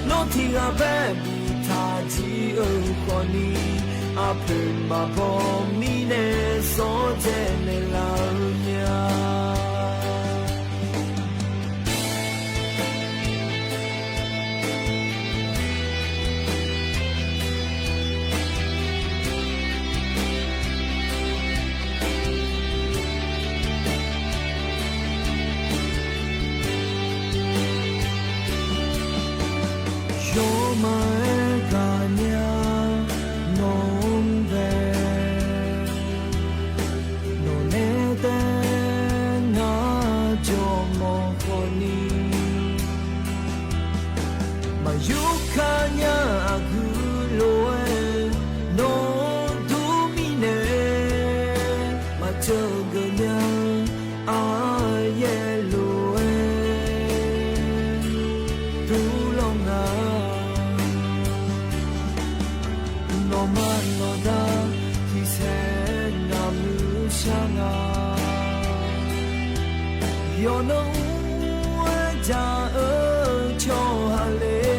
နီၢ်ထံဂၤဘဲဘံထးကံအၢဃီနံၤ အဖုမၤဘီမံၤနဲၣ် စီၤဒဲးနဲၣ်လၢညါ ယီၤမးအဲၣ်ကညါနီၢ်ဘဲ နီၢ်နဲတဲ နၤယီၤမီၢ်ဃီနံၤ မၤယုၢ်ခါညါအဂုၤလိၤဝဲ နီၢ်ဒိၣ်မံၤနဲ မၤစၢၤကညါ အါယဲၢ်လိၤဝဲ ဒူလီၤငါ နီၢ်မၤနီၢ်ဒၢ ထံဆဲးနၤမုၢ်ဆါငါ ယီၤနီၢ်အူဝဲဒၣ်အၢ ကၠီဟးလ့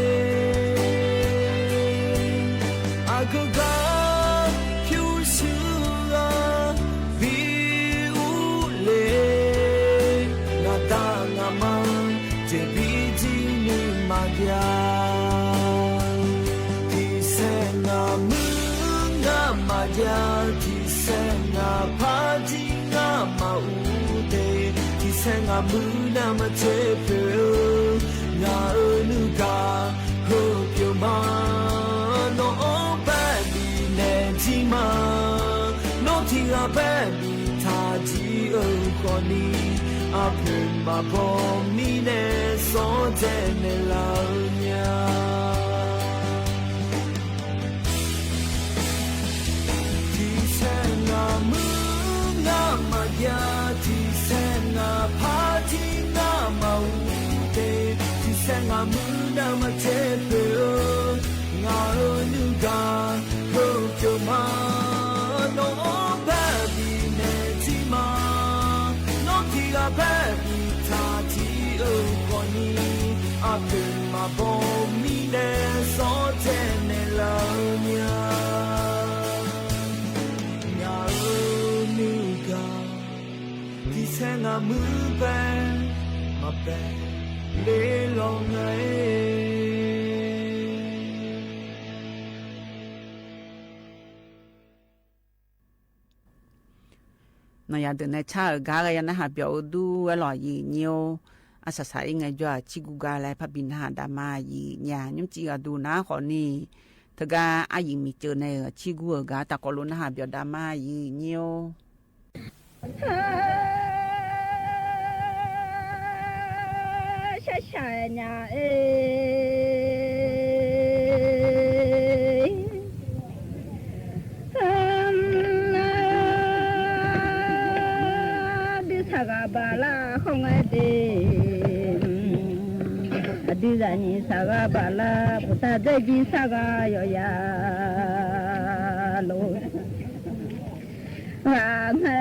အကကၤ ဖၠူစူအါ ဘံအူလ့ နၤတၢ်ငါမၤ စဲးဘံကံနံၤမၤဒၣ် ထံဆဲးနၤမုၢ်ငါမၤဒၣ် ထံဆဲးနၤဖးဒံ ငါမၤအူဒ့ ထံဆဲးနၤမုၢ်နၤမၤစၢၤဖု ငါအၢနုၢ်ကၤ ဟၢဖၠိမး နီၢ်အီၣ်ဘဲဘံနဲၣ်ကံမး နီၢ်ထံဂၤဘဲဘံထးကံအၢဃီနံၤ အဖုမၤဘီမံၤနဲၣ် စီၤဒဲးနဲၣ်လၢညါ ထံ အမုၢ်နၢ်မၤထဲပၢၢ်ဧၢ, ငါဧၢနုၢ်ဂၤ ဂုာ်ကျိၤမး, နီၢ်ဘၣ်ဘံၣ်နဲၣ်ထံမး, နီၢ်ထံဂၤဘၣ်ဘံၣ်ထးထံဧိၤကီးနံၤ, အပၢၢ်မၤဘီမံၤနဲၣ် စီၤထဲနဲၣ်လၢညါ, ငါဧၢနုၢ်ဂၤ တံၤဆဲးငါမုၢ်ပဲ မၤပဲလ့လီၤငါ. နီၢ်ယၤဒုးနဲၣ် ဆၣ်ဧၢ ဂၤဂၤယၤနဟးပျီၣ်အူဒူဝဲလီၤ ယံာ်ညိ အစၢ်စၢ်အံၤ ငဲၢ်ယွၤဆံဂုၤဂၤလဲၣ် ဖးဘံၣ်နဟးဒၣ်မး ယံာ်ညိ ညွံစံးဂၤဒူနၤဃီနံၤ တဂၤအယံာ်မံၤစၢၤနဲၣ် ဆံဂုၤဧၢ ဂၤတၢ်ကီလိာ်နဟးပျီၣ်ဒၣ်မး ယံာ်ညိ ဒုးဆၢဂၤဘၣ်လၢဃီငဲဒ့ အဒုးဂၤန့ၣ် ဆၢဂၤဘၣ်လၢ ပတၢ်ဒဲကံဆၢဂၤယီၤယၤ လိၤ ဂၤငဲ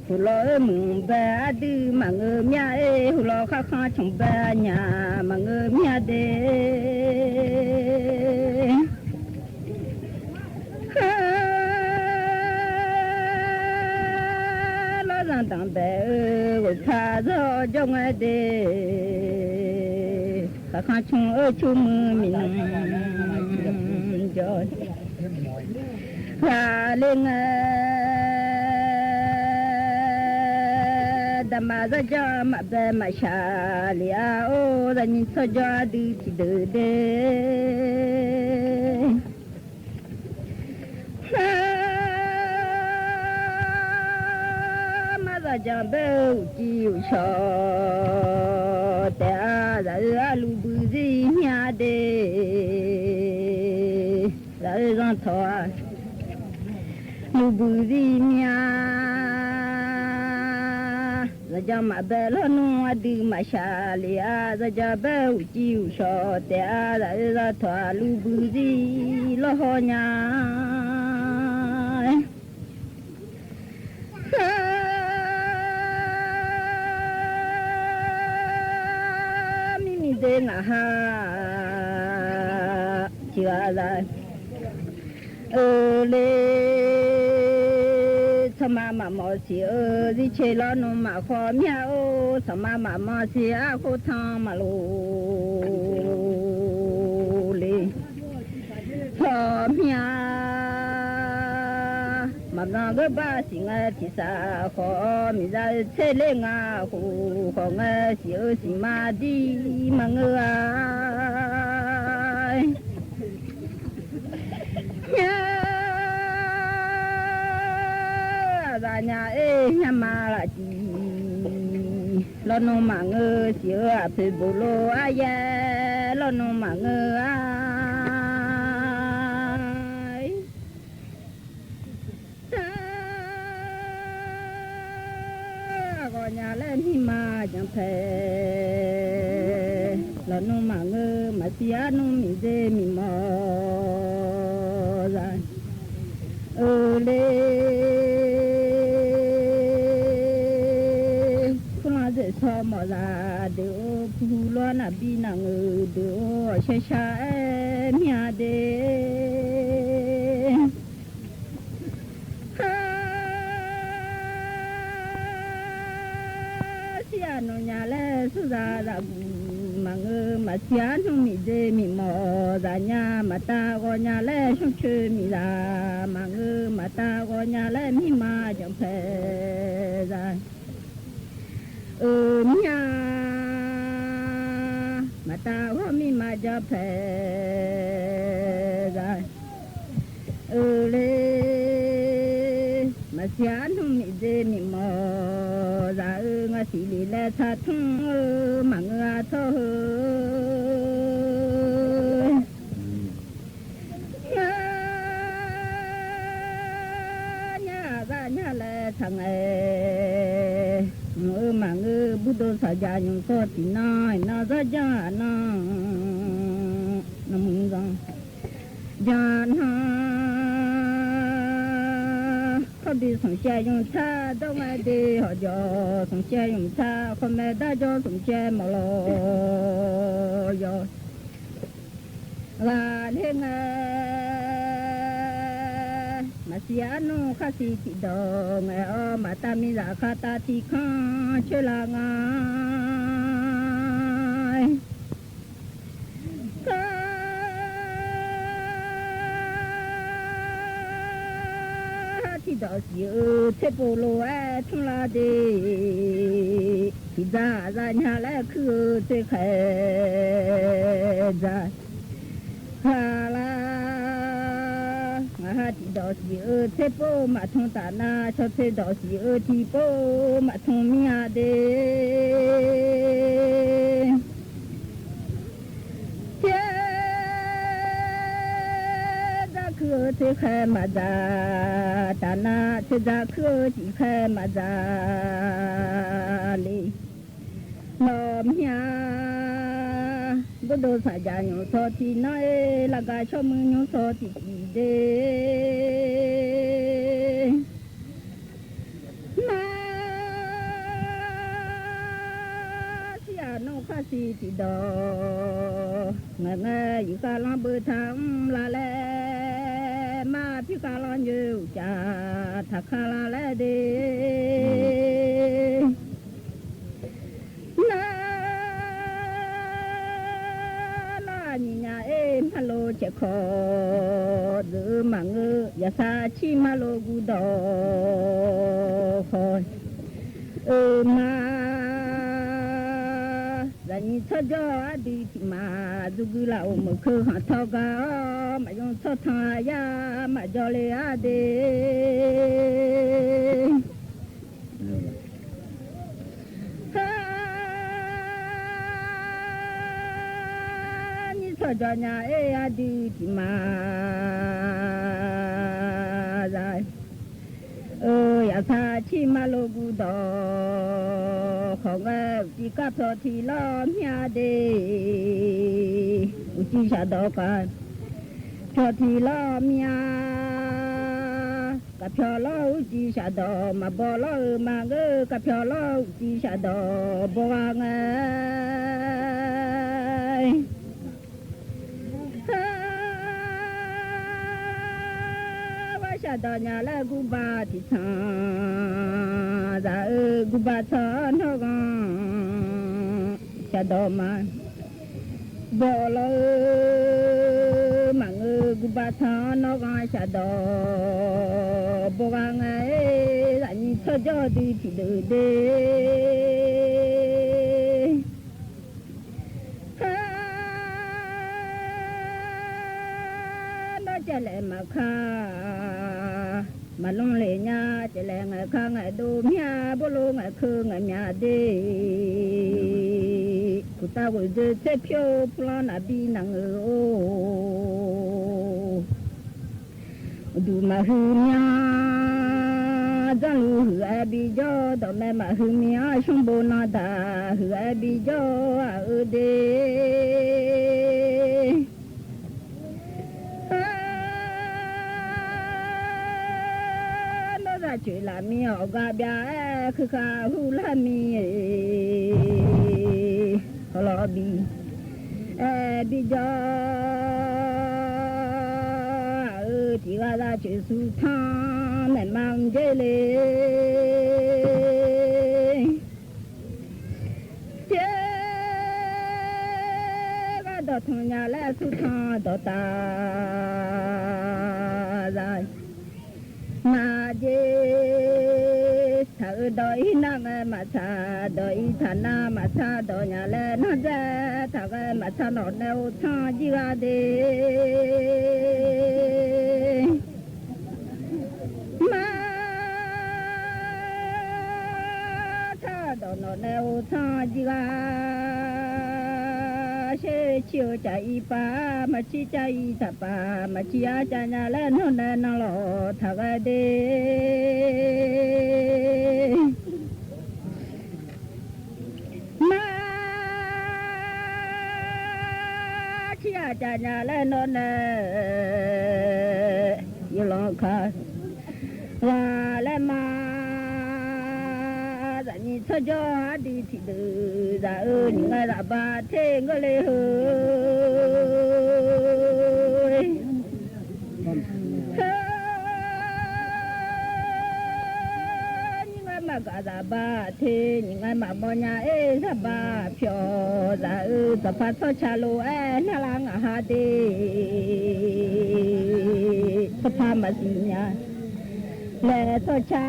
ဟူလီၤဧၢမုၢ်ဘဲ အဒုးမၤငိုမၠၣ်အ့ ဟူလီၤဃၣ်ဃၣ်ဆိဘဲညါ မၤငိုမၠၣ်ဒ့ လီၤသးတၢ်ဘဲဧၢ ဂိၢ်ဖးစီၤကၠီငဲဒ့ ဃၣ်ဃၣ်ဆိဧၢ ဆိမုၢ်မံၤနုၢ် ကၠီ ဂၤလၢငဲ တၢ်မၤစီၤကၠီမၤဘဲ မၤဆှးလံအအိၣ် တၢ်နံၤစီၤကၠီဒုးထံၣ်ဒုးဒ့ မၤစီၤကၠီဘဲ အိၣ်စံၣ်အိၣ်ဆီ တဲအါ တၢ်အၢ အလူၤဘုးစံၣ်မၠၣ်ဒ့ တၢ်အၢ စီၤထီၣ် လူၤဘုးစံၣ်မၠၣ် စီၤကၠီမၤဘဲလီၤနုၢ် အဒုးမၤဆှးလံအါ စီၤကၠီဘဲ အိၣ်စံၣ်အိၣ်ဆီ တဲအါ တၢ်အၢ စီၤထီၣ် လူၤဘုးစံၣ်လီၤဟီညါ မံၤမံၤဒ့ ငါဟး စံးအါလၢ အၢ လ့ ဆီမးမးမီၢ်စံးဧၢ စံးဆ့လီၤနုၢ်မးဃီမၠၣ်အိၣ် ဆီမးမးမီၢ်စံး အဃိထီၣ်မးလိၤ လ့ ဆီမၠၣ် မၤမၤဂ့ၤဘၣ်စံး ငဲထံၣ်စၢ်ဃီ မံၤစၢ်ဆ့လ့ ငါဃိဃီ ငဲစံးဧၢ စံးမးဒ်မၤငိုဧါ ညါ အသးညါအ့ ညါမၤလၢ်ကံ လီၤနုၢ်မးငိုစံးဧၢ အဖုဘိလိၤအယဲ လီၤနုၢ်မးငိုဧါ တၢ် အဂီၢ်ညါလၢမံမၤကၠီဖဲ လီၤနုၢ်မးငို မၤစံးအါနုၢ်မံၤဒ့မံၤမီၢ် အၢ လ့ ခိၣ်လီၤဒ့ဆီမီၢ်သး ဒုးအိၣ်ဖုလီၤနၤဘံၣ်နၤငို ဒုးအိၣ်အီၤဆှဲဆှဲအဲ မၠၣ်ဒ့ ဟါ စံးအါနုၢ်ညါလၢ ဆူၣ်သးသးဂုၤ မၤငို မၤစံးအါနုၢ်မံၤဒ့မံၤမီၢ် သးညါ မၤတၢ်ဂီၤညါလၢ ဆူၣ်ဆူၣ်မံၤသး မၤငို မၤတၢ်ဂီၤညါလၢ မံမၤကၠီဖဲသး အၢ မၠၣ် မၤတၢ်ဂီၤမံမၤကၠီဖဲသး အၢ လ့ မၤစံးအါနုၢ်မံၤဒ့မံၤမီၢ်သးဧၢ ငါစံးလံလၢထးထူၣ်ဧၢ မၤငိုအါထီၣ်ဧၢ ညါ ညါသးညါလၢထးငဲ မၤအၢမၤငို ဘူးဒိုးဆၣ်ယၣ်ညုၣ်စီၤထံၣ်နၢ် နၢ်စီၤယၣ်နၢ် နၢ်မုၢ်ဂီၤ ယၣ်နၢ် ခီၣ်ဒုး သွင်ဆယ်ယုံဆၢ ဒိၣ်ဝဲဒ့ဟီၣ်ယီၤ သွင်ဆယ်ယုံဆၢ ခီၣ်မဲာ်ဒါယီၤ သွင်ဆယ်မီၢ်လီၤယီၤ ဂၤလၢငဲ မၤစံးအနုၣ်ခါစံးထံၣ်ဒီး ငဲအီၤ မၤတၢ်မံၤလၢခါတၢ်ထံၣ်ခီၣ် ဆၢလၢငါ က ဟးထံၣ်ဒီးစံးအၢ ဆဲးပိၢ်လိာ်ဝဲထူလၢဒ့ ထံၣ်ဒၣ်ဒၣ်ညါလၢခုၣ်အၢ ဆဲးဃဲဒၣ် ဟါလၢ ငါဟးထံၣ်ဒီးစံးအၢ ဆဲးပိၢ်မးထူတၢ်နါ ဆီဆဲးဒီးစံးအၢ ထံၣ်ပိၢ်မးထူမံၤအါဒ့ ဆဲးဒၣ်ခုၣ်အၢ ဆဲးဃဲမးဒၣ် တၢ်နါ ဆဲးဒၣ်ခုၣ်အၢ ဆဲးဃဲမးဒၣ်လံ နီၢ်မၠါ ဘူးဒိုးဆၣ်ယၣ်ညုၣ်စီၤထံၣ်နၢ် လၢဂၤဆီၣ်မုၢ်ညုၣ်စီၤထံၣ်ထံၣ်ဒ့ မၤ စံးအနုၣ်ခါစံးထံၣ်ဒီး ငဲငဲ ယကလီၤဘၢထၢၣ်လၢလဲၣ် မၤဖံးကလီၤညိကၢ် ထးခါလၢလဲၣ်ဒ့ နၤ လၢညံၣ်ညါအ့ မၤလိဆဲးခီၣ် ဒုးမၤငၢၢ် ယသးဆံးမၤလိကူဒီးဃီ အၢ မၤ လၢညံၣ်ဆီၣ်ကၠီၣ်အဒုးထံၣ်မး ဒုးဂုာ်လၢအိၣ်မုာ်ခုၣ်ဟီၣ်ထီၣ်ကါ မၤယိၣ်ဆီၣ်ထီၣ်ယါ မၤကၠီလ့အါဒ့ ဟါ ညံၣ်ဆီၣ်ကၠီၣ်ညါအ့ အဒုးထံၣ်မး ဒၣ် အၢ ယသးဆံးမၤလိကူဒီး ဃီၣ်ဝဲ အူကၠံကၢ်ဖျီၣ်ထံလီၤမၠါဒ့ အူကၠံဆၣ်ဒီးကၢ် ဖျီၣ်ထံလီၤမၠါ ကၢ်ဖျီၣ်လီၤအူကၠံဆၣ်ဒီး မၤဘီလီၤအၢမၤဂ့ၤ ကၢ်ဖျီၣ်လီၤအူကၠံဆၣ်ဒီး ဘီဂၤငဲ ဟါ ဝဲဆၣ်ဒီးညါလၢကူဘါထံဆၣ် ဒၣ်အၢ ကူဘါဆၣ်နီၢ်ဂီၤ ဆၣ်ဒီးမၤ ဘီလီၤအၢ မၤဂ့ၤ ကူဘါဆၣ်နီၢ်ဂီၤ ဆၣ်ဒီး ဘီဂၤငဲ လၢညံၣ်ဆီၣ်ကၠီၣ်ဒုးထံၣ်ဒုးဒ့ ဟါ ဒီးကလဲၤမၤခါ မၤလူလ့ၣ်ညါ ကလဲၤငဲခါငဲဒိၣ်မၠါ ဘိလိာ်ငဲခုၣ်ငဲမၠါဒ့ ကူတၢ်ဝဲဒၣ်ဆဲးဖျိဖျီနၤဘံနၤငဲအိၣ် ဒုးမၤဟုမၠါ ဒၣ်လူၤဟုၣ်အဘံကၠီ ဒီးမဲမၤဟုမၠါ ဆိဘိနၤဒၣ် ဟုၣ်အဘံကၠီ အအၢဒ့ ဟါ ဒီးသးဆၢလၢမံအီၣ်ဂၤဘၣ် ခုၣ်ဃာ်ဟူလၢမံ ဟီၣ်လီၤဘံ အဲ ဘံကၠီ အၢ တံၤဂၤသးဆၢဆူထီ မဲမၤမုၢ်က့လ့ ကဲ ဂၤဒီးထီၣ်ညါလၢဆူထီ ဒီးတၢ် သး နၤက့ ထၢအၢဒီးအံၤ နၤဂ့ၤမၤဆါ ဒီးအံၤထၢနၤမၤဆါ ဒီးညါလၢနၤက့ ထၢဂ့ၤမၤဆါ နီၢ်နဲအိၣ်ထီၣ်ယံၤဂၤဒ့ မၤ ဆါဒီးနီၢ်နဲအိၣ်ထီၣ်ယံၤဂၤ ရှဲဆံးအိၣ်ကၠီအံၤပၢ် မၤဆံးကၠီအံၤတၢ်ပၢ် မၤဆံးအါကၠီညါလၢနီၢ်နဲနီၢ်လီၤထၢဂ့ၤဒ့ ဟါ ယကညးလဲၣ်နီၢ်နဲၣ် ယလီခါ ဝါလဲၣ်မး တနံၤထီၣ်ကၠီအဒုးထံၣ်ဒုး တၢ်အၢ နံၤငါတၢ်ဘၣ်ထံးကလ့ၢ်ဧၢ နံၤငါမၤကၤတၢ်ဘၣ်ထံး နံၤငါမၤဘီညါအ့ၣ် တၢ်ဘၣ်ဖျိး တၢ်အၢ တဖၣ်ထီၣ်ဆါလိာ်အဲၣ် နၤလၢငါဟးဒ့ တဖၣ်မၤသံညါ လဲၤထီၣ်ဆါ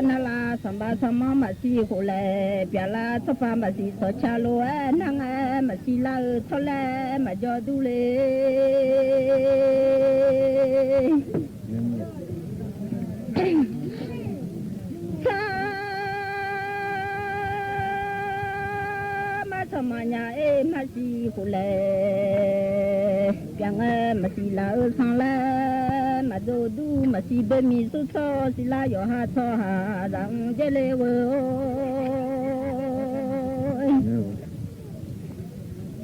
နၤလၢ သးဘၣ်သးမီမၤသံဃိလဲၣ် ပျၢ်လၢ တဖၣ်မၤသံထီၣ်ဆါလိာ်အဲၣ် နၤငါမၤသံလၢအၢ ထီၣ်လဲၣ်မၤကၠီဒူလ့ ဆၣ် မၤသးမီညါအ့ၣ် မၤသံဃိလဲၣ် ပျၢ်ငါမၤသံလၢအၢ သီလဲၣ်မၤကၠီဒူ မၤသံဘၣ်မံၤသူထီၣ် သံလၢယီၤဟးထီၣ်ဟး တၢ်အူကဲလ့ၢ်ဝဲ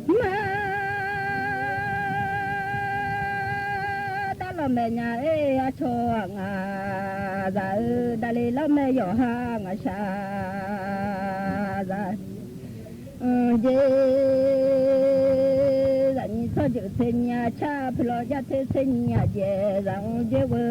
မၤ ဒၣ်လီၤမဲာ်ညါအ့ၣ် အဆီအငါ တၢ်အၢ ဒၣ်လ့လီၤမဲာ်ယီၤဟး ငါဆါ တၢ် အက့ တနံၤထီၣ်ကၠီ ဆဲညါဆါ ဖဲလီၤကၠီထံး ဆဲညါကဲ တၢ်အူကဲဝဲ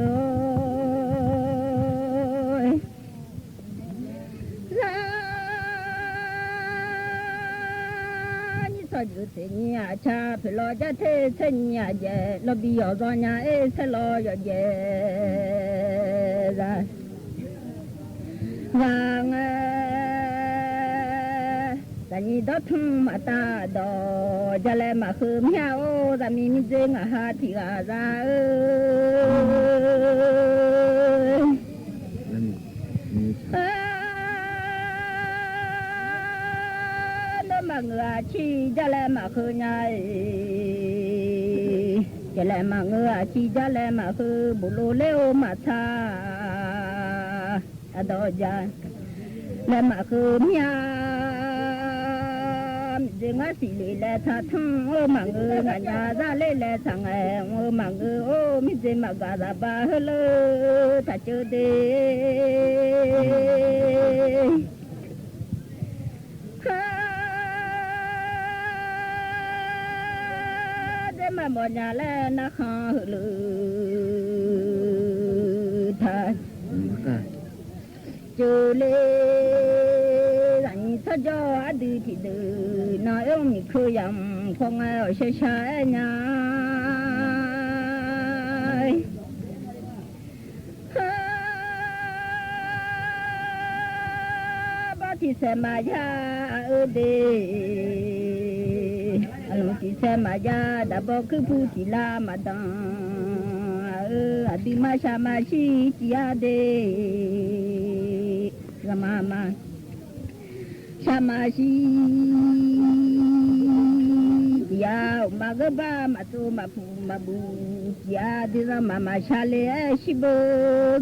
တနံၤထီၣ်ကၠီ ဆဲညါဆါ ဖဲလီၤကၠီထံး ဆဲညါကဲ လီၤဘံယီၤကၠီညါအ့ၣ် ဆဲလီၤယီၤကဲ တၢ် ဂၤငါ တနံၤဒီးထူမၤတၢ်ဒီး ကလဲၤမၤဃုမၠၣ်အိၣ် တၢ်မံၤမံၤသ့ ငါဟးထံၣ်ဂၤတၢ်အၢ အၢ ဒိၣ်မၤငုာ်အဆံး ကလဲၤမၤဃုညါအံၤ ကလဲၤမၤငုာ်အဆံး ကလဲၤမၤဃု ဘူးလိာ်လ့အိၣ်မၤဆါ အဒီးယၤ လဲၤမၤဃုမၠၣ် မ့ၢ်ဒ့ငါစံးလံလဲၤထးထီၣ် အိၣ်မၤငုာ် ငါညါတၢ်လ့လဲၤထးငဲ အိၣ်မၤငုာ် အိၣ်မ့ၢ်ဒ့မၤကၤတၢ်ဘၣ်ဟဲလၢ တၢ်ကၢဒ့ ဟါ ဒ့မၤဘီညါလဲၣ် နၢ်ဃီဟူးလၢ ထါ ကၠိလ့ တနံၤထီၣ်ကၠီအဒုးထံၣ်ဒုး နီၢ်အ့ၣ်မံၤခုယၤ ဖီငါအီၤရှဲရှါအဲၣ်ညါ ဟါ ဘီတံၢ်ဆဲးမၤယါအအၢဒ့ အလူၤတံၢ်ဆဲးမၤယါ ဒၣ်ဘီခုဖုတံၢ်လၢမၤဒၣ် အအၢ အဒုးမၤဆါမၤဆံးတံၢ်ယါဒ့ ရမၤမၤ ဆါမၤဆံး တံၢ်ယါ အိၣ်မၤဂ့ၤဘၣ် မၤတိၢ်မၤဖုးမၤဘူး တံၢ်ယါ ဒုးရမၤမၤဆါလ့ အဲၣ်ဆံးဘၢ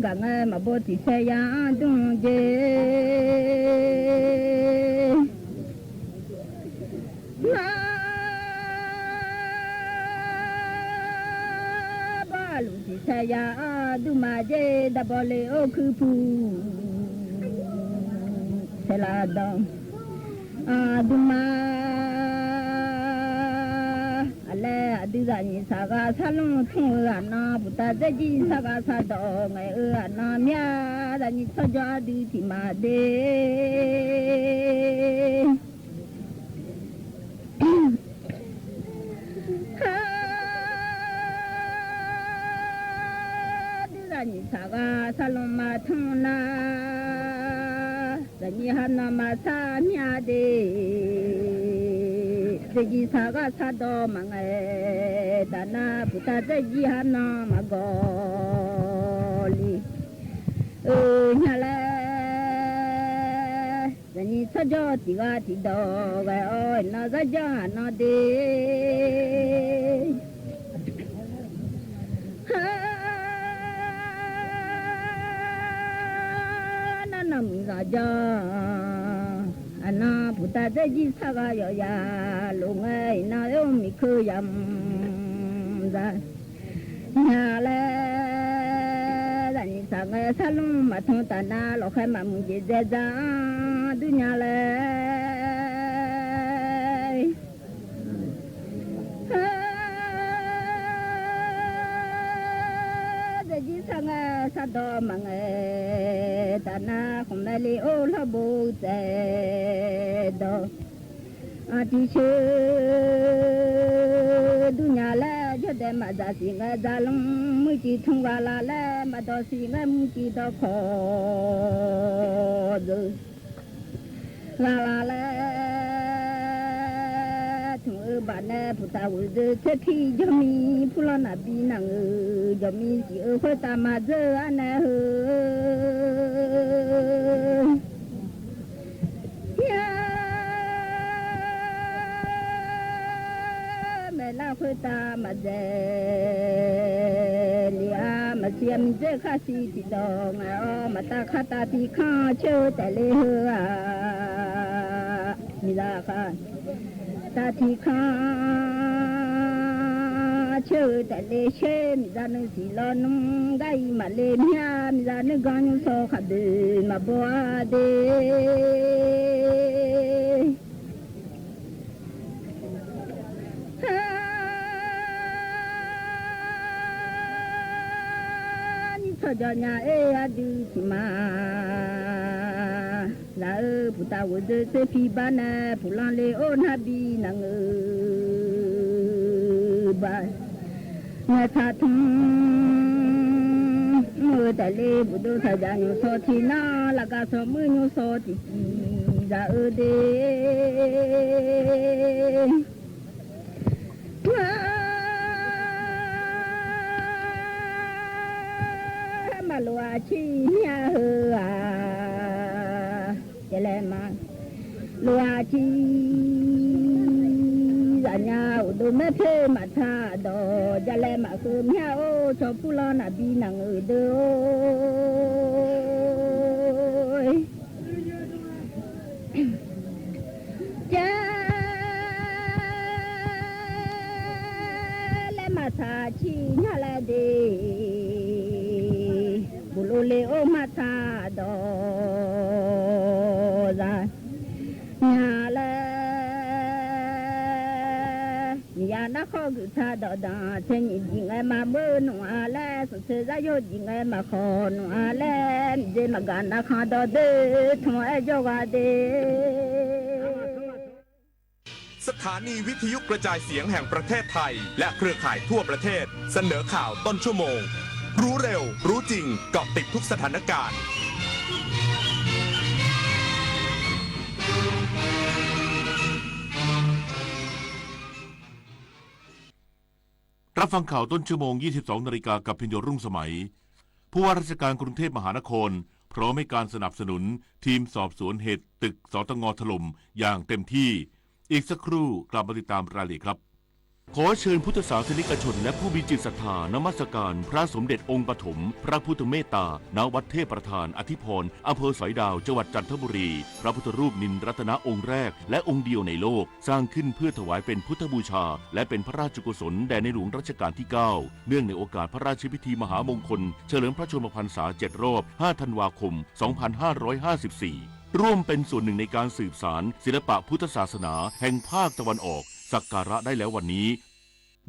ဂၤငါ မၤဘီတံၢ်ဆဲးယါဒူၣ်က့ မၤ ဘၣ်လူၤတံၢ်ဆဲးယါ အဒုးမၤက့ၤ ဒၣ်ဘီလ့အိၣ်ခုဖု ဆဲးလၢဒီး အဒုးမၤ အလဲၤအဒုးတၢ်နံၣ်ဆါဂၤဆါလူၢ် ထူၣ်အၢအနီၢ် ပူၤတၢ်ဒဲကံဆါဂၤဆါဒီး ငဲၤအၢအနီၢ် မၠၣ်တၢ်နံၣ်ထီၣ်ကၠီအဒုးထံၣ်မၤဒ့ ဟါ ဒုးတၢ်နံၣ်ဆါဂၤဆါလူၢ်မၤထူၣ်နၤ တနံၣ်ဟါနီၢ်မၤဆါမၠၣ်ဒ့ ဒဲကံဆါဂၤဆါဒီးမၤငဲၤ တၢ်နၢ်ပူၤတၢ်ဒဲကံဟါနီၢ်မၤဂီၤလံ အၢ ညါလဲၣ် တနံၣ်ထီၣ်ကၠီတံၢ်ဂၤထံၣ်ဒီး ဂဲၤအီၣ်နီၢ်သးကၠီအနီၢ်ဒ့ ဟါ နီၢ်နီၢ်မုၢ်သးကၠီ နၢ်ပူၣ်တၢ်ဒဲကံဆၢဂၤယီၤယၤ လူၤငဲအံၤနၢ်အိၣ်မံၤခုယၤ ယၤလဲၣ် တၢ်နံၣ်ဆၢငဲဆၢလူင်းမၤထွန်းတၢ်နၢ် လီၤဃဲမၤမုၢ်က့ၤဒဲဒၣ် ဒုးညါလဲၣ် ဒဲကံဆၢငဲဆၢဒီးမၤငဲ တၢ်နၢ်ဃုာ်မဲလံအိၣ်လီၢ်ဘိစဲး ဒီး အတံၤဆၢ ဒုးညါလဲၣ် ယိၤဒဲးမၤစၢၤစံးငဲစၢ်လူင်း မုၢ်ကံၢ်ထူဂၤလၢ်လဲၣ် မၤဒီးစံးငဲမုၢ်ကံၢ်ဒီးခီၣ် ဂၤလၢ်လဲၣ် ထူအၢဘၣ်နဲ ပူၣ်တၢ်ဝဲၤဒၢး ထဲခံ ယီၤမံၤ ဖူလီၤနၢ်ဘံနၢ်အုၣ် ယီၤမံၤစံးအၢ ဃုတၢ်မၤစၢၤအါနဲဧၢ ယၤ မဲာ်လၢဃုတၢ်မၤစၢၤ လံအါ မၤစံးအမံၤစ့ၢ် ဃၣ်စံးတံၢ်ဒီး ငဲအီၤ မၤတၢ်ခါတၢ်ထံခါ ဆၢတဲာ်လၢဟၢဧါ မံၤလၢဃၣ် တၢ်ထံခါ ဆၢတဲာ်လၢဆၢ မံၤလၢနုၢ်စံးလီၤနုၢ် ဂၤအံၤမၤလၢမၠါ မံၤလၢနုၢ်ဂီၢ်ညိၣ်စီၤ ခးဒုးမၤဘီအါဒ့ ဟါ နံၣ်ထီၣ် ကၠီညါ အ့ၣ် အဒုးထံၣ်မး လၢအၢ ပူၣ်တၢ်ဝဲၤဒၢး စ့ဖံဘၣ်နဲ ပူၣ်လီၤလ့အိၣ်နၢ်ဘံနၢ်အုၣ် ဘၣ် နၢ်ဆါထူ မုၢ်တဲာ်လ့ ဘူၣ်ဒိၣ်ထၢၣ်ယၤ ညိၣ်စီၤထံနီၤ လၢကစီၤမုၢ်ညိၣ်စီၤတံၢ်ကံ လၢအၢဒ့ မၤလိာ်အဆံၣ်ညါဧၢဧါ ယလဲၤမၤ လိာ်အဆံၣ် ယညါအိၣ်ဒိၣ်မဲာ်ဖျၢၣ်မၤထါဒီး ယလဲၤမၤဃုမၠါအိၣ် စီၤဖူလီၤနၢ်ဘံနၢ်အုၣ်ဒၢဧိ ကဲ လဲၤမၤဆါဆံၣ်ညါလဲၣ်ဒ့ ဘူၣ်လိာ်လ့အိၣ်မၤထါဒီး ယညါလဲၣ် မ့ၢ်ယၤနၢ်ဃီကထါဒီးဒၣ် ဆဲးနံၣ်ဒံးငဲမၤမုၢ်နုာ်အါလဲၣ် စံးဆၢယိၤဒံးငဲမၤဃီနုာ်အါလဲၣ် မ့ၢ်ဒ့မၤဂၤနၢ်ဃီဒီးဒ့ ထွဲယိၤဂၤဒ့ สถานีวิทยุกระจายเสียงแห่งประเทศไทย และเครือข่ายทั่วประเทศ เสนอข่าวต้นชั่วโมง รู้เร็ว รู้จริง เกาะติดทุกสถานการณ์ รับฟังข่าวต้นชั่วโมง ยี่สิบสองนาฬิกา กับพิญโยรุ่งสมัย ผู้ว่าราชการกรุงเทพมหานคร พร้อมให้การสนับสนุนทีมสอบสวนเหตุตึก สตง ถล่มอย่างเต็มที่ อีกสักครู่กลับมาติดตามรายละเอียดครับ ขอเชิญพุทธศาสนิกชนและผู้มีจิตศรัทธานมัสการพระสมเด็จองค์ปฐมพระพุทธเมตตา ณ วัดเทพประธานอธิพร อำเภอสอยดาว จังหวัดจันทบุรี พระพุทธรูปนิลรัตนะองค์แรกและองค์เดียวในโลก สร้างขึ้นเพื่อถวายเป็นพุทธบูชา และเป็นพระราชกุศลแด่ในหลวงรัชกาลที่เก้า เนื่องในโอกาสพระราชพิธีมหามงคล เฉลิมพระชนมพรรษาเจ็ดรอบ ห้าธันวาคม สองพันห้าร้อยห้าสิบสี่ ร่วมเป็นส่วนหนึ่งในการสืบสานศิลปะพุทธศาสนาแห่งภาคตะวันออก สักการะได้แล้ววันนี้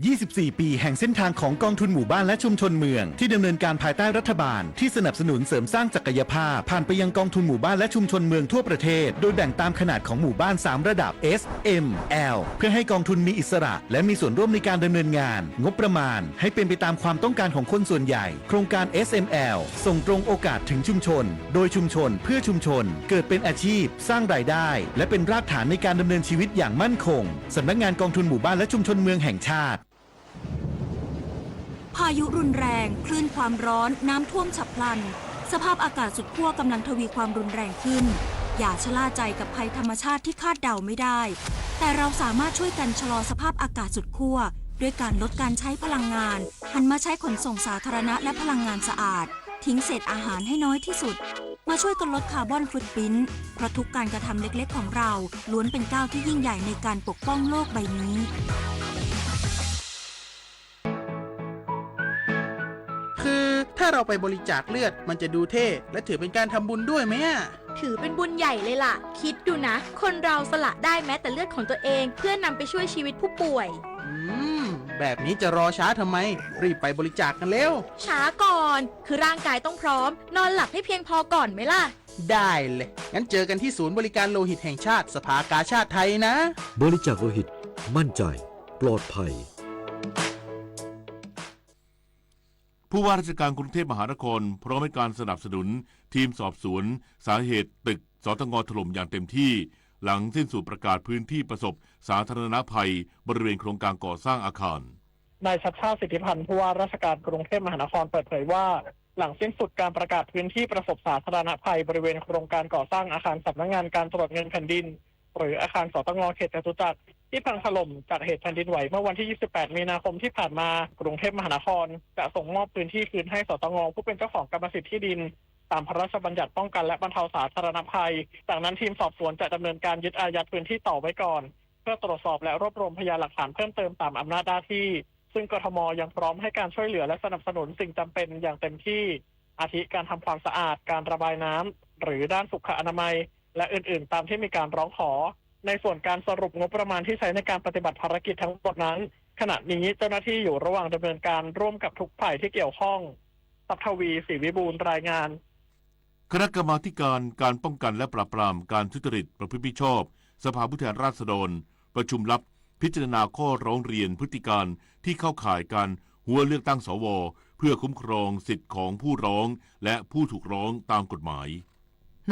ยี่สิบสี่ ปีแห่งเส้นทางของกองทุนหมู่บ้านและชุมชนเมือง ที่ดำเนินการภายใต้รัฐบาลที่สนับสนุนเสริมสร้างศักยภาพ ผ่านไปยังกองทุนหมู่บ้านและชุมชนเมืองทั่วประเทศ โดยแบ่งตามขนาดของหมู่บ้าน สาม ระดับ S M L เพื่อให้กองทุนมีอิสระ และมีส่วนร่วมในการดำเนินงาน งบประมาณให้เป็นไปตามความต้องการของคนส่วนใหญ่ โครงการ S M L ส่งตรงโอกาสถึงชุมชน โดยชุมชน เพื่อชุมชน เกิดเป็นอาชีพ สร้างรายได้ และเป็นรากฐานในการดำเนินชีวิตอย่างมั่นคง สำนักงานกองทุนหมู่บ้านและชุมชนเมืองแห่งชาติ พายุรุนแรง คลื่นความร้อน น้ำท่วมฉับพลัน สภาพอากาศสุดขั้วกำลังทวีความรุนแรงขึ้น อย่าชะล่าใจกับภัยธรรมชาติที่คาดเดาไม่ได้ แต่เราสามารถช่วยกันชะลอสภาพอากาศสุดขั้ว ด้วยการลดการใช้พลังงาน หันมาใช้ขนส่งสาธารณะและพลังงานสะอาด ทิ้งเศษอาหารให้น้อยที่สุด มาช่วยกันลดคาร์บอนฟุตปริ้นท์ เพราะทุกการกระทำเล็กๆของเรา ล้วนเป็นก้าวที่ยิ่งใหญ่ในการปกป้องโลกใบนี้ คือถ้าเราไปบริจาคเลือดมันจะดูเท่ และถือเป็นการทำบุญด้วยไหมอะ ถือเป็นบุญใหญ่เลยล่ะ คิดดูนะ คนเราสละได้แม้แต่เลือดของตัวเอง เพื่อนำไปช่วยชีวิตผู้ป่วย อืม แบบนี้จะรอช้าทำไม รีบไปบริจาคกันเร็ว ช้าก่อน คือร่างกายต้องพร้อม นอนหลับให้เพียงพอก่อนไหมล่ะ ได้เลย งั้นเจอกันที่ศูนย์บริการโลหิตแห่งชาติสภากาชาดไทยนะ บริจาคโลหิต มั่นใจ ปลอดภัย ผู้ว่าราชการกรุงเทพมหานคร พร้อมให้การสนับสนุนทีมสอบสวน สาเหตุตึก สตง ถล่มอย่างเต็มที่ หลังสิ้นสุดประกาศพื้นที่ประสบสาธารณภัย บริเวณโครงการก่อสร้างอาคาร นายชัชชาติ สิทธิพันธ์ ผู้ว่าราชการกรุงเทพมหานครเปิดเผยว่า หลังสิ้นสุดการประกาศพื้นที่ประสบสาธารณภัยบริเวณโครงการก่อสร้างอาคารสำนักงานการตรวจเงินแผ่นดิน หรืออาคาร สตง เขตจตุจักร ที่พังถล่มจากเหตุแผ่นดินไหวเมื่อวันที่ ยี่สิบแปด มีนาคมที่ผ่านมา กรุงเทพมหานคร จะส่งมอบพื้นที่คืนให้ สตง ผู้เป็นเจ้าของกรรมสิทธิ์ที่ดิน ตามพระราชบัญญัติป้องกันและบรรเทาสาธารณภัย จากนั้นทีมสอบสวนจะดำเนินการยึดอายัดพื้นที่ต่อไว้ก่อน เพื่อตรวจสอบและรวบรวมพยานหลักฐานเพิ่มเติมตามอำนาจหน้าที่ ซึ่งกทม ยังพร้อมให้การช่วยเหลือและสนับสนุนสิ่งจำเป็นอย่างเต็มที่ อาทิการทำความสะอาด การระบายน้ำ หรือด้านสุขอนามัย และอื่นๆ ตามที่มีการร้องขอ ในส่วนการสรุปงบประมาณที่ใช้ในการปฏิบัติภารกิจทั้งหมดนั้น ขณะนี้เจ้าหน้าที่อยู่ระหว่างดำเนินการร่วมกับทุกฝ่ายที่เกี่ยวข้อง ทรัพย์ทวี ศรีวิบูลย์ รายงาน คณะกรรมาธิการการป้องกันและปราบปรามการทุจริตประพฤติมิชอบ สภาผู้แทนราษฎร ประชุมลับพิจารณาข้อร้องเรียนพฤติการที่เข้าข่ายการหัวเลือกตั้ง สว เพื่อคุ้มครองสิทธิ์ของผู้ร้องและผู้ถูกร้องตามกฎหมาย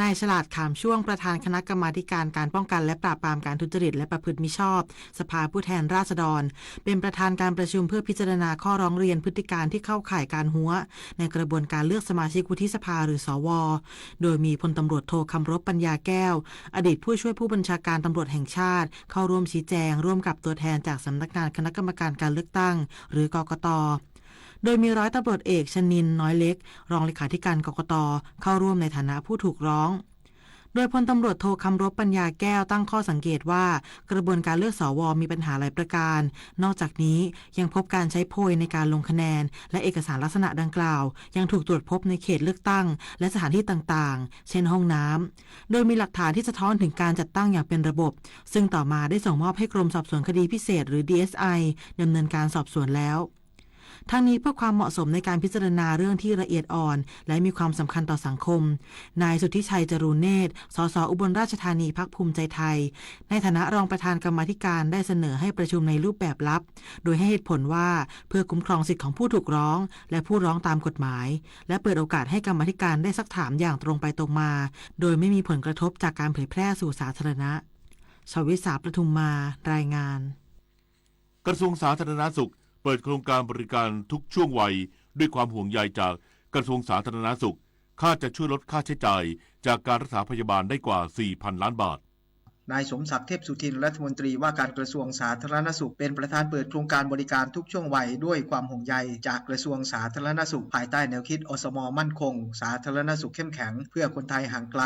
นายฉลาด ขามช่วง ประธานคณะกรรมาธิการการป้องกันและปราบปรามการทุจริตและประพฤติมิชอบ สภาผู้แทนราษฎร เป็นประธานการประชุมเพื่อพิจารณาข้อร้องเรียนพฤติการที่เข้าข่ายการหัว ในกระบวนการเลือกสมาชิกวุฒิสภาหรือ สว โดยมีพลตำรวจโท คำรบ ปัญญาแก้ว อดีตผู้ช่วยผู้บัญชาการตำรวจแห่งชาติ เข้าร่วมชี้แจง ร่วมกับตัวแทนจากสำนักงานคณะกรรมการการเลือกตั้ง หรือกกต. โดยมีร้อยตำรวจเอก ชนินทร์ น้อยเล็ก รองเลขาธิการกกต เข้าร่วมในฐานะผู้ถูกร้อง โดยพลตำรวจโท คำรบ ปัญญาแก้ว ตั้งข้อสังเกตว่า กระบวนการเลือก สว มีปัญหาหลายประการ นอกจากนี้ยังพบการใช้โพยในการลงคะแนน และเอกสารลักษณะดังกล่าว ยังถูกตรวจพบในเขตเลือกตั้ง และสถานที่ต่างๆ เช่นห้องน้ำ โดยมีหลักฐานที่สะท้อนถึงการจัดตั้งอย่างเป็นระบบ ซึ่งต่อมาได้ส่งมอบให้กรมสอบสวนคดีพิเศษ หรือ ดีเอสไอ ดำเนินการสอบสวนแล้ว ทั้งนี้เพื่อความเหมาะสมในการพิจารณาเรื่องที่ละเอียดอ่อน และมีความสำคัญต่อสังคม นายสุทธิชัย จรูญเนตร สส อุบลราชธานี พรรคภูมิใจไทย ในฐานะรองประธานกรรมาธิการได้เสนอให้ประชุมในรูปแบบลับ โดยให้เหตุผลว่าเพื่อคุ้มครองสิทธิ์ของผู้ถูกร้อง และผู้ร้องตามกฎหมาย และเปิดโอกาสให้กรรมาธิการได้ซักถามอย่างตรงไปตรงมา โดยไม่มีผลกระทบจากการเผยแพร่สู่สาธารณะ ชวิสา ประทุมมา รายงาน กระทรวงสาธารณสุข เปิดโครงการบริการทุกช่วงวัย ด้วยความห่วงใยจากกระทรวงสาธารณสุข คาดจะช่วยลดค่าใช้จ่ายจากการรักษาพยาบาลได้กว่า สี่พันล้านบาท นายสมศักดิ์ เทพสุทิน รัฐมนตรีว่าการกระทรวงสาธารณสุข เป็นประธานเปิดโครงการบริการทุกช่วงวัยด้วยความห่วงใยจากกระทรวงสาธารณสุข ภายใต้แนวคิด อสม มั่นคง สาธารณสุขเข้มแข็ง เพื่อคนไทยห่างไกล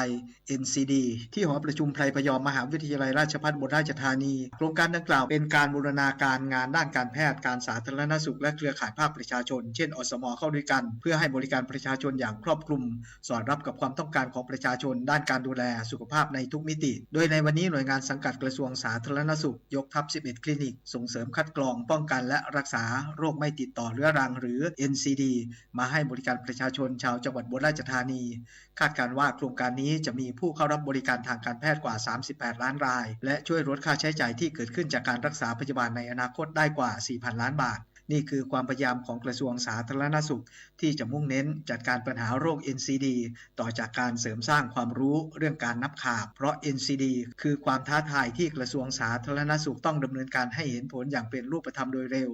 เอ็นซีดี ที่หอประชุมไพรพยอมมหาวิทยาลัยราชภัฏอุบลราชธานี โครงการดังกล่าวเป็นการบูรณาการงานด้านการแพทย์ การสาธารณสุข และเครือข่ายภาคประชาชน เช่น อสม เข้าด้วยกัน เพื่อให้บริการประชาชนอย่างครอบคลุม สอดรับกับความต้องการของประชาชนด้านการดูแลสุขภาพในทุกมิติ โดยในวันนี้หน่วยงานสังกัดกระทรวงสาธารณสุข ยกทัพ สิบเอ็ด คลินิก ส่งเสริมคัดกรอง ป้องกันและรักษาโรคไม่ติดต่อเรื้อรัง หรือ เอ็นซีดี มาให้บริการประชาชนชาวจังหวัดอุบลราชธานี คาดการณ์ว่าโครงการนี้จะมีผู้เข้ารับบริการทางการแพทย์กว่า สามสิบแปดล้านราย และช่วยลดค่าใช้จ่ายที่เกิดขึ้นจากการรักษาพยาบาลในอนาคตได้กว่า สี่พันล้านบาท นี่คือความพยายามของกระทรวงสาธารณสุข ที่จะมุ่งเน้นจัดการปัญหาโรค เอ็นซีดี ต่อจากการเสริมสร้างความรู้เรื่องการนับขาบ เพราะ เอ็นซีดี คือความท้าทายที่กระทรวงสาธารณสุขต้องดำเนินการให้เห็นผลอย่างเป็นรูปธรรมโดยเร็ว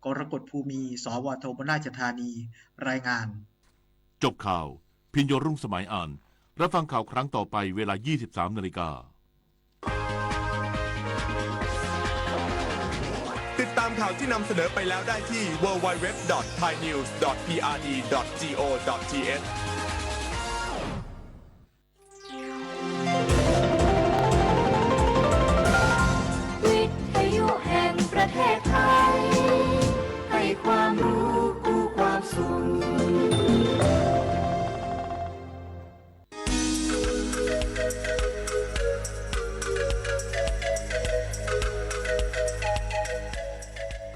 กรกฎ ภูมี สวท อุบลราชธานี รายงาน จบข่าว พิญโยรุ่งสมัยอ่าน รับฟังข่าวครั้งต่อไปเวลา ยี่สิบสามนาฬิกา ติดตามข่าวที่นำเสนอไปแล้วได้ที่ ดับเบิลยู ดับเบิลยู ดับเบิลยู ดอท ไทยนิวส์ ดอท พีอาร์ดี ดอท จี โอ ดอท ที เอช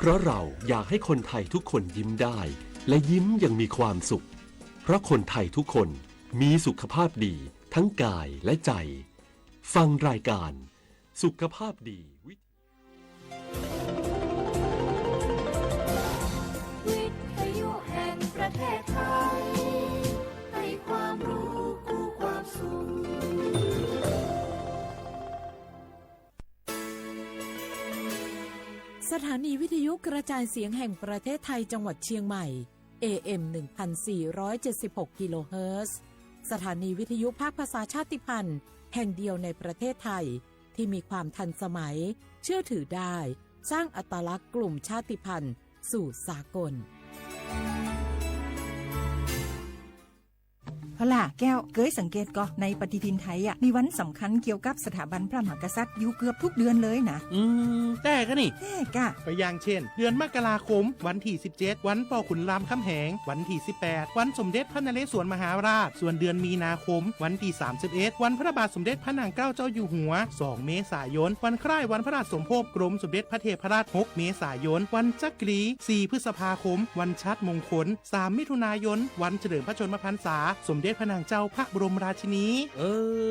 เพราะเราอยากให้คนไทยทุกคนยิ้มได้ และยิ้มอย่างมีความสุข เพราะคนไทยทุกคนมีสุขภาพดีทั้งกายและใจ ฟังรายการสุขภาพดีวิท วิทยุแห่งประเทศไทย ให้ความรู้คู่ความสุข สถานีวิทยุกระจายเสียงแห่งประเทศไทยจังหวัดเชียงใหม่ เอ เอ็ม หนึ่งพันสี่ร้อยเจ็ดสิบหก กิโลเฮิรตซ์ สถานีวิทยุภาคภาษาชาติพันธุ์แห่งเดียวในประเทศไทย ที่มีความทันสมัย เชื่อถือได้ สร้างอัตลักษณ์กลุ่มชาติพันธุ์สู่สากล พะล่ะแก้ว เกยสังเกตก่อ ในปฏิทินไทยอะ มีวันสำคัญเกี่ยวกับสถาบันพระมหากษัตริย์อยู่เกือบทุกเดือนเลยนะ อืม แต๊กะนี่ แต๊กะ ก็อย่างเช่น เดือนมกราคม วันตี้สิบเจ็ด วันป้อขุนรามคำแหง วันตี้สิบแปด วันสมเด็จพระนเรศวรมหาราช ส่วนเดือนมีนาคม วันตี้สามสิบเอ็ด วันพระบาทสมเด็จพระนางเกล้าเจ้าอยู่หัว สองเมษายน วันคล้ายวันพระราชสมภพกรมสมเด็จพระเทพรัตน์ หกเมษายน วันจักรี สี่พฤษภาคม วันชาติมงคล สามมิถุนายน วันเฉลิมพระชนมพรรษาสมเด็จพระนางเจ้าพระบรมราชินี เอ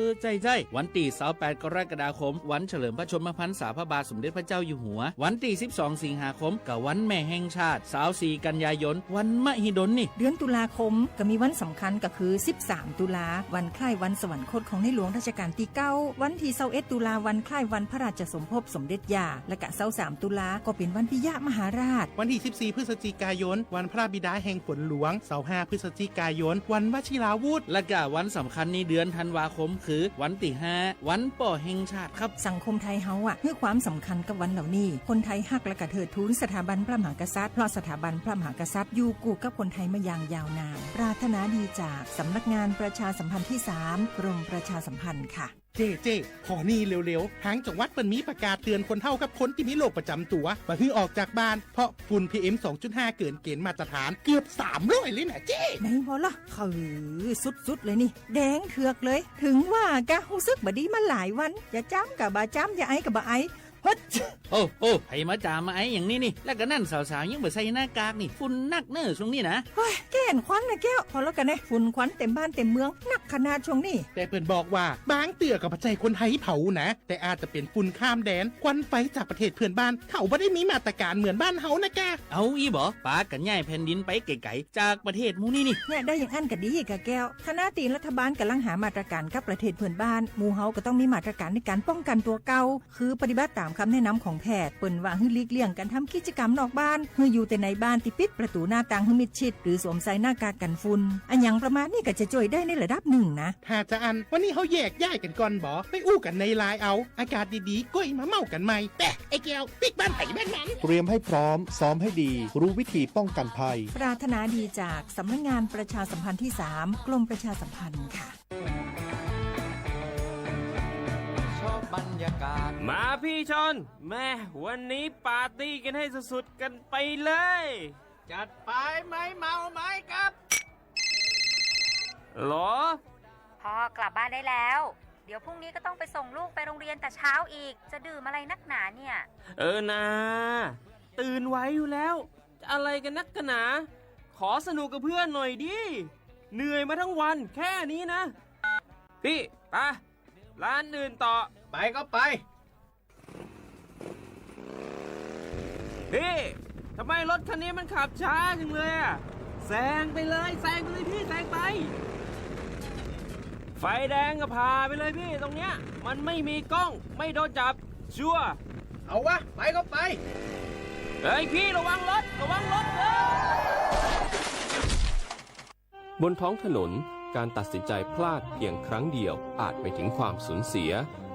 อ ใจ้ๆ วันตี้ซาวแปดกรกฎาคม วันเฉลิมพระชนมพรรษาพระบาทสมเด็จพระเจ้าอยู่หัว วันตี้สิบสองสิงหาคม ก็วันแม่แห่งชาติ ซาวสี่กันยายน วันมหิดลนี่ เดือนตุลาคมก็มีวันสำคัญก็คือ สิบสามตุลา วันคล้ายวันสวรรคตของในหลวงรัชกาลตี้เก้า วันตี้ซาวเอ็ดตุลา วันคล้ายวันพระราชสมภพสมเด็จย่า และกะซาวสามตุลาก็เป๋นวันปิยมหาราช วันตี้สิบสี่พฤศจิกายน วันพระบิดาแห่งฝนหลวง ซาวห้าพฤศจิกายน วันวชิราวุธ และกะวันสำคัญในเดือนธันวาคมคือวันตี้ห้า วันป้อแห่งชาติครับ สังคมไทยเฮาอะ หื้อความสำคัญกับวันเหล่านี้ คนไทยฮักและกะเทิดทูนสถาบันพระมหากษัตริย์ เพราะสถาบันพระมหากษัตริย์อยู่กู้กับคนไทยมาอย่างยาวนาน ปรารถนาดีจากสำนักงานประชาสัมพันธ์ตี้สาม กรมประชาสัมพันธ์ค่ะ เจ้ เจ้ ขอนี่เร็วๆ ทางจังหวัดเปิ้นมีประกาศเตือนคนเฒ่ากับคนตี้มีโรคประจ๋ำตั๋ว บ่หื้อออกจากบ้าน เพราะฝุ่น พีเอ็ม สองจุดห้า เกินเกณฑ์มาตรฐานเกือบสามร้อยเลยนะเจ้ ไหนบ่ล่ะ เออ สุดๆ เลยนี่ แดงเถือกเลย เถิงว่ากะฮู้สึกบ่ดีมาหลายวัน จะจามกะบ่จาม จะไอกะบ่ไอ เฮ้ย โอ้ โอ้ ใผมาจามมาไออย่างนี้นี่ และกะนั้นสาวๆ ยังบ่ใส่หน้ากากนี่ ฝุ่นนักเน่อช่วงนี้นะ เฮ้ย แก้นควันนะแก้ว พอแล้วกะแน่ ฝุ่นควันเต็มบ้านเต็มเมือง นักขนาดช่วงนี้ แต่เปิ้นบอกว่า บางเตื้อก็บ่ใจ้คนไทยเผานะ แต่อาจจะเป๋นฝุ่นข้ามแดน ควันไฟจากประเทศเพื่อนบ้าน เขาบ่ได้มีมาตรการเหมือนบ้านเฮานะกะ เอาอี้บ่ ปากั๋นย้ายแผ่นดินไปไก๋ๆ จากประเทศหมู่นี้นี่ เนี่ย ได้อย่างอั้นก็ดีกะแก้ว ขณะตี้รัฐบาลก่ำลังหามาตรการกับประเทศเพื่อนบ้าน หมู่เฮาก็ต้องมีมาตรการในก๋านป้องกั๋นตั๋วเก่า คือปฏิบัติต๋ามกำแนะนำของแพทย์ เปิ้นว่าหื้อหลีกเลี่ยงก๋านทำกิจก๋รรมนอกบ้าน หื้ออยู่แต่ในบ้านตี้ปิดประตู๋หน้าต่างหื้อมิดชิด หรือสวมใส่หน้ากากกั๋นฝุ่น อะหยังประมาณนี้ก็จะจ้วยได้ในระดับนึ่งนะ ถ้าจะอั้น วันนี้เฮาแยกย้ายกั๋นก่อนบ่ ไปอู้กั๋นในไลน์เอา อากาศดีๆ ก้อยมาเม้ากั๋นใหม่ แปะ ไอ้แก้ว ปิ๊กบ้านไผบ้านมัน เตรียมให้พร้อม ซ้อมให้ดี รู้วิธีป้องกันภัย ปรารถนาดีจากสำนักงานประชาสัมพันธ์ตี้สาม กรมประชาสัมพันธ์ค่ะ ชอบบรรยากาศ มาพี่ชอน แม่ วันนี้ปาร์ตี้กันให้สุดๆ กันไปเลย จัดไป ไม้เมาไม้กลับ หรอ พ่อกลับบ้านได้แล้ว เดี๋ยวพรุ่งนี้ก็ต้องไปส่งลูกไปโรงเรียนแต่เช้าอีก จะดื่มอะไรนักหนาเนี่ย เออนา ตื่นไวอยู่แล้ว จะอะไรกันนักกันหนา ขอสนุกกับเพื่อนหน่อยดิ เหนื่อยมาทั้งวันแค่นี้นะ พี่ ไป ร้านอื่นต่อ ไปก็ไป พี่ ทำไมรถคันนี้มันขับช้าจังเลยอะ แซงไปเลย แซงไปเลยพี่ แซงไป ไฟแดงก็ผ่าไปเลยพี่ ตรงเนี้ย มันไม่มีกล้อง ไม่โดนจับ ชัวร์ เอาวะ ไปก็ไป เฮ้ยพี่ ระวังรถ ระวังรถเด้อ บนท้องถนน การตัดสินใจพลาดเพียงครั้งเดียวอาจไปถึงความสูญเสีย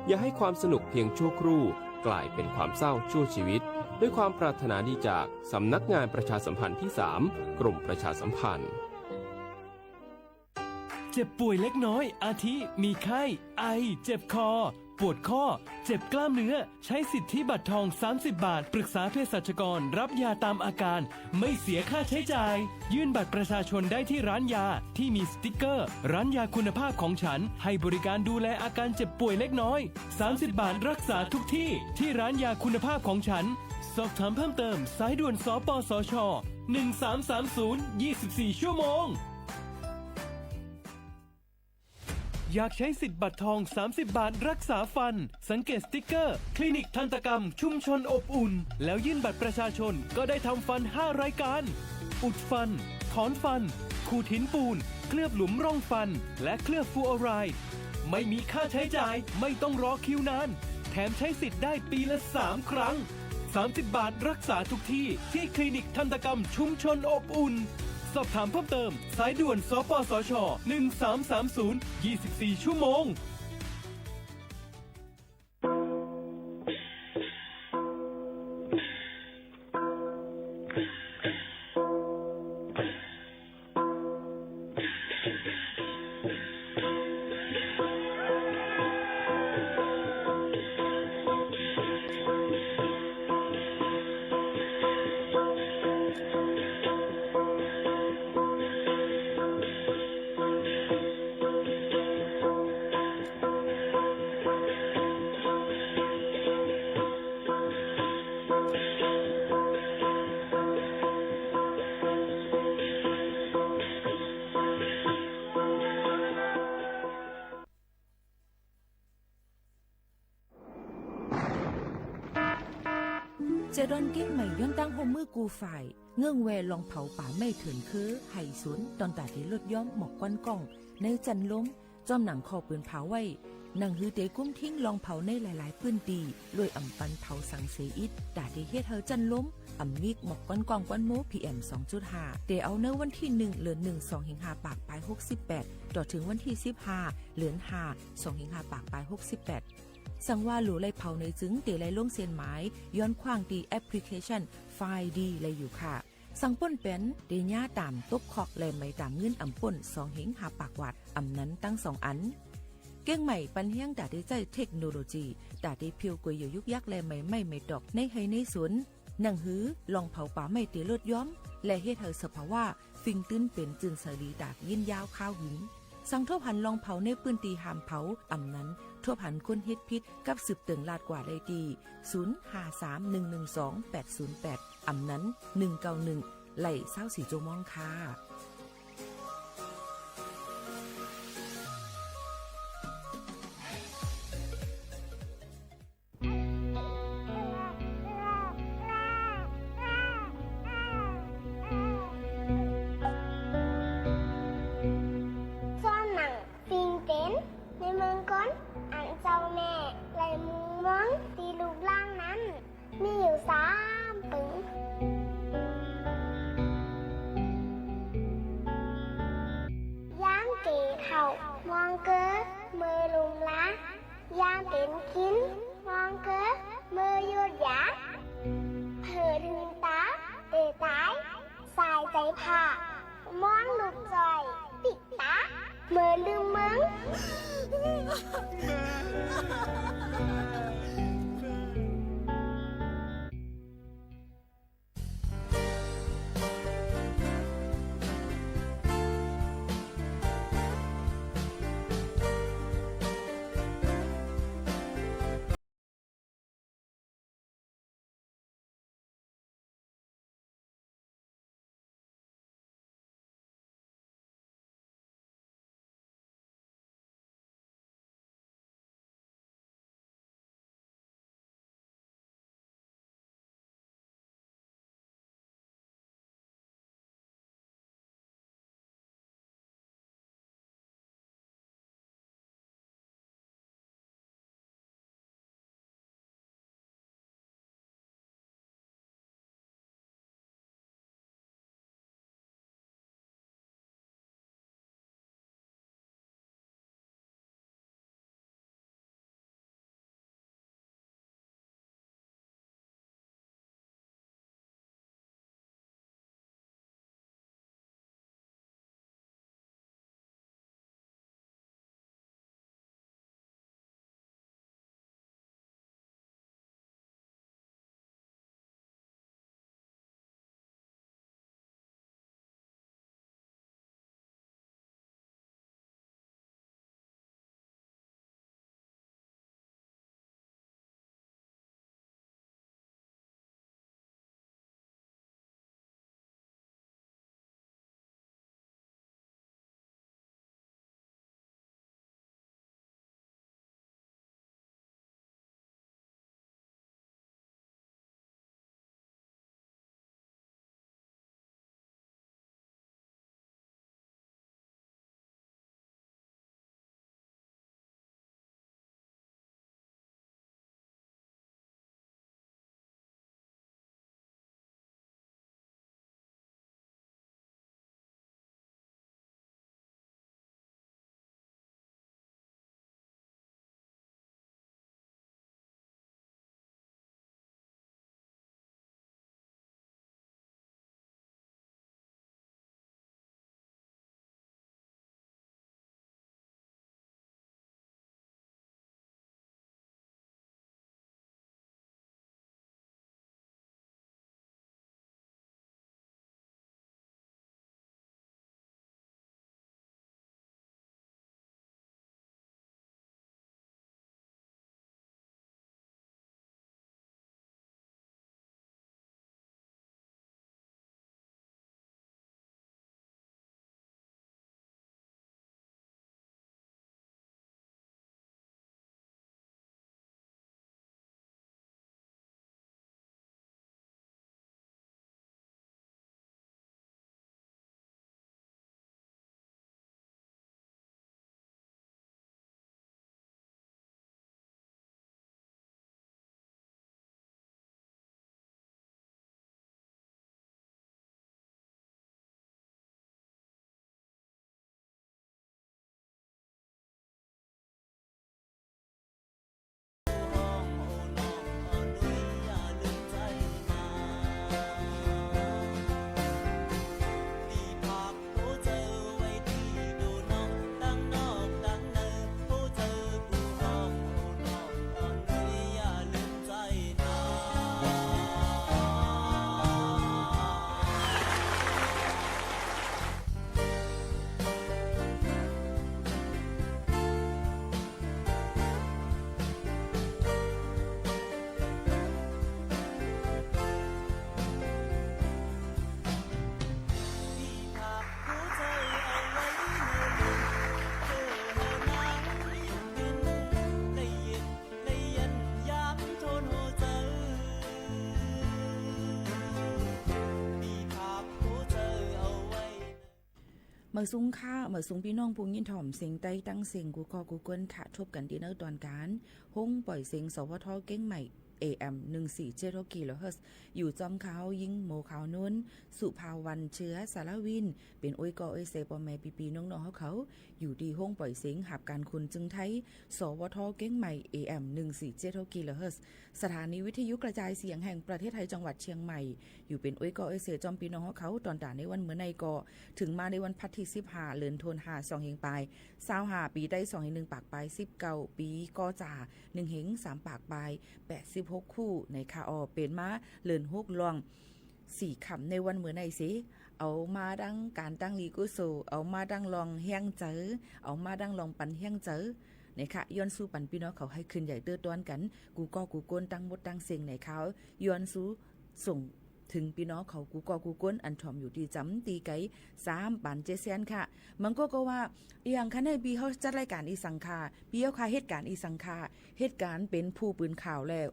อย่าให้ความสนุกเพียงชั่วครู่กลายเป็นความเศร้าชั่วชีวิต ด้วยความปรารถนาดีจากสำนักงานประชาสัมพันธ์ตี้สาม กรมประชาสัมพันธ์ เจ็บป่วยเล็กน้อย อาทิ มีไข้ ไอ เจ็บคอ ปวดข้อ เจ็บกล้ามเนื้อ ใช้สิทธิบัตรทอง สามสิบบาท ปรึกษาเภสัชกร รับยาตามอาการ ไม่เสียค่าใช้จ่าย ยื่นบัตรประชาชนได้ที่ร้านยาที่มีสติ๊กเกอร์ ร้านยาคุณภาพของฉัน ให้บริการดูแลอาการเจ็บป่วยเล็กน้อย สามสิบบาทรักษาทุกที่ ที่ร้านยาคุณภาพของฉัน สอบถามเพิ่มเติม สายด่วน สปสช หนึ่งสามสามศูนย์ ยี่สิบสี่ ชั่วโมง อยากใช้สิทธิ์บัตรทอง สามสิบบาทรักษาฟัน สังเกตสติ๊กเกอร์ คลินิกทันตกรรมชุมชนอบอุ่น แล้วยื่นบัตรประชาชน ก็ได้ทำฟัน ห้า รายการ อุดฟัน ถอนฟัน ขูดหินปูน เคลือบหลุมร่องฟัน และเคลือบฟลูออไรด์ ไม่มีค่าใช้จ่าย ไม่ต้องรอคิวนาน แถมใช้สิทธิ์ได้ปีละ สาม ครั้ง สามสิบบาทรักษาทุกที่ ที่คลินิกทันตกรรมชุมชนอบอุ่น สอบถามเพิ่มเติม สายด่วน สปสช หนึ่งสามสามศูนย์ ยี่สิบสี่ ชั่วโมง เจดอนเก๊งใหม่ย้อนตั้งฮ่วมมือกู้ฝ่าย เงื่อนแวลองเผาป่าไม้เถื่อนคือไห่สวน ตอนต๋าตี้ลดย้อมหมอกควันก้องในจั้นลม จอมหนังข้อปืนเผาไว้ หนังหือเต๋ยกุ้มทิ้งลองเผาในหลายๆ ปื้นตี้ โดยอ่ำปันเผาสังเสียอิด ต๋าตี้เฮ็ดหื้อจั้นลม อ่ำมีหมอกควันก้องควันโม พีเอ็ม สองจุดห้า เต๋ยเอาในวันตี้หนึ่ง เดือนหนึ่ง สองเหียงห้าปากปายหกสิบแปด ต่อเถิงวันตี้สิบห้า เดือนห้า สองเหียงห้าปากปายหกสิบแปด สังว่าหลู่ไล่เผาเน่ยจึงเต๋ยไล่ลงเส้นหมาย ย้อนขว้างตี้แอปพลิเคชัน ไฟดี ไล่อยู่ค่ะ สังป้นแป๋นเต๋ยหย้าต๋ามตกคอกและไหมต๋ามเงินอ่ำป้น สองเหียงห้าปากวาท อ่ำนั้นตึงสองอัน เก๊งใหม่ปันแฮงต๋าตี้ใจ๊เทคโนโลยี ต๋าตี้เผี้ยวก๋วยอยู่ยุกยักและไหมไม้ไหมตอกในไฮ่ในสวน หนังหือลองเผาป่าไม้เต๋ยลดย้อม และเฮ็ดหื้อสภาวะ ฟิงตื้นเป๋นจื้นใสดีต๋าบยินยาวคาวหึง สังทบหันลองเผาในปื้นตี้ห้ามเผา อ่ำนั้นทบหันคนเฮ็ดผิดกับสืบเติ่งลาดกว่าได้ตี้ ศูนย์ห้าสามหนึ่งหนึ่งสองแปดศูนย์แปด อ่ำนั้นหนึ่งเก้าหนึ่ง ไล่ซาวสี่จั่วโมงค่ะ ซ่อนหนัง ปิ้งเต็นท์ในเมืองคน อันเจ้าแม่ไล่มุงมองตี้ลูกหลานนั้น มีอยู่สามปึง ยามเก๋เฒ่ามองเกอเมื่อลุ่มลา ยามเป๋นคินมองเกอเมื่อหยุดยา เผลอลืมต๋าเต๋ยต๋าย สายใจ๋ผ้า มองลูกจ้อย ปิ๊กต๋า เมื่อลืมเมือง มาสูงค่ะ มาสูงปี้น้องผู้ยินถ่อมเสียงใต้ตั้งเสียงกู้ก้อกู้ก้นค่ะ ทบกั๋นตี้เนอตอนก๋าน ห้องป่อยเสียง สวท เกียงใหม่ เอเอ็ม หนึ่งสี่เจ็ดหกกิโลเฮิรตซ์ อยู่จ้อมข้ายิ่งโมขาวนุ้น สุภาวัน เชื้อสารวิน เป๋นโอ้ยก้อโอ้ยเซ ป้อแม่ปี้ๆ น้องๆ เฮาเขา อยู่ตี้ห้องป่อยเสียง หับก๋านคนจึงไทย สวท เกียงใหม่ เอเอ็ม หนึ่งสี่เจ็ดหกกิโลเฮิรตซ์ สถานีวิทยุกระจายเสียงแห่งประเทศไทยจังหวัดเชียงใหม่ อยู่เป๋นโอ้ยก้อโอ้ยเซจ้อมปี้น้องเฮาเขา ตอนต๋าในวันเมื่อไนก็ เถิงมาในวันพัดตี้สิบห้า เดือนธันวา สองเฮงปายซาวห้า ปี๋ไตสองเฮงนึ่งปากปายสิบเก้า ปี๋ ก๋อจ๋า หนึ่งเฮงสามปากปายแปดสิบหกคู่ ในค่ะ อ่อ เป๋นมาเดือนหกล่อง สี่ค่ำในวันเมื่อไนเส เอามาตังก๋านตังหลีกุศล เอามาตังล่องแฮงใจ๋ เอามาตังล่องปันแฮงใจ๋ ในค่ะ ย้อนสู้ปันปี้น้องเขาหื้อขึ้นใหญ่เตื้อต้อนกั๋น กู้ก้อกู้ก้นตังหมดตังเสียงในค่ะ ย้อนสู้ส่งเถิงปี้น้องเขากู้ก้อกู้ก้น อันถ่อมอยู่ตี้จ๋ำตี้ไก๋ สามปันเจ๊เซียนค่ะ บางก้อก็ว่า อะหยังคะเน่ย ปี้เฮาจัดรายก๋านอะหยังคะ ปี้เฮาคะเฮ็ดก๋านอะหยังคะ เฮ็ดก๋านเป๋นผู้ปืนข่าวและ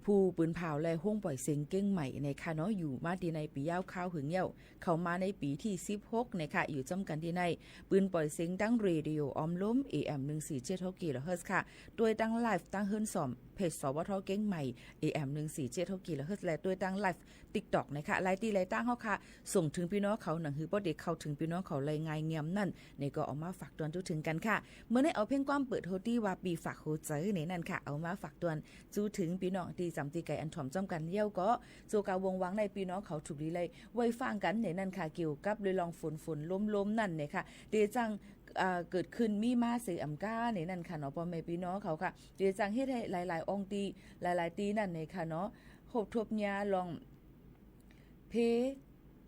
ผู้ปืนผ่าวและห้องป่อยเสียงเกียงใหม่ในค่ะเนาะ อยู่มาตี้ในปี๋ยาวคาวหึงเย้า เข้ามาในปี๋ตี้สิบหกในค่ะ อยู่จ้อมกั๋นตี้ใน ปืนป่อยเสียงตังเรดิโออ้อมลม เอเอ็ม หนึ่งสี่เจ็ดหกกิโลเฮิรตซ์ค่ะ ตวยตังไลฟ์ตังเฮิรนส้อม เพจ สวท เกียงใหม่ เอเอ็ม หนึ่งสี่เจ็ดหกกิโลเฮิรตซ์ และตวยตังไลฟ์ติ๊กต็อกในค่ะ หลายตี้หลายตางเฮาค่ะ ส่งเถิงปี้น้องเขา หนังหื้อป้อเตเข้าเถิงปี้น้องเขาได้ง่ายเงี่ยมนั้น ในก็เอามาฝากตวนจู๊เถิงกั๋นค่ะ เมื่อไนเอาเพลงความเปิดโฮตี้ว่าปี้ฝากหัวใจ๋ในนั้นค่ะ เอามาฝากตวน จู๊เถิงปี้น้องตี้จ๋ำตี้ไก๋อันถ่อมจ้อมกั๋น เย้าก็ โจกาวงวางในปี้น้องเขาถูกดีเลย ไว้ฟังกั๋นในนั้นค่ะ เกี่ยวกับเรื่องฝนฝนลมลมนั่นในค่ะ เตจัง อ่า เกิดขึ้นมีมาเสอำก้าในนั้นค่ะเนาะ ป้อแม่ปี้น้องเขาค่ะ เตจังเฮ็ดหื้อหลายๆ อ่องตี้ หลายๆ ตี้นั่นในค่ะเนาะ หบทบเยียะลอง เพ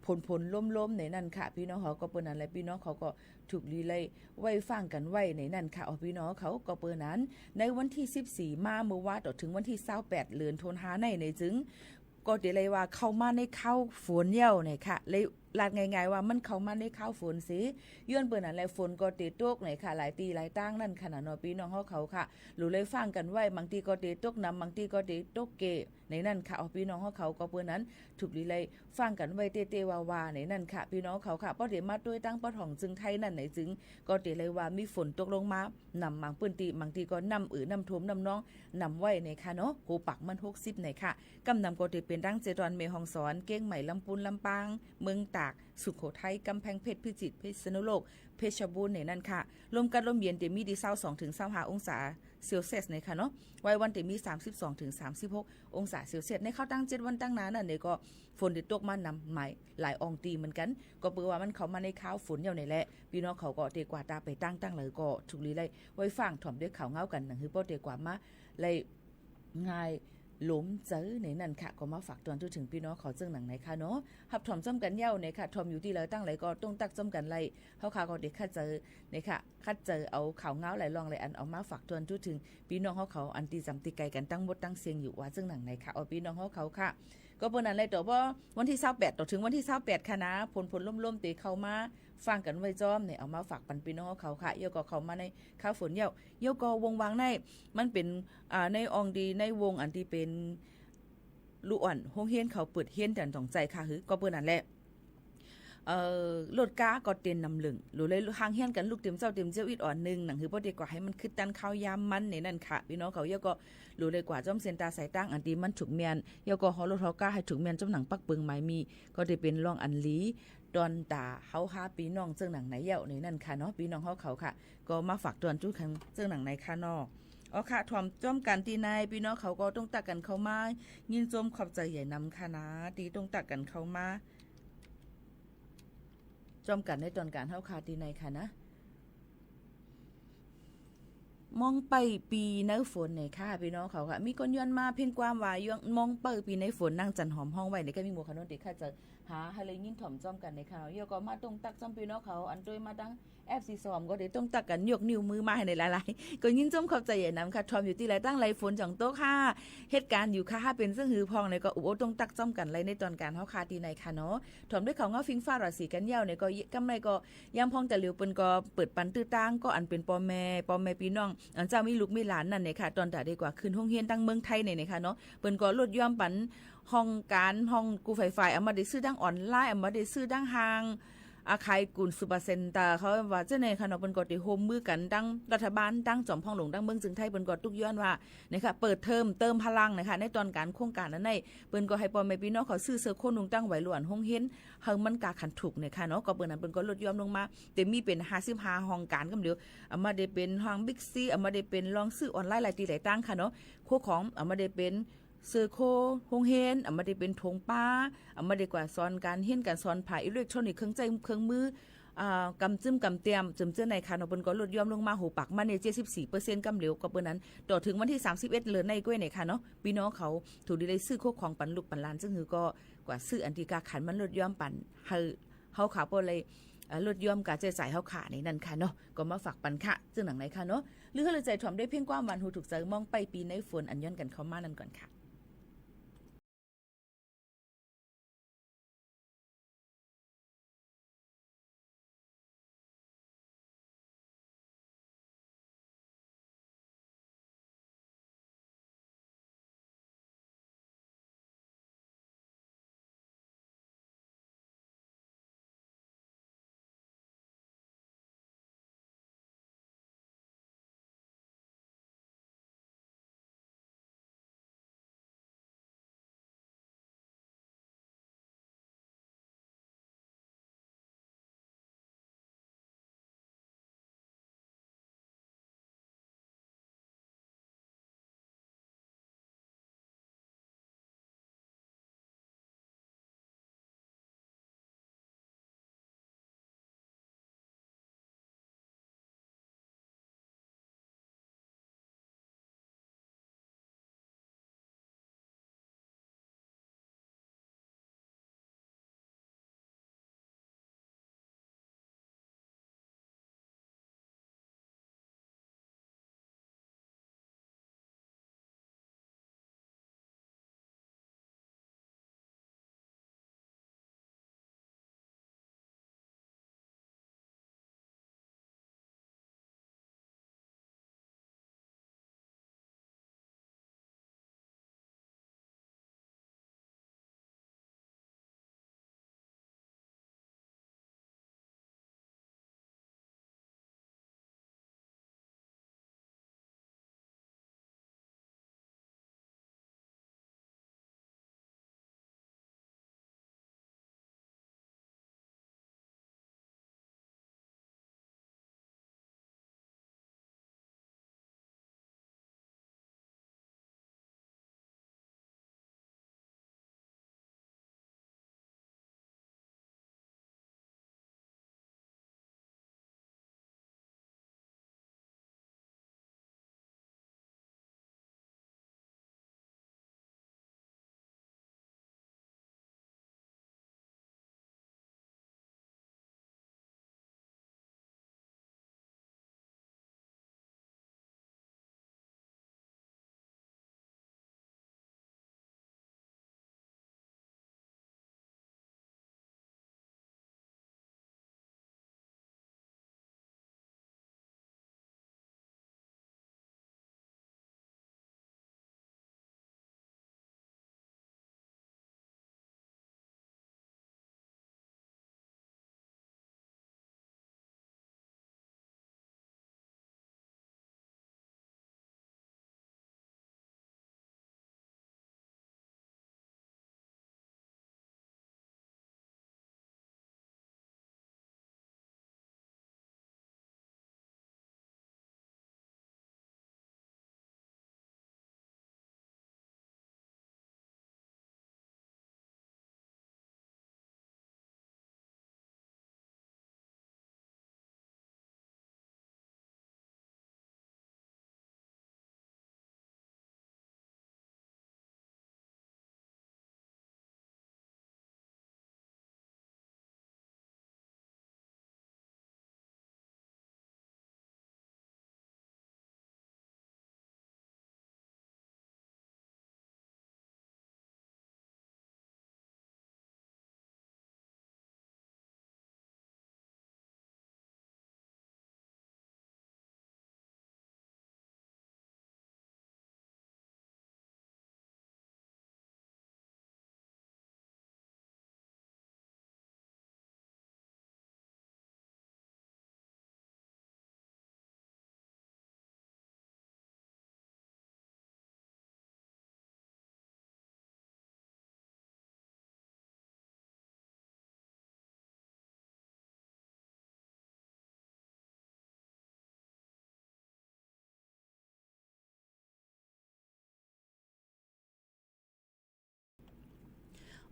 ฝนฝนลมลมในนั้นค่ะ ปี้น้องเขา ก็เปิ้นนั้นแหละ ปี้น้องเขาก็ถูกดีเลย ไว้ฟังกั๋นไว้ในนั้นค่ะ อ่อ ปี้น้องเขา ก็เปิ้นนั้น ในวันตี้สิบสี่มาเมื่อวาต่อเถิงวันตี้ซาวแปด เดือนธันวาใน ในจึง ก็เตเลยว่าเข้ามาในคาวฝนเย้าในค่ะ เลยลาดง่ายๆ ว่ามันเข้ามาในคาวฝนเส ย้อนเปิ้นนั้นแหละ ฝนก็เตตกในค่ะ หลายตี้หลายตางนั่นค่ะเนาะ ปี้น้องเขาค่ะ หลูเลยฟังกั๋นไว้ บางตี้ก็เตตกหนำ บางตี้ก็เตตกเก ในนั้นค่ะ อ่อ ปี้น้องเขา ก็เปิ้นนั้น ถูกดีเลย ฟังกั๋นไว้เต๊ๆ ว่าๆ ในนั้นค่ะ ปี้น้องเขาค่ะ ป้อเตมาตวยตังป้อถ่องจึงไทยนั่นในจึง ก็เตเลยว่ามีฝนตกลงมา หนำบางปื้นตี้ บางตี้ก็น้ำเอ่อ น้ำท่วม น้ำนอง หนำไว้ในค่ะเนาะ โหปักมันหกสิบในค่ะ ก้ำนำก็เตเป๋นตังเจดอน แม่ฮ่องสอน เกียงใหม่ ลำปูน ลำปาง เมืองตาก สุโขทัย ก๋ำแพงเพชร พิจิตร พิษณุโลก เพชรบูรณ์ในนั้นค่ะ ลมกัดลมเย็นเตมีตี้ซาวสองเถิงซาวห้าองศาเซลเซียสในค่ะเนาะ วายวันเตมีสามสิบสองเถิงสามสิบหกองศาเซลเซียส ในคาวตังเจ็ดวันตังหน้านั่นในก็ ฝนเตตกมาหนำหมายหลายอ่องตี้เหมือนกั๋น ก็เปิ้นว่ามันเข้ามาในคาวฝนเย้าในแหละ ปี้น้องเขาก็เตกว่าตาไปตังตังเลยก็ถูกดีเลย ไว้ฟังถ่อมตวยข่าวเงากั๋น หนังหื้อป้อเตกว่ามา เลย ง่ายหลมใจ๋ในนั้นค่ะ ก็มาฝากตวนจู๊เถิงปี้น้องเขาเจิ่งหนังในค่ะเนาะ หับถ่อมจ้อมกั๋นเย้าในค่ะ ถ่อมอยู่ตี้ใดตังใดก็ต้องตักจ้อมกั๋นเลย เฮาค่ะก็เตคัดเจอในค่ะ คัดเจอเอาข่าวเงาหลายล่องหลายอันเอามาฝากตวนจู๊เถิงปี้น้องเฮาเขา อันตี้จ๋ำตี้ไก๋กั๋นตังหมดตังเสียงอยู่ว่าเจิ่งหนังในค่ะ อ่อ ปี้น้องเฮาเขาค่ะ ก็เปิ้นนั้นเลย ต่อว่าวันตี้ซาวแปด ต่อเถิงวันตี้ซาวแปดค่ะนะ ฝนฝนลมลมเตเข้ามา ฟังกั๋นไว้จ้อมใน เอามาฝากปันปี้น้องเฮาเขาค่ะ เย้าก็เข้ามาในคาวฝนเย้า เย้าก็วงวางใน มันเป๋น อ่า ในอ่องตี้ ในวงอันตี้เป๋น ลูกอ่อน โฮงเฮียนเขาเปิดเฮียนตั๋นต๋องใจ๋ค่ะ หื้อ ก็เปิ้นนั้นแหละ เอ่อ รถก๊าก็เตนนำเลิง หลูเลยห่างเฮียนกั๋นลุกเตียมเจ๊าเตียมเจี้ยวอิดอ่อนนึ่ง หนังหื้อป้อเตกว่าหื้อมันคึดตันคาวยามมันในนั้นค่ะ ปี้น้องเขา เย้าก็หลูเลยกว่าจ้อมเส้นตาสายตางอันตี้มันถูกเมียน เย้าก็ฮอรถฮอก๊าหื้อถูกเมียนจ้อมหนังปักเปิงหมายมี ก็เตเป๋นล่องอันหลี ตอนต๋าเฮาห้าปี้น้องเจิ่งหนังในเย้าในนั้นค่ะเนาะ ปี้น้องเฮาเขาค่ะ ก็มาฝากตวนจู๊เถิงเจิ่งหนังในค่ะเนาะ อ๋อค่ะ ถ่อมจ้อมกั๋นตี้ใน ปี้น้องเขาก็ต้องตักกั๋นเข้ามา ยินจมขอบใจ๋ใหญ่นำค่ะนะ ตี้ต้องตักกั๋นเข้ามา จ้อมกั๋นในตอนก๋านเฮาค่ะตี้ในค่ะนะ มองไปปี้ในฝนในค่ะ ปี้น้องเขาค่ะ มีก้นย้อนมาเพ่งความว่าย้อน มองไปปี้ในฝน นางจันหอมฮ้องไว้ใน ก็มีหมู่เขาโน้นตี้ค่ะ จะหาหื้อเลยยินถ่อมจ้อมกั๋นในค่ะ เย้าก็มาต้องตักจ้อมปี้น้องเขา อันตวยมาตัง แอปตี้สองก็เตต้องตักกั๋นยกนิ้วมือมาหื้อในหลายๆ ก็ยินจมขอบใจ๋ใหญ่นำค่ะ ถ่อมอยู่ตี้ใดตังใด ฝนจ๋องตกค่ะ เหตุก๋ารณ์อยู่ค่ะ หื้อเป๋นเซิ่งหื้อพ่องในก็อุบโอ้ต้องตักจ้อมกั๋นเลยในตอนก๋านเฮาค่ะตี้ในค่ะเนาะ ถ่อมตวยข่าวเงาฟิ้งฟ้าราศีกั๋นเย้าในก็ ก้ำในก็ ยามพ่องตะหลิวเปิ้นก็เปิดปันตื้อตาง ก็อันเป๋นป้อแม่ ป้อแม่ปี้น้อง อันเจ้ามีลูกมีหลานนั่นในค่ะ ตอนต๋าเดกว่าขึ้นโฮงเฮียนตังเมืองไทยในในค่ะเนาะ เปิ้นก็ลดหย่อนปัน ฮ่องก๋าน ฮ่องกู้ไฟฟ้า อำบ่าได้ซื้อตางออนไลน์ อำบ่าได้ซื้อตางห้าง อา ขายกู้ Super Center เขาว่าเจ้าไหนค่ะเนาะ เปิ้นก็ได้ฮ่วมมือกั๋นตังรัฐบาล ตังจ๋อมพ่องหลวง ตังเมืองเจียงไฮ้ เปิ้นก็ตุ๊กย้อนว่า นะคะ เปิดเทอมเติมพลังนะคะ ในตอนก๋านโครงก๋านอันไหน เปิ้นก็หื้อป้อแม่ปี้น้องเขาซื้อเสื้อโค้งนุ่งตั้งไหวหลวนโฮงเฮียน หื้อมันก้าขันถูกเนี่ยค่ะเนาะ ก็เปิ้นนั้นเปิ้นก็ลดย่อมลงมา แต่มีเป๋นห้าสิบห้าห้องก๋านกำเดียว อ่ะ บ่ได้เป๋นห้างบิ๊กซี อ่ะ บ่ได้เป๋นลองซื้อออนไลน์หลายตี้หลายตางค่ะเนาะ โค้งของ อ่ะ บ่ได้เป๋น เสื้อโค้งโฮงเฮียน อ่ะ บ่ได้เป๋นถงป๊า อ่ะ บ่ได้กว่าสอนก๋านเฮียนก๋านสอน ผ่าอิเล็กทรอนิกส์ เครื่องใจ๊เครื่องมือ อ่า ก๋ำจึ้มก๋ำเตียม เจิ่มเจื้อไหนค่ะเนาะ เปิ้นก็ลดย่อมลงมา โห ปักมาเนี่ย เจ็ดสิบสี่เปอร์เซ็นต์กำเดียว ก็เปิ้นนั้น ต่อเถิงวันตี้สามสิบเอ็ดเดือนในก้วยเนี่ยค่ะเนาะ ปี้น้องเขาถูกดีได้ซื้อโค้งของปันลูกปันหลาน ซึ่งหื้อก็กว่าซื้ออันตี้ก้าขันมันลดย่อมปัน หื้อเฮาขาป้อเลย เอ่อ ลดย่อมก้าใจ๊จ่ายเฮาขาในนั้นค่ะเนาะ ก็มาฝากปันค่ะ ซึ่งหนังไหนค่ะเนาะ หรือหื้อลือใจ๋ถ่อมด้วยเพลงความหวานหูถูกใจ๋ มองไปปีในฝน อันย้อนกั๋นเข้ามานั้นก่อนค่ะ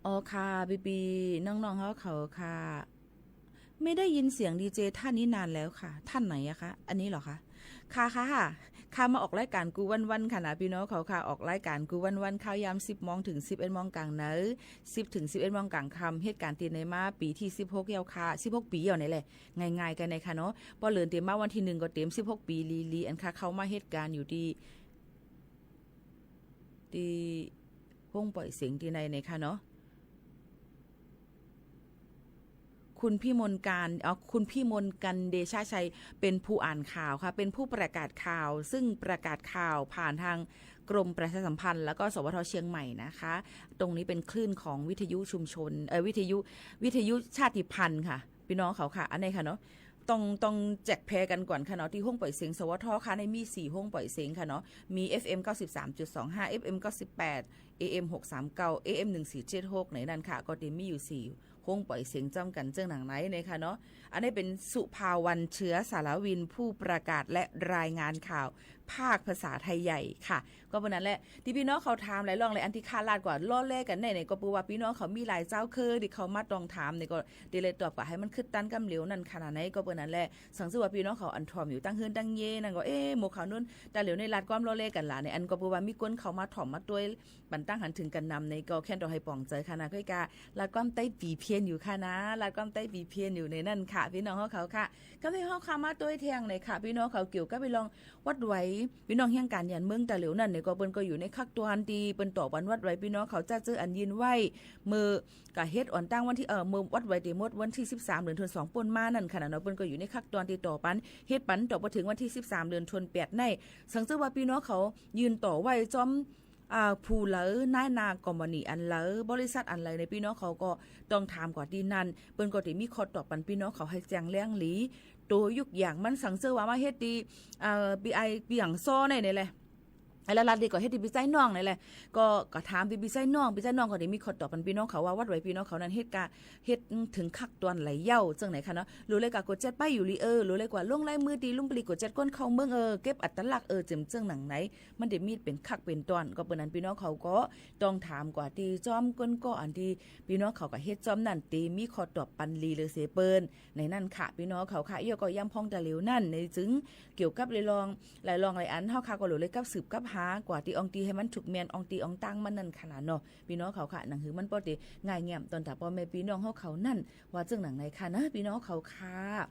อ๋อค่ะ ปี้ๆ น้องๆ เฮาเขาค่ะ ไม่ได้ยินเสียงดีเจท่านนี้นานแล้วค่ะ ท่านไหนอะคะ อันนี้เหรอคะ ค่ะ ค่ะ ค่ะ ค่ะ มาออกรายก๋านกู้วันๆ ค่ะนะ ปี้น้องเขาค่ะ ออกรายก๋านกู้วันๆ ข่าวยามสิบโมงเถิงสิบเอ็ดโมงก๋างเนิน สิบเถิงสิบเอ็ดโมงก๋างค่ำ เฮ็ดก๋านตี้ไหนมา ปี๋ตี้สิบหกแล้วค่ะ สิบหกปี๋แล้วนี่แหละ ง่ายๆ กั๋นนะค่ะเนาะ ปอเลินเต๋มมาวันตี้หนึ่งก็เต๋มสิบหกปี๋ลีๆ อันข้าเข้ามาเฮ็ดก๋านอยู่ตี้ ตี้ห้องป่อยเสียงตี้ไหนนะค่ะเนาะ คุณพิมลการ อ๋อ คุณพิมลกันต์เดชะชัย เป๋นผู้อ่านข่าวค่ะ เป๋นผู้ประกาศข่าว ซึ่งประกาศข่าวผ่านตางกรมประชาสัมพันธ์ แล้วก็ สวท เชียงใหม่นะคะ ตรงนี้เป๋นคลื่นของวิทยุชุมชน เอ่อ วิทยุ วิทยุชาติพันธุ์ค่ะ ปี้น้องเขาค่ะ อันนี้ค่ะเนาะ ต้อง ต้องแจกแพร่กั๋นก่อนค่ะเนาะ ตี้ห้องป่อยเสียง สวท ค่ะ ในมีสี่ห้องป่อยเสียงค่ะเนาะ มี เอฟเอ็ม เก้าสิบสามจุดสองห้า เอฟเอ็ม เก้าสิบแปด เอเอ็ม หกสามเก้า เอเอ็ม หนึ่งสี่เจ็ดหก ในนั้นค่ะ ก็เต๋มีอยู่สี่ห้องป่อยเสียงจ้ำกั๋นเจิ่งหนังไหนนะค่ะเนาะ อันนี้เป๋นสุภาวรรณ เชื้อสารวิน ผู้ประกาศและรายงานข่าวภาคภาษาไทยใหญ่ค่ะ ก็เป๋นนั้นแหละ ตี้ปี้น้องเขาถามหลายเรื่องหลายอันตี้ข้าลาดกว่าล่อแล่กั๋นแน่เนี่ย ก็เป๋นว่าปี้น้องเขามีหลายเจ้าคือตี้เขามาต้องถามเนี่ย ก็เต๋เลยตอบกว่าหื้อมันขึ้นตันกำเหลียวนั่นขนาดไหน ก็เป๋นนั้นแหละ สังเกตว่าปี้น้องเขาอันถ่อมอยู่ตังเฮือนตังเย้นั่นก็ เอ๊ะ หมู่เขานู้น ต๋าเหลียวนี่ลาดความล่อแล่กั๋นหลายเนี่ย อันก็เป๋นว่ามีคนเข้ามาถ่อมมาตวย ปันตังหันเถิงกั๋นนำเนี่ย ก็แค่นต้องหื้อปองใจ๋ค่ะนะ ก็กะลาดความใต้ปีเพี้ยนอยู่ค่ะนะ ลาดความใต้ปีเพี้ยนอยู่ในนั้นค่ะ ปี้น้องเขาค่ะ ก็หื้อเขาเข้ามาตวยแทงหน่อยค่ะ ปี้น้องเขา เกี่ยวกับเรื่องวัดไหว ปี้น้องเฮียงก๋านหยันเมืองต๋าเหลียวนั่นเนี่ย ก็เปิ้นก็อยู่ในขั้นตอนตี้เปิ้นต่อวันวัดไหว ปี้น้องเขาจะเจออันยื่นไหว เมื่อ ก็เฮ็ดอ่อนตั้งวันตี้ เอ่อ เมื่อวัดไหวเต๋หมดวันตี้สิบสาม เดือนธันวาคม ป้นมานั่นค่ะนะเนาะ เปิ้นก็อยู่ในขั้นตอนตี้ต่อปัน เฮ็ดปันต่อไปเถิงวันตี้สิบสาม เดือนธันวาคม แปดใน สังเกตว่าปี้น้องเขายื่นต่อไหวจ้อม อ่า ผู้เหลอ นายหน้าคอมพานีอันเหลอ บริษัทอันเหลอเนี่ย ปี้น้องเขาก็ต้องถามกว่าตี้นั่น เปิ้นก็เต๋มีข้อตอบปันปี้น้องเขาหื้อแจ้งแหลงหลี ตัวยกอย่างมันสังเกตว่ามาเฮ็ดตี้ เอ่อ ปีไอ ปีหยังซ้อในนี่แหละ ไอ้ละลัดดีก็เฮ็ดตี้ปี้ใจ๊น้องนี่แหละ ก็ ก็ถามตี้ปี้ใจ๊น้อง ปี้ใจ๊น้องก็เต๋มีข้อตอบปันปี้น้องเขาว่าวัดไหวปี้น้องเขานั้นเฮ็ดกา เฮ็ดเถิงขั้นตอนไหนเย้า เจิ่งไหนคะเนาะ หรือเลยกากดแจ๊ดไปอยู่ลีเออ หรือเลยกว่าลงลายมือตี้ลุ่มปลีกดแจ๊ดก้นเข้าเมืองเออ เก็บอัตลักษณ์เออ เจิ่งเจิ่งหนังไหน มันเต๋มีเป๋นขั้นเป๋นตอน ก็เปิ้นนั้นปี้น้องเขาก็ต้องถามกว่าตี้จ้อมก้นก้ออันตี้ปี้น้องเขาก็เฮ็ดจ้อมนั่นเต๋มีข้อตอบปันลีเลยเสเปิ้น ในนั้นค่ะ ปี้น้องเขาค่ะ เอี้ยก็ยามพ่องต๋าเหลียวนั่นในจึง เกี่ยวกับเรื่อง หลายเรื่องหลายอัน เฮาค่ะก็หลูเลยกับสืบกับหากว่าตี้อ่องตี้หื้อมันถูกแม่นอ่องตี้อ่องตั้งมันนั่นค่ะนะเนาะ ปี้น้องเขาค่ะ หนังหื้อมันป้อเต๋ง่ายแง่มต่อต๋าป้อแม่ปี้น้องเฮาเขานั่น ว่าเจิ่งหนังไหนค่ะนะ ปี้น้องเขาค่ะ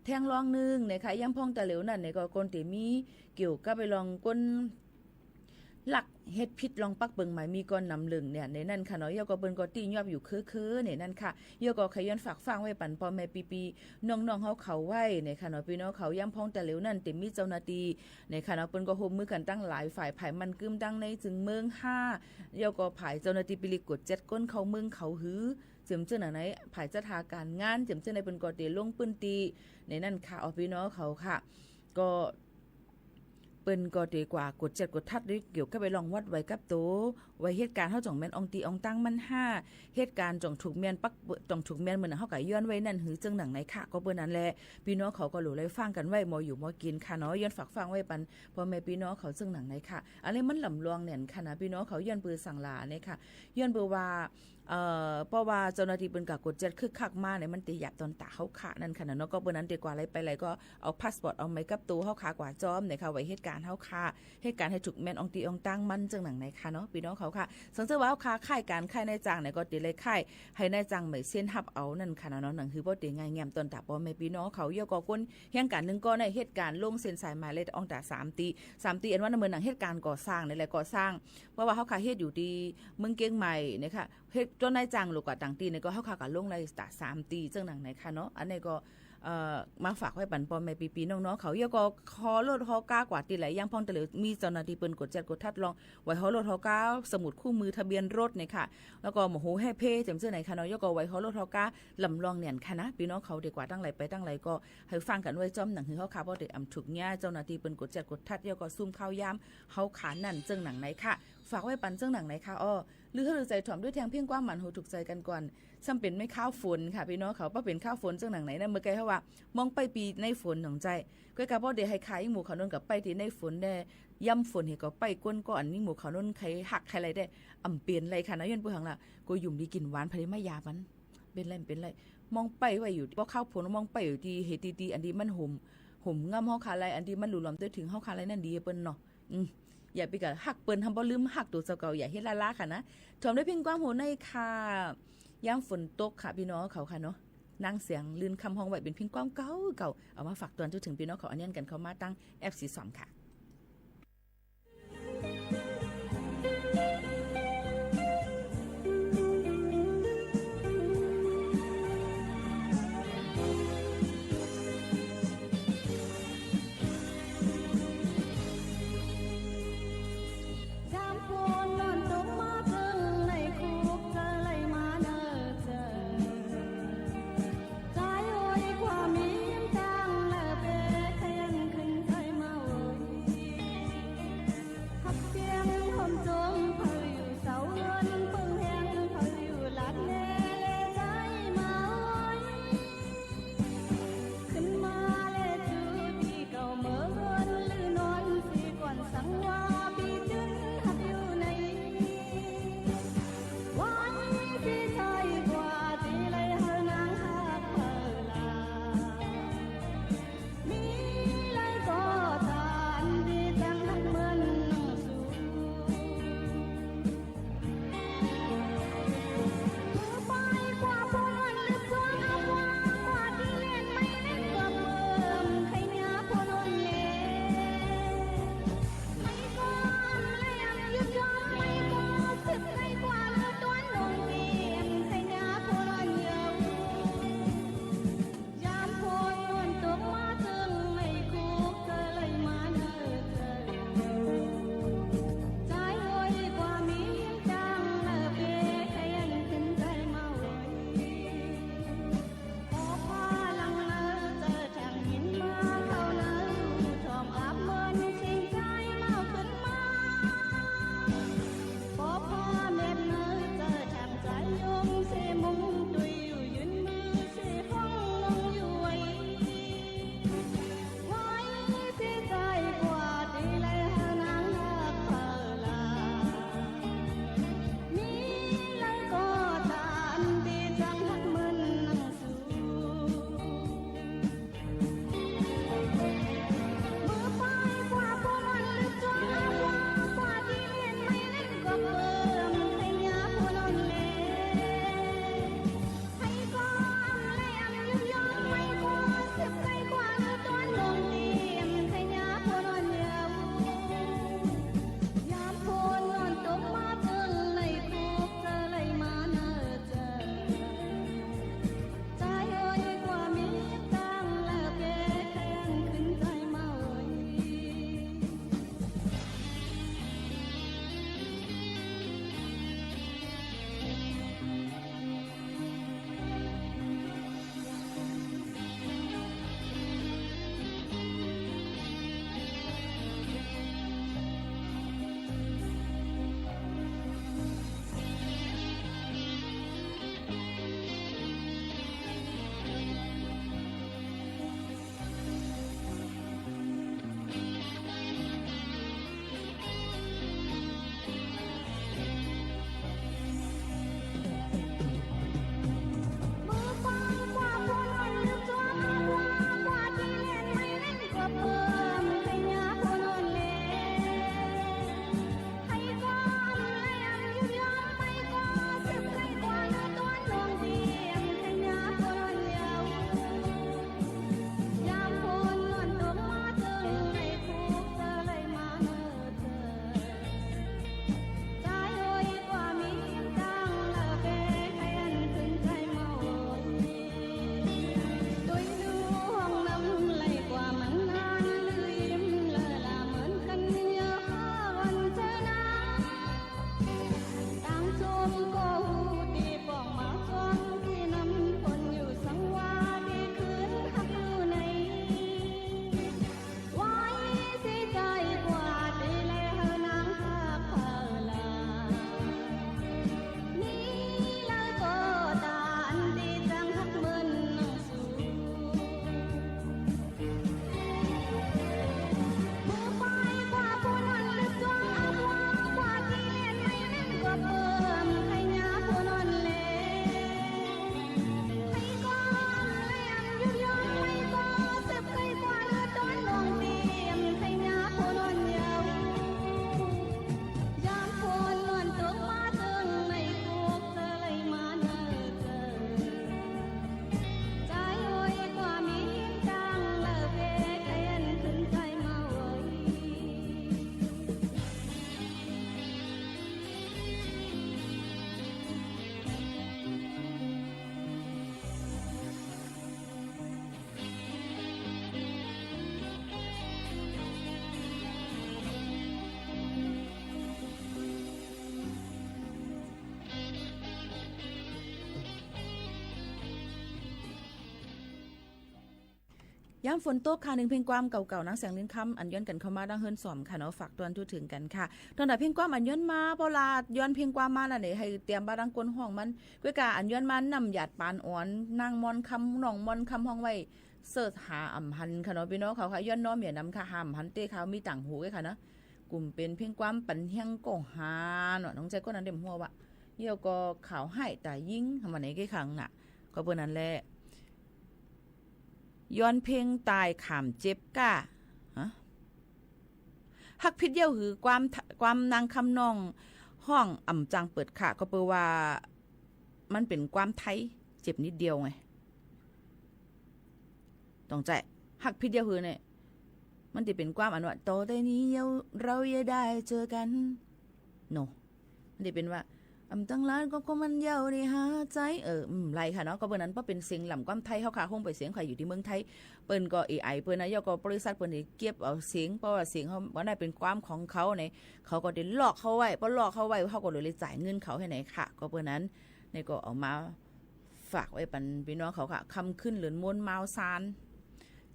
แทงเรื่องนึ่งนะคะ ยามพ่องต๋าเหลียวนั่นเนี่ยก็คนเต๋มีเกี่ยวกับไอ้เรื่องคนลักเฮ็ดผิดเรื่องปักเปิงหมายมีก่อนนำเลิงเนี่ย ในนั้นค่ะเนาะ เอี้ยก็เปิ้นก็ตี้ยอบอยู่เคือๆ ในนั้นค่ะ เอี้ยก็ใค่ย้อนฝากฟังไว้ปันป้อแม่ปี้ๆ น้องๆ เฮาเขาไว้เนี่ยค่ะเนาะ ปี้น้องเขา ยามพ่องต๋าเหลียวนั่นเต๋มีเจ้าหน้าตี้เนี่ยค่ะเนาะ เปิ้นก็ฮ่วมมือกั๋นตังหลายฝ่าย ฝ่ายมันกึ้มตังในจึงเมืองห้า เอี้ยก็ฝ่ายเจ้าหน้าตี้ปลีกกดแจ๊ดก้นเข้าเมืองเขาหื้อ เจิ่งเจิ่งหนังไหน ฝ่ายจัดหาก๋านงาน เจิ่งเจิ่งไหน เปิ้นก็เต๋ลงพื้นตี้ในนั้นค่ะ อ๋อ ปี้น้องเขาค่ะ ก็ เปิ้นก็เต๋กว่ากดแจ๊ดกดทัดด้วยเกี่ยวกับไอ้เรื่องวัดไหวกับโต ไหวเหตุก๋ารณ์เฮาจ่องแม่นอ่องตี้อ่องตั้งมันห้า เหตุก๋ารณ์จ่องถูกแม่นปัก จ่องถูกแม่นเหมือนเฮาก็ย้อนไว้นั่นหื้อเจิ่งหนังไหนค่ะ ก็เปิ้นนั้นแหละ ปี้น้องเขาก็หลูเลยฟังกั๋นไว้หมออยู่หมอกิ๋นค่ะเนาะ ย้อนฝากฟังไว้ปันป้อแม่ปี้น้องเขาเจิ่งหนังไหนค่ะ อันนี้มันลำลองแหน่นค่ะนะ ปี้น้องเขา ย้อนเปื้อสังหลาเนี่ยค่ะ ย้อนเปื้อว่า เอ่อ เพราะว่าเจ้าหน้าตี้เปิ้นก็กดแจ๊ดคึกคักมาเนี่ย มันเต๋หยาบต่อต๋าเฮาค่ะนั่นค่ะนะเนาะ ก็เปิ้นนั้นเต๋กว่าไหลไปไหลก็เอาพาสปอร์ตเอาไม้กับโตเฮาค่ะกว่าจ้อมเนี่ยค่ะ ไหวเหตุก๋ารณ์เฮาค่ะ เหตุก๋ารณ์หื้อถูกแม่นอ่องตี้อ่องตั้งมันเจิ่งหนังไหนค่ะเนาะ ปี้น้องเขาค่ะ สังเกตว่าเฮาค่ะค่ายก๋านค่ายนายจ้างเนี่ยก็เต๋เลยค่ายหื้อนายจ้างใหม่เซ็นฮับเอานั่นค่ะนะเนาะ หนังหื้อป้อเต๋ง่ายแง่มต่อต๋าป้อแม่ปี้น้องเขา เอี้ยก็คนเฮียงก๋านนึ่งก็ในเหตุก๋ารณ์ลงเส้นสายหมายเลยอ่องต๋าสามตี้ สามตี้ อันว่าเหมือนหนังเหตุก๋ารณ์ก่อสร้างนี่แหละ ก่อสร้าง เพราะว่าเฮาค่ะเฮ็ดอยู่ตี้เมืองเกียงใหม่เนี่ยค่ะ เฮ็ดจ้อนนายจ้างหลูกว่าต่างตี้เนี่ยก็เฮาค่ะก็ลงไล่ต๋าสามตี้เจิ่งหนังไหนค่ะเนาะ อันนี้ก็ เอ่อ มาฝากไว้ปันป้อแม่ปี้ๆ น้องๆ เขา เอี้ยก็ฮอรถฮอกาก๋ว่าตี้ไหล ยามพ่องต๋าเหลียวมีเจ้าหน้าตี้เปิ้นกดแจ๊ดกดทัดเรื่องไหวฮอรถฮอกา สมุดคู่มือทะเบียนรถเนี่ยค่ะ แล้วก็หมอโหแฮ่เพ่เจิ่งเจิ่งไหนค่ะเนาะ เอี้ยก็ไหวฮอรถฮอกาลำลองแหน่นค่ะนะ ปี้น้องเขาเต๋กว่าตังไหลไปตังไหลก็หื้อฟังกั๋นไว้จ้อมหนังหื้อเฮาค่ะป้อเต๋อ่ำถูกเยียะเจ้าหน้าตี้เปิ้นกดแจ๊ดกดทัด เอี้ยก็ซุ่มข่าวยามเฮาค่ะนั่นเจิ่งหนังไหนค่ะ ฝากไว้ปั๋นเซิ่งหนังไหนคะ อ้อ ลือเฮอลือใจ๋ ถ่อมด้วยแทงเพลงความหมานหูถูกใจ๋กั๋นก่อน ซ้ำเป๋นไม่คาวฝนค่ะ ปี้น้องเขา บ่าเป๋นคาวฝนเซิ่งหนังไหนนะ เมื่อไกลเฮาว่า มองไปปีในฝนหนองใจ๋ ก้อยกาบ่ได้หื้อใค่อิ้งหมู่เขานนท์กับไปตี้ในฝนแน่ ย่ำฝนหื้อก็ไปก้นก้ออันอิ้งหมู่เขานนท์ใค่ฮักใค่อะไรได้ อ่ำเป๋นไรค่ะนะ ย้อนเปื้อหังละ กั๋วหยุ่มดีกิ๋นหวาน ผะเลยมายามัน เป๋นไร เป๋นไร มองไปไว้อยู่ บ่คาวฝน มองไปอยู่ตี้ หื้อตี้ตี้ อันตี้มันห่ม ห่มง่ำเฮาค่ะไร อันตี้มันหลุมหลอมเตื้อเถิงเฮาค่ะไร นั่นดีเปิ้นเนาะ อืม อย่าไปกะฮักเปิ้น หำบ่ลืมฮักตั๋วเจ้าเก่า อย่าเฮ็ดล้าๆ ค่ะนะ ถ่อมด้วยเพลงความโหในค่ะ ยามฝนตกค่ะ ปี้น้องเขาค่ะเนาะ นางแสง ลื่นคำ ฮ้องไว้ เป๋นเพลงความเก่าๆ เอามาฝากตอนจนเถิงปี้น้องเขา อันเนียนกั๋นเข้ามาตังแอปสีส้มค่ะ ยามฝนตกค่ะ นึ่งเพลงความเก่าๆ หนังแสงเรืองคำ อันย้อนกั๋นเข้ามาดั้งเฮือนสองค่ะเนาะ ฝากตวนทั่วเถิงกั๋นค่ะ ตอนใดเพลงความอันย้อนมา บ่ลาย้อนเพลงความมานั่นเอง หื้อเตรียมบ่าดั้งก้นฮ้องมัน ก้วยก่าอันย้อนมา น้ำหยาดปานอ่อน นางม่อนคำ น้องม่อนคำฮ้องไว้ เสิร์ชหาอ่ำหันค่ะเนาะ ปี้น้องเขาค่ะ ย้อนน้อมเหียนำค่ะ หาอ่ำหันเต๊ค่ะ มีต่างหูก้วยค่ะเนาะ กุ่มเป๋นเพลงความปันเฮี้ยงก็หาเนาะ น้องใจ๋ก้นอันเด็มหัววะ เยี่ยวก็ขาวไห้ต๋ายิ่ง หามาไหนก้วยค่ะน่ะ ก็เปิ้นนั้นแหละ ย้อนเพลงต๋ายขามเจ็บก้า ฮะ ฮักผิดเยี่ยวหือ ความ ความนางคำน้องฮ้องอ่ำจางเปิดค่ะ ก็เปิ้นว่า มันเป๋นความไทย เจ็บนิดเดียวไง ต้องใจ๋ ฮักผิดเยี่ยวหือเนี่ย มันจะเป๋นความอันว่า ต่อแต่นี้เยี่ยว เราอย่าได้เจอกั๋น เนาะ มันจะเป๋นว่า อ่ำตังหลายก็ ก็มันเยี่ยวได้หาใจ๋ เออ อืม ไรค่ะเนาะ ก็เปิ้นนั้น เพราะเป๋นเสียงหล่ำความไทย เฮาค่ะ คงไปเสียงใผอยู่ตี้เมืองไทย เปิ้นก็ เอไอ เปิ้นนะ เยี่ยวก็บริษัทเปิ้นได้เก็บเอาเสียง เพราะว่าเสียงเฮา บ่ได้เป๋นความของเขาเนี่ย เขาก็ได้ลอกเข้าไว้ พอลอกเข้าไว้ เฮาก็เลยจ่ายเงินเขาหื้อไหนค่ะ ก็เปิ้นนั้น นี่ก็เอามาฝากไว้ปันปี้น้องเขาค่ะ ค่ำคืนเดือนม้วนมาวซาน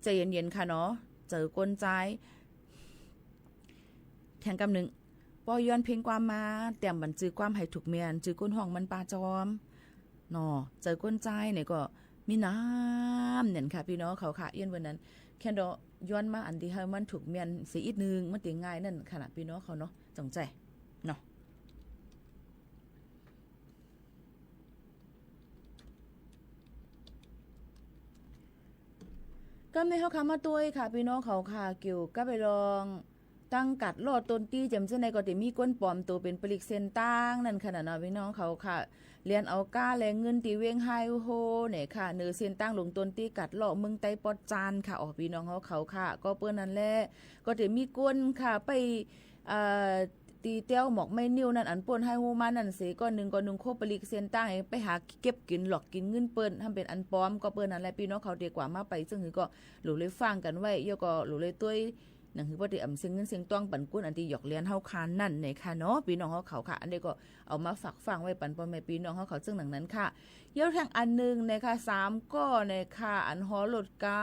ใจ๋เย็นๆ ค่ะเนาะ เจอก้นใจ๋ แทงกำนึ่ง ป้อย้อนเพลงความมา เตรียมบันจื้อความหื้อถูกเมี้ยน จื้อก้นฮ้องมันปาจอม เนาะ เจอก้นใจ๋เนี่ยก็มีน้ำเนี่ยค่ะ ปี้น้องเขาค่ะ ย้อนวันนั้น แค่เดาะย้อนมาอันตี้หื้อมันถูกเมี้ยนเสียอีกนึ่ง มันจะง่ายนั่นค่ะนะ ปี้น้องเขาเนาะ จงใจ๋ เนาะ กำในเฮาค่ะ มาตวยค่ะ ปี้น้องเขาค่ะ เกี่ยวกับไอ้เรื่อง ตังกัดเลาะตนตี้ แจ่มเจ้าในก็จะมีก้นปลอมตั๋วเป๋นปลีกเส้นตางนั่นค่ะนะเนาะ ปี้น้องเขาค่ะ เลียนเอาก้าแลเงินตี้เว็งไฮโฮเนี่ยค่ะ เนอเส้นตางลงตนตี้กัดเลาะเมืองใต้ปอดจานค่ะ อ๋อ ปี้น้องเขาเขาค่ะ ก็เปิ้นนั้นแหละ ก็จะมีก้นค่ะ ไป เอ่อ ตี้เตี้ยวหมอกไม้นิ้วนั่น อันป้นไฮโฮมานั่นเสย ก้อนนึ่งก้อนนึ่งโคปลีกเส้นตาง ไปหาเก็บกิ๋นหลอกกิ๋นเงินเปิ้น ทำเป๋นอันปลอม ก็เปิ้นนั้นแหละ ปี้น้องเขาเดียวกว่ามาไป ซึ่งหื้อก็หลูเลยฟังกั๋นไว้ เยี่ยวก็หลูเลยตวย หนังหื้อป้อได้อ่ำเสียงเงินเสียงตองปันก้นอันตี้หยอกเลียนเฮาคานนั่นเนี่ยค่ะเนาะ ปี้น้องเขาเขาค่ะ อันนี้ก็เอามาฝากฟังไว้ปันป้อแม่ปี้น้องเขาเขา ซึ่งหนังนั้นค่ะ เยี่ยวแทงอันนึ่งเนี่ยค่ะ สามก้อเนี่ยค่ะ อันฮอรถก๊า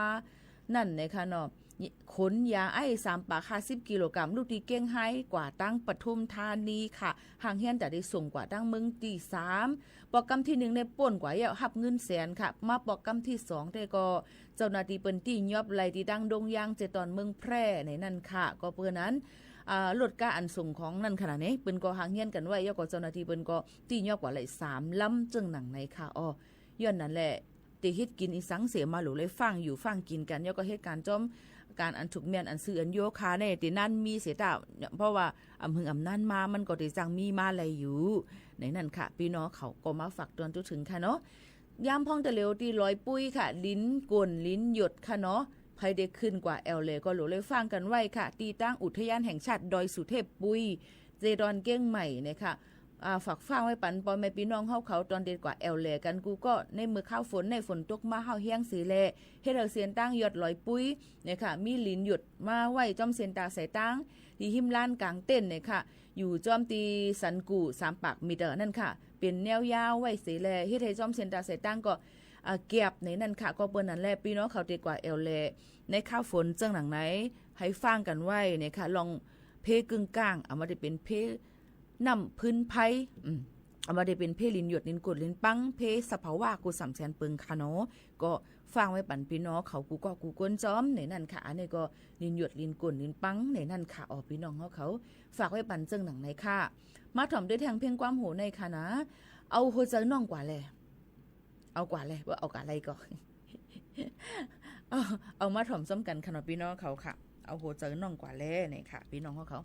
นั่นเนี่ยค่ะเนาะ ขนยาไอซ์สามปากห้าสิบกิโลกรัม ลูกตี้เก้งไฮ้ กว่าตังปทุมธานีค่ะ ห้างเฮียนจะได้ส่งกว่าตังเมืองตี้สาม ปอกกำตี้นึ่งเนี่ยป้นกว่าเยี่ยว ฮับเงินแสนค่ะ มาปอกกำตี้สองเต้ก็ เจ้าหน้าตี้เปิ้นตี้ยอบไล่ตี้ดั้งดงยางเจตอนเมืองแพร่ในนั้นค่ะ ก็เปิ้นนั้น อ่า รถก๊าอันส่งของนั่นขนาดนี้ เปิ้นก็ห้างเฮียนกั๋นไว้ แล้วก็เจ้าหน้าตี้เปิ้นก็ตี้ยอบกว่าไล่สามลำ เจิ่งหนังในค่ะ อ้อ ย้อนนั้นแหละ ตี้เฮ็ดกิ๋นอีสังเสียมาหลูเลยฟังอยู่ฟังกิ๋นกั๋น แล้วก็เหตุก๋ารณ์จ้อมก๋านอันถูกเมี้ยนอันซื่ออันโยคะเนี่ย ตี้นั้นมีเสียแต่ เพราะว่าอ่ำหึงอ่ำนานมา มันก็ตี้จั่งมีมาไล่อยู่ ในนั้นค่ะ ปี้น้องเขาก็มาฝากตวนทั่วเถิงค่ะเนาะ ยามพ่องตะเหลียวตี้ลอยปุ้ยค่ะ ลินก้นลินหยดค่ะเนาะ ใผได้ขึ้นกว่าแอ่วแหล่ก็หลูเลยฟังกั๋นไว้ค่ะ ตี้ตั้งอุทยานแห่งชาติดอยสุเทพปุย เจตอนเก้งใหม่เนี่ยค่ะ อ่า ฝากฟังไว้ปันป้อแม่ปี้น้องเฮาเขา ตอนเดียวกว่าแอ่วแหล่กั๋นกู้ก็ ในเมื่อคาวฝน ในฝนตกมาเฮาแฮงเสยแล เฮ็ดหื้อเส้นตางยอดลอยปุ้ยเนี่ยค่ะ มีลินหยดมาไว้จ้อมเส้นตางสายตาง ตี้ฮิมลานก๋างเต็นท์เนี่ยค่ะ อยู่จ้อมตี้สันกู่สามปากเมตรนั่นค่ะ เป๋นแนวยาวไว้เสยแล เฮ็ดหื้อจ้อมเส้นตางสายตางก็ อ่า แก็บในนั้นค่ะ ก็เปิ้นนั้นแหละ ปี้น้องเขาตี้กว่าแอ่วแหล่ ในคาวฝนเจิ่งหนังใน หื้อฟังกั๋นไว้เนี่ยค่ะ ลองเพกึ่งก้าง เอามาได้เป๋นเพน้ำพื้นไพร อืม เอามาได้เป๋นเพลินหยดลินกดลินปัง เพสภาวะกูสามแสนเปิงค่ะเนาะ ก็ฟังไว้ปันปี้น้องเขากู้ก็กู้ก้นจ้อมในนั้นค่ะ อันนี้ก็ลินหยดลินกดลินปังในนั้นค่ะ อ๋อ ปี้น้องเขาเขา ฝากไว้ปันเจิ่งหนังในค่ะ มาถ่อมด้วยแทงเพลงความโหในค่ะนะ เอาหัวใจ๋น้องกว่าแล เอากว่าแล ว่าเอากว่าไรก็ เอา เอามาถ่อมซ้อมกั๋นค่ะเนาะ ปี้น้องเขาค่ะ เอาหัวใจ๋น้องกว่าแลเนี่ยค่ะ ปี้น้องเขาเขา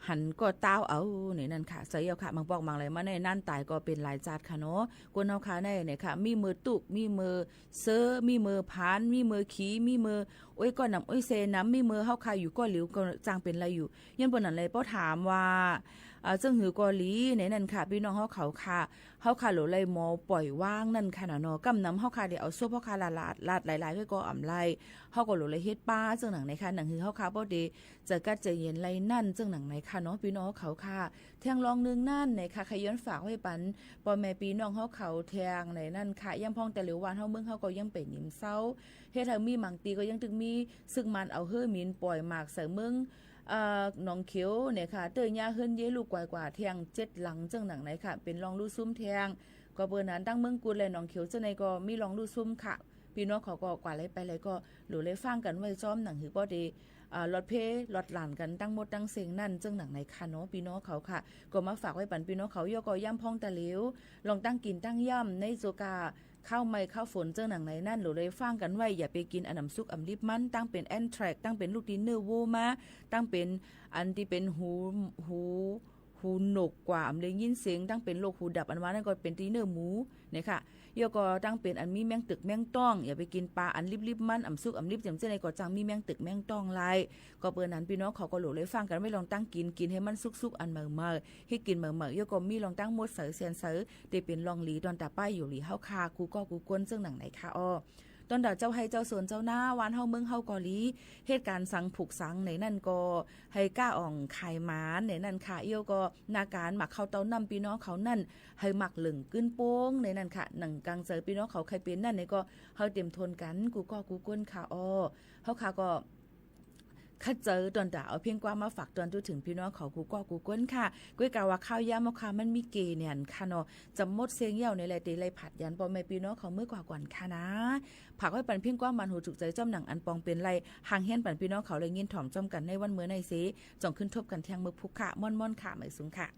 หันก็ต้าวเอา ในนั้นค่ะ ใจ้เย้าค่ะ บางปอกบางไหลมาในนั้นต๋ายก็เป๋นหลายจาดค่ะเนาะ คนเฮาค่ะในเนี่ยค่ะ มีเมื่อตุ๊ก มีเมื่อเซ้อ มีเมื่อผาน มีเมื่อขี้ มีเมื่อ โอ๊ย ก้อนน้ำ โอ๊ย เซน้ำ มีเมื่อเฮาค่ะอยู่ก้อหลิวก็จางเป๋นไรอยู่ ย้อนเปิ้นนั้นเลย ป้อถามว่า อ่า เซิ่งหือก็หลี ในนั้นค่ะ ปี้น้องเฮาเขาค่ะ เฮาค่ะหลวงเลยหมอป่อยว่างนั้นค่ะน่ะเนาะ ก้ำนำเฮาค่ะเดี๋ยวเอาศพเฮาค่ะลาด ลาด ลาดหลายๆ ก็ ก็อ่ำไร เฮาก็หลวงเลยเฮ็ดป้า เซิ่งหนังในค่ะ หนังหือเฮาค่ะ ป้อเด จะกัดจะเย็นไรนั่น เซิ่งหนังในค่ะเนาะ ปี้น้องเฮาเขาค่ะ แถมลองนึ่งนั่นในค่ะ ใค่ย้อนฝากไว้ปัน ป้อแม่ปี้น้องเฮาเขาแถมในนั้นค่ะ ย้ำพ่องตะหลิว วานเฮาเมืองเฮาก็ยังเป๋นหยิมเซา เฮ็ดหื้อมีบางตี้ก็ยังตึกมี ศึกมานเอาหื้อหมิ่นป่อยหมากใส่เมือง เอ่อ หนองเขียวเนี่ยค่ะ เตื้อยาเฮือนเย้ลูกกวายกว่าแถมเจ็ดหลัง เซิ่งหนังในค่ะ เป๋นลองลู่ซุ่มแถม ก็เปิ้นนั้นตั้งเมืองกุดและหนองเขียวเซิ่งในก็มีลองลู่ซุ่มค่ะ ปี้น้องเขาก็กว่าไรไปไรก็หลวงเลยฟังกั๋นไว้จ้อม หนังหือป้อเด อ่า หลอดเพลหลอดหลั่นกั๋นตังหมดตังเซ็งนั่น เซิ่งหนังในค่ะเนาะ ปี้น้องเขาค่ะ ก็มาฝากไว้ปันปี้น้องเขา เย้าก็ย้ำพ่องตะหลิว ลองตั้งกิ๋นตั้งย่ำในโจกา ข้าวไหม้ข้าวฝน เซิ่งหนังในนั้น หลวงเลยฟังกั๋นไว้ อย่าไปกิ๋นอันอ่ำสุกอ่ำลิบมัน ตั้งเป๋นแอนแทรก ตั้งเป๋นลูกตี้เนื้อวัวมา ตั้งเป๋นอันตี้เป๋นหู หู หูหนวกกว่า อ่ำได้ยินเสียง ตั้งเป๋นโรคหูดับ อันว่านั้นก็เป๋นตี้เนื้อหมูเนี่ยค่ะ เย้าก็ตั้งเป๋นอันมีแมงตึกแมงต้อง อย่าไปกิ๋นป๋าอันลิบๆ มัน อ่ำสุกอ่ำลิบ เจียมเจ้าในก็จังมีแมงตึกแมงต้องไร ก็เปิ้นนั้นปี้น้องเขาก็หลวงเลยฟังกั๋นไว้ ลองตั้งกิ๋น กิ๋นหื้อมันสุกๆ อันใหม่ๆ หื้อกิ๋นใหม่ๆ เย้าก็มีลองตั้งหมดใสแสนใส ตี้เป๋นลองหลี ตอนต๋าป้ายอยู่หลีเฮาค่ะ กู้ก้อกู้ก้น เซิ่งหนังในค่ะอ้อ ตอนต๋าเจ้าไฮ่เจ้าสวนเจ้านา วานเฮาเมืองเฮาก็หลี เหตุก๋ารณ์สังผูกสังในนั้นก็ หื้อก้าอ่องขายหมานในนั้นค่ะ เย้าก็นาก๋านหมากเข้าเต้าน้ำปี้น้องเขานั่น หื้อหมากเหลิงกึ้นโป้งในนั้นค่ะ หนังก๋างใจ๋ปี้น้องเขาใค่เป๋นนั่นในก็ หื้อเต๋มทนกั๋น กู้ก้อกู้ก้นค่ะอ้อ เฮาค่ะก็ คัดเจอตอนต๋าเอาเพลงกว้างมาฝากตอนทั่วเถิงปี้น้องเขากู้ก้อกู้ก้นค่ะ ก้วยกาว่าข้าวยามเฮาค่ะมันมีเกณฑ์เนี่ยค่ะเนาะ จะหมดเสียงเย้าในแล เต๋เลยผัดยันป้อแม่ปี้น้องเขาเมื่อกว่าก่อนค่ะนะ ฝากไว้ปันเพลงกว้างมันหูถูกใจ๋จ้อมหนังอันปองเป๋นไร หางเฮี้ยนปันปี้น้องเขาได้ยินถ่อมจ้อมกั๋นในวันเมื่อในเส จ่องขึ้นทบกั๋นแถมเมื่อพุกค่ะ ม่อนๆ ค่ะ หมายสูงค่ะ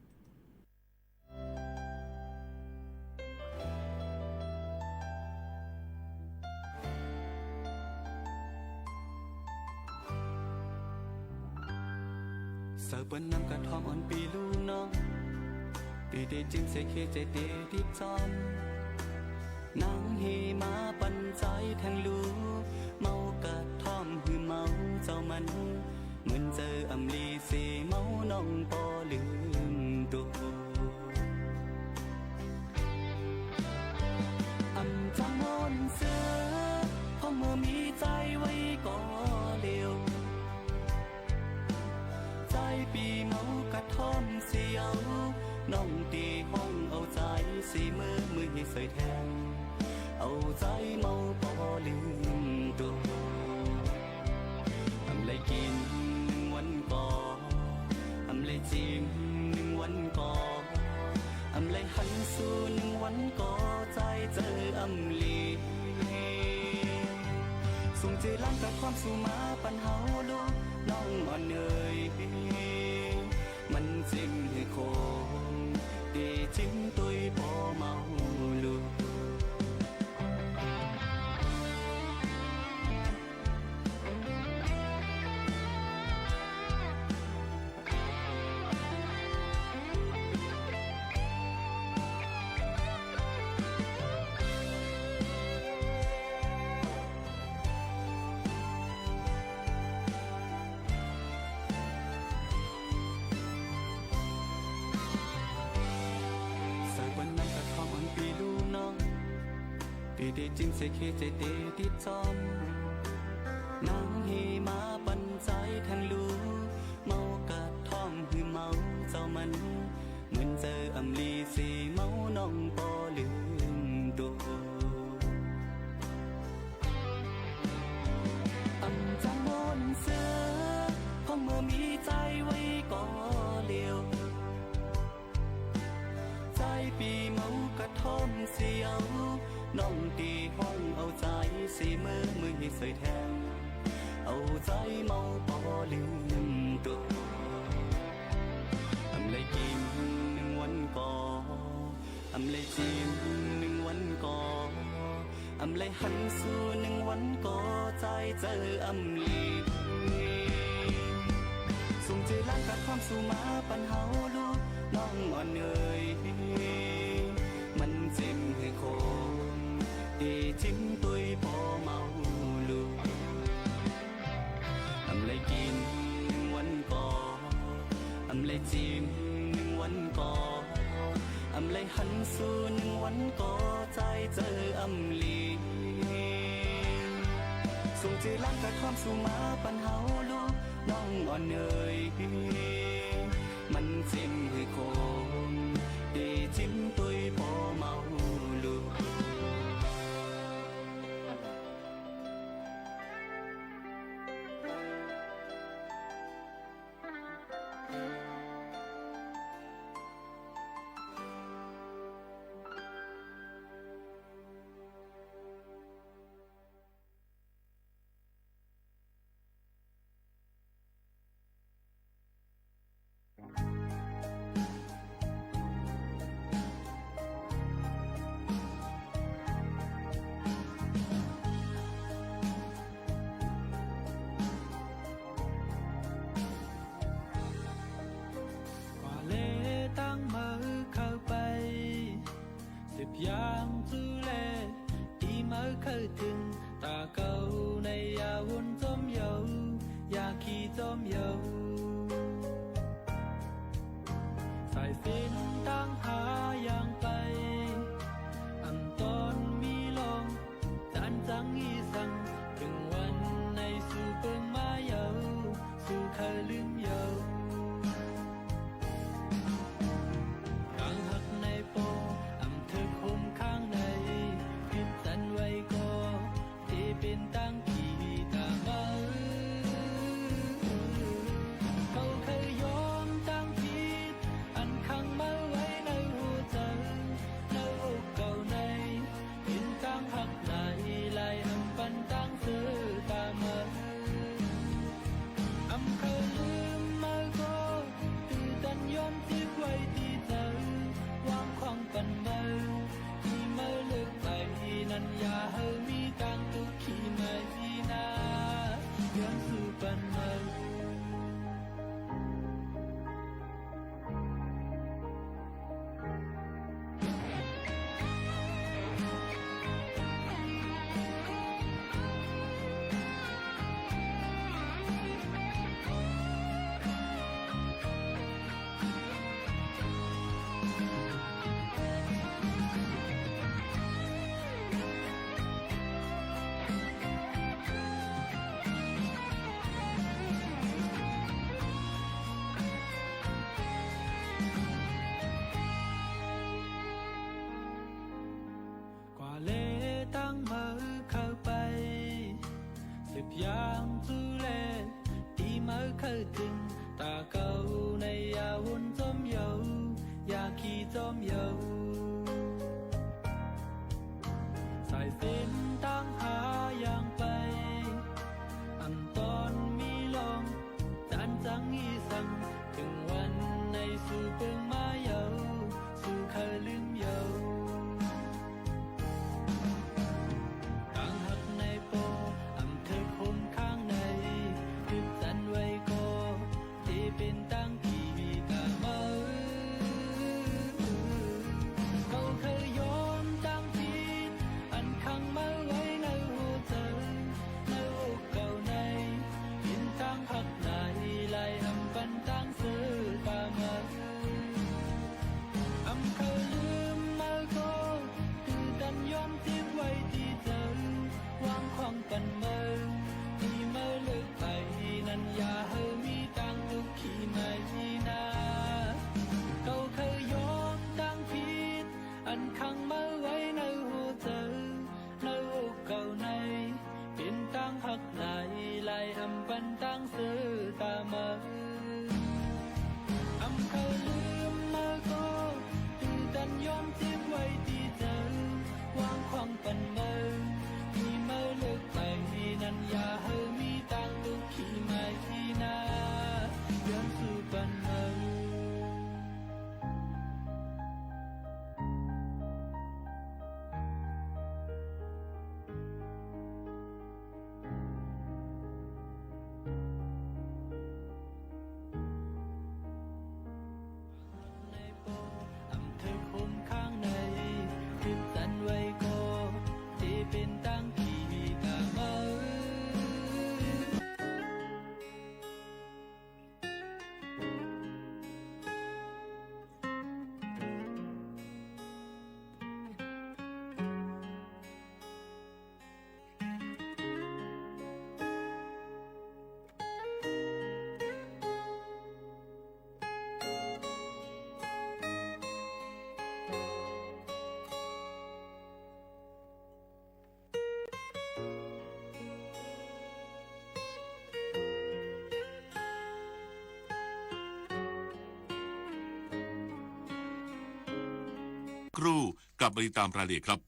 เสิร์ฟเปิ้นน้ำกระท่อมอ่อนปี้ลู่น้อง ตี้เต๋จิ้มใส่เข้าใจ๋เต๋ติดจ้อม นางเฮมาปันใจ๋แทงลู่ เมากระท่อมหื้อเมาเจ้ามัน เหมือนเจออำลีเสเมาน้องปอลืมตั๋ว อำจังม่อนเสื้อ เพราะเมื่อมีใจ๋ไว้ก่อเดียว ใจ๋ปี้เมากระท่อมเสียว น้องเต๋ฮ้องเอาใจ๋เสเมอ เมื่อหื้อเสยแทง เอาใจ๋เมาปอลืมตั๋ว อำไลกิ๋นนึ่งวันก่อ อำไลจิมนึ่งวันก่อ อำไลหันสูนึ่งวันก่อ ใจ๋เจออำลี ส่งเจล้างกระท่อมสูมาปันเฮาลู่ น้องอ่อนเอ๋ย มันเจ๋งหื้อคง เต๋จิมตวยปอเมาลู่ เสิร์ฟเปิ้นน้ำกระท่อมอ่อนปี้ลู่น้อง ตี้เต๋จิ้มใส่เข้าใจ๋เต๋ติดจ้อม นางเฮมาปันใจ๋แทงลู่ เมากระท่อมหื้อเมาเจ้ามัน เหมือนเจออำลีเสเมาน้องปอลืมตั๋ว อำจังม่อนเสื้อ เพราะเมื่อมีใจ๋ไว้ก่อเดียว ใจ๋ปี้เมากระท่อมเสียว น้องเต๋ฮ้องเอาใจ๋เสเมอ เมื่อหื้อเสยแทง เอาใจ๋เมาปอลืมตั๋ว อำไลกิ๋นนึ่งวันก่อ อำไลจิมนึ่งวันก่อ อำไลหันสูนึ่งวันก่อ ใจ๋เจออำลี ส่ง เจอหลานกาดความสุขมาปันเฮาลูก น้องอ่อนเอ๋ย มันเจ็บหื้อคง ตี้จิ้มตวยป้อเมาลูก อำไลกิ๋นนึ่งวันก่อ อำไลจิมนึ่งวันก่อ อำไลหันสู่นึ่งวันก่อ ใจ๋เจออำลี ส่งเจอหลานกาดความสุขมาปันเฮาลูก น้องอ่อนเอ๋ย มันเจ็บหื้อคง ตี้จิ้มตวยป้อเมาลูก กว่าแลตั้งเมินเข้าไป สิบอย่างจูแล ตี้เมินเข้าเถิง ต๋าเก่าในอย่าวนจอมเยาว์ อย่าขี้จอมเยาว์ สายเส้นตางพาอย่างไป อำตอนมีลอง จานจังอีสัง เถิงวันไหนสู่เปิงมาเยาว์ สู่ใค่ลืมเยาว์ ตางฮักในป้อ อำเถิกห่มข้างใน ปิดสันไว้ก่อ ตี้เป๋นตางขี้ต๋าเมิน เก่าใค่ยอมตางผิด อันขังเมินไว้ในหัวใจ๋ ในอกเก่าใน เป๋นตางฮักหลายหลาย อำปันตางเซอต๋าเมิน อำใค่ลืมเมินก่อ ตื้อตันย้อนติ๊กไว้ตี้ใจ๋ วางขว้างปันเมิน ตี้เมินเลิกไปนั้น อย่าหื้อมีตางตุ๊กขี้ใหม่นา ย้อนสู่ปันเมิน กว่าแลตั้งเมินเข้าไป สิบอย่างจูแล ตี้เมินเข้าเถิง ต๋าเก่าในอย่าวนจอมเยาว์ อย่าขี้จอมเยาว์ สายเส้นตางพาอย่างไป อำตอนมีลอง จานจังอีสัง เถิงวันไหนสู่เปิงมาเยาว์ สู่ใค่ลืมเยาว์ ตางฮักในป้อ อำเถิกห่มข้างใน ปิดสันไว้ก่อ ตี้เป๋นตางขี้ต๋าเมิน เก่าใค่ยอมตางผิด อันขังเมินไว้ในหัวใจ๋ ในอกเก่าใน เป๋นตางฮักหลายหลาย อำปันตางเซอต๋าเมิน อำใค่ลืมเมินก่อ ตื้อตันย้อนติ๊กไว้ตี้ใจ๋ วางขว้างปันเมิน ตี้เมินเลิกไปนั้น อย่าหื้อมีตางตุ๊กขี้ใหม่นา เก่าใค่ยอมตางผิด อันขังเมินไว้ในหัวใจ๋ ในอกเก่าใน เป๋นตางฮักหลายหลาย อำปันตางเซอต๋าเมิน อำใค่ลืมเมินก่อ ตื้อตันย้อนติ๊กไว้ตี้ใจ๋ วางขว้างปันเมิน ตี้เมินเลิกไปนั้น อย่าหื้อมีตางตุ๊กขี้ใหม่นา ย้อนสู่ปันเมิน ครู่กลับมาติดตามรายละเอียดครับ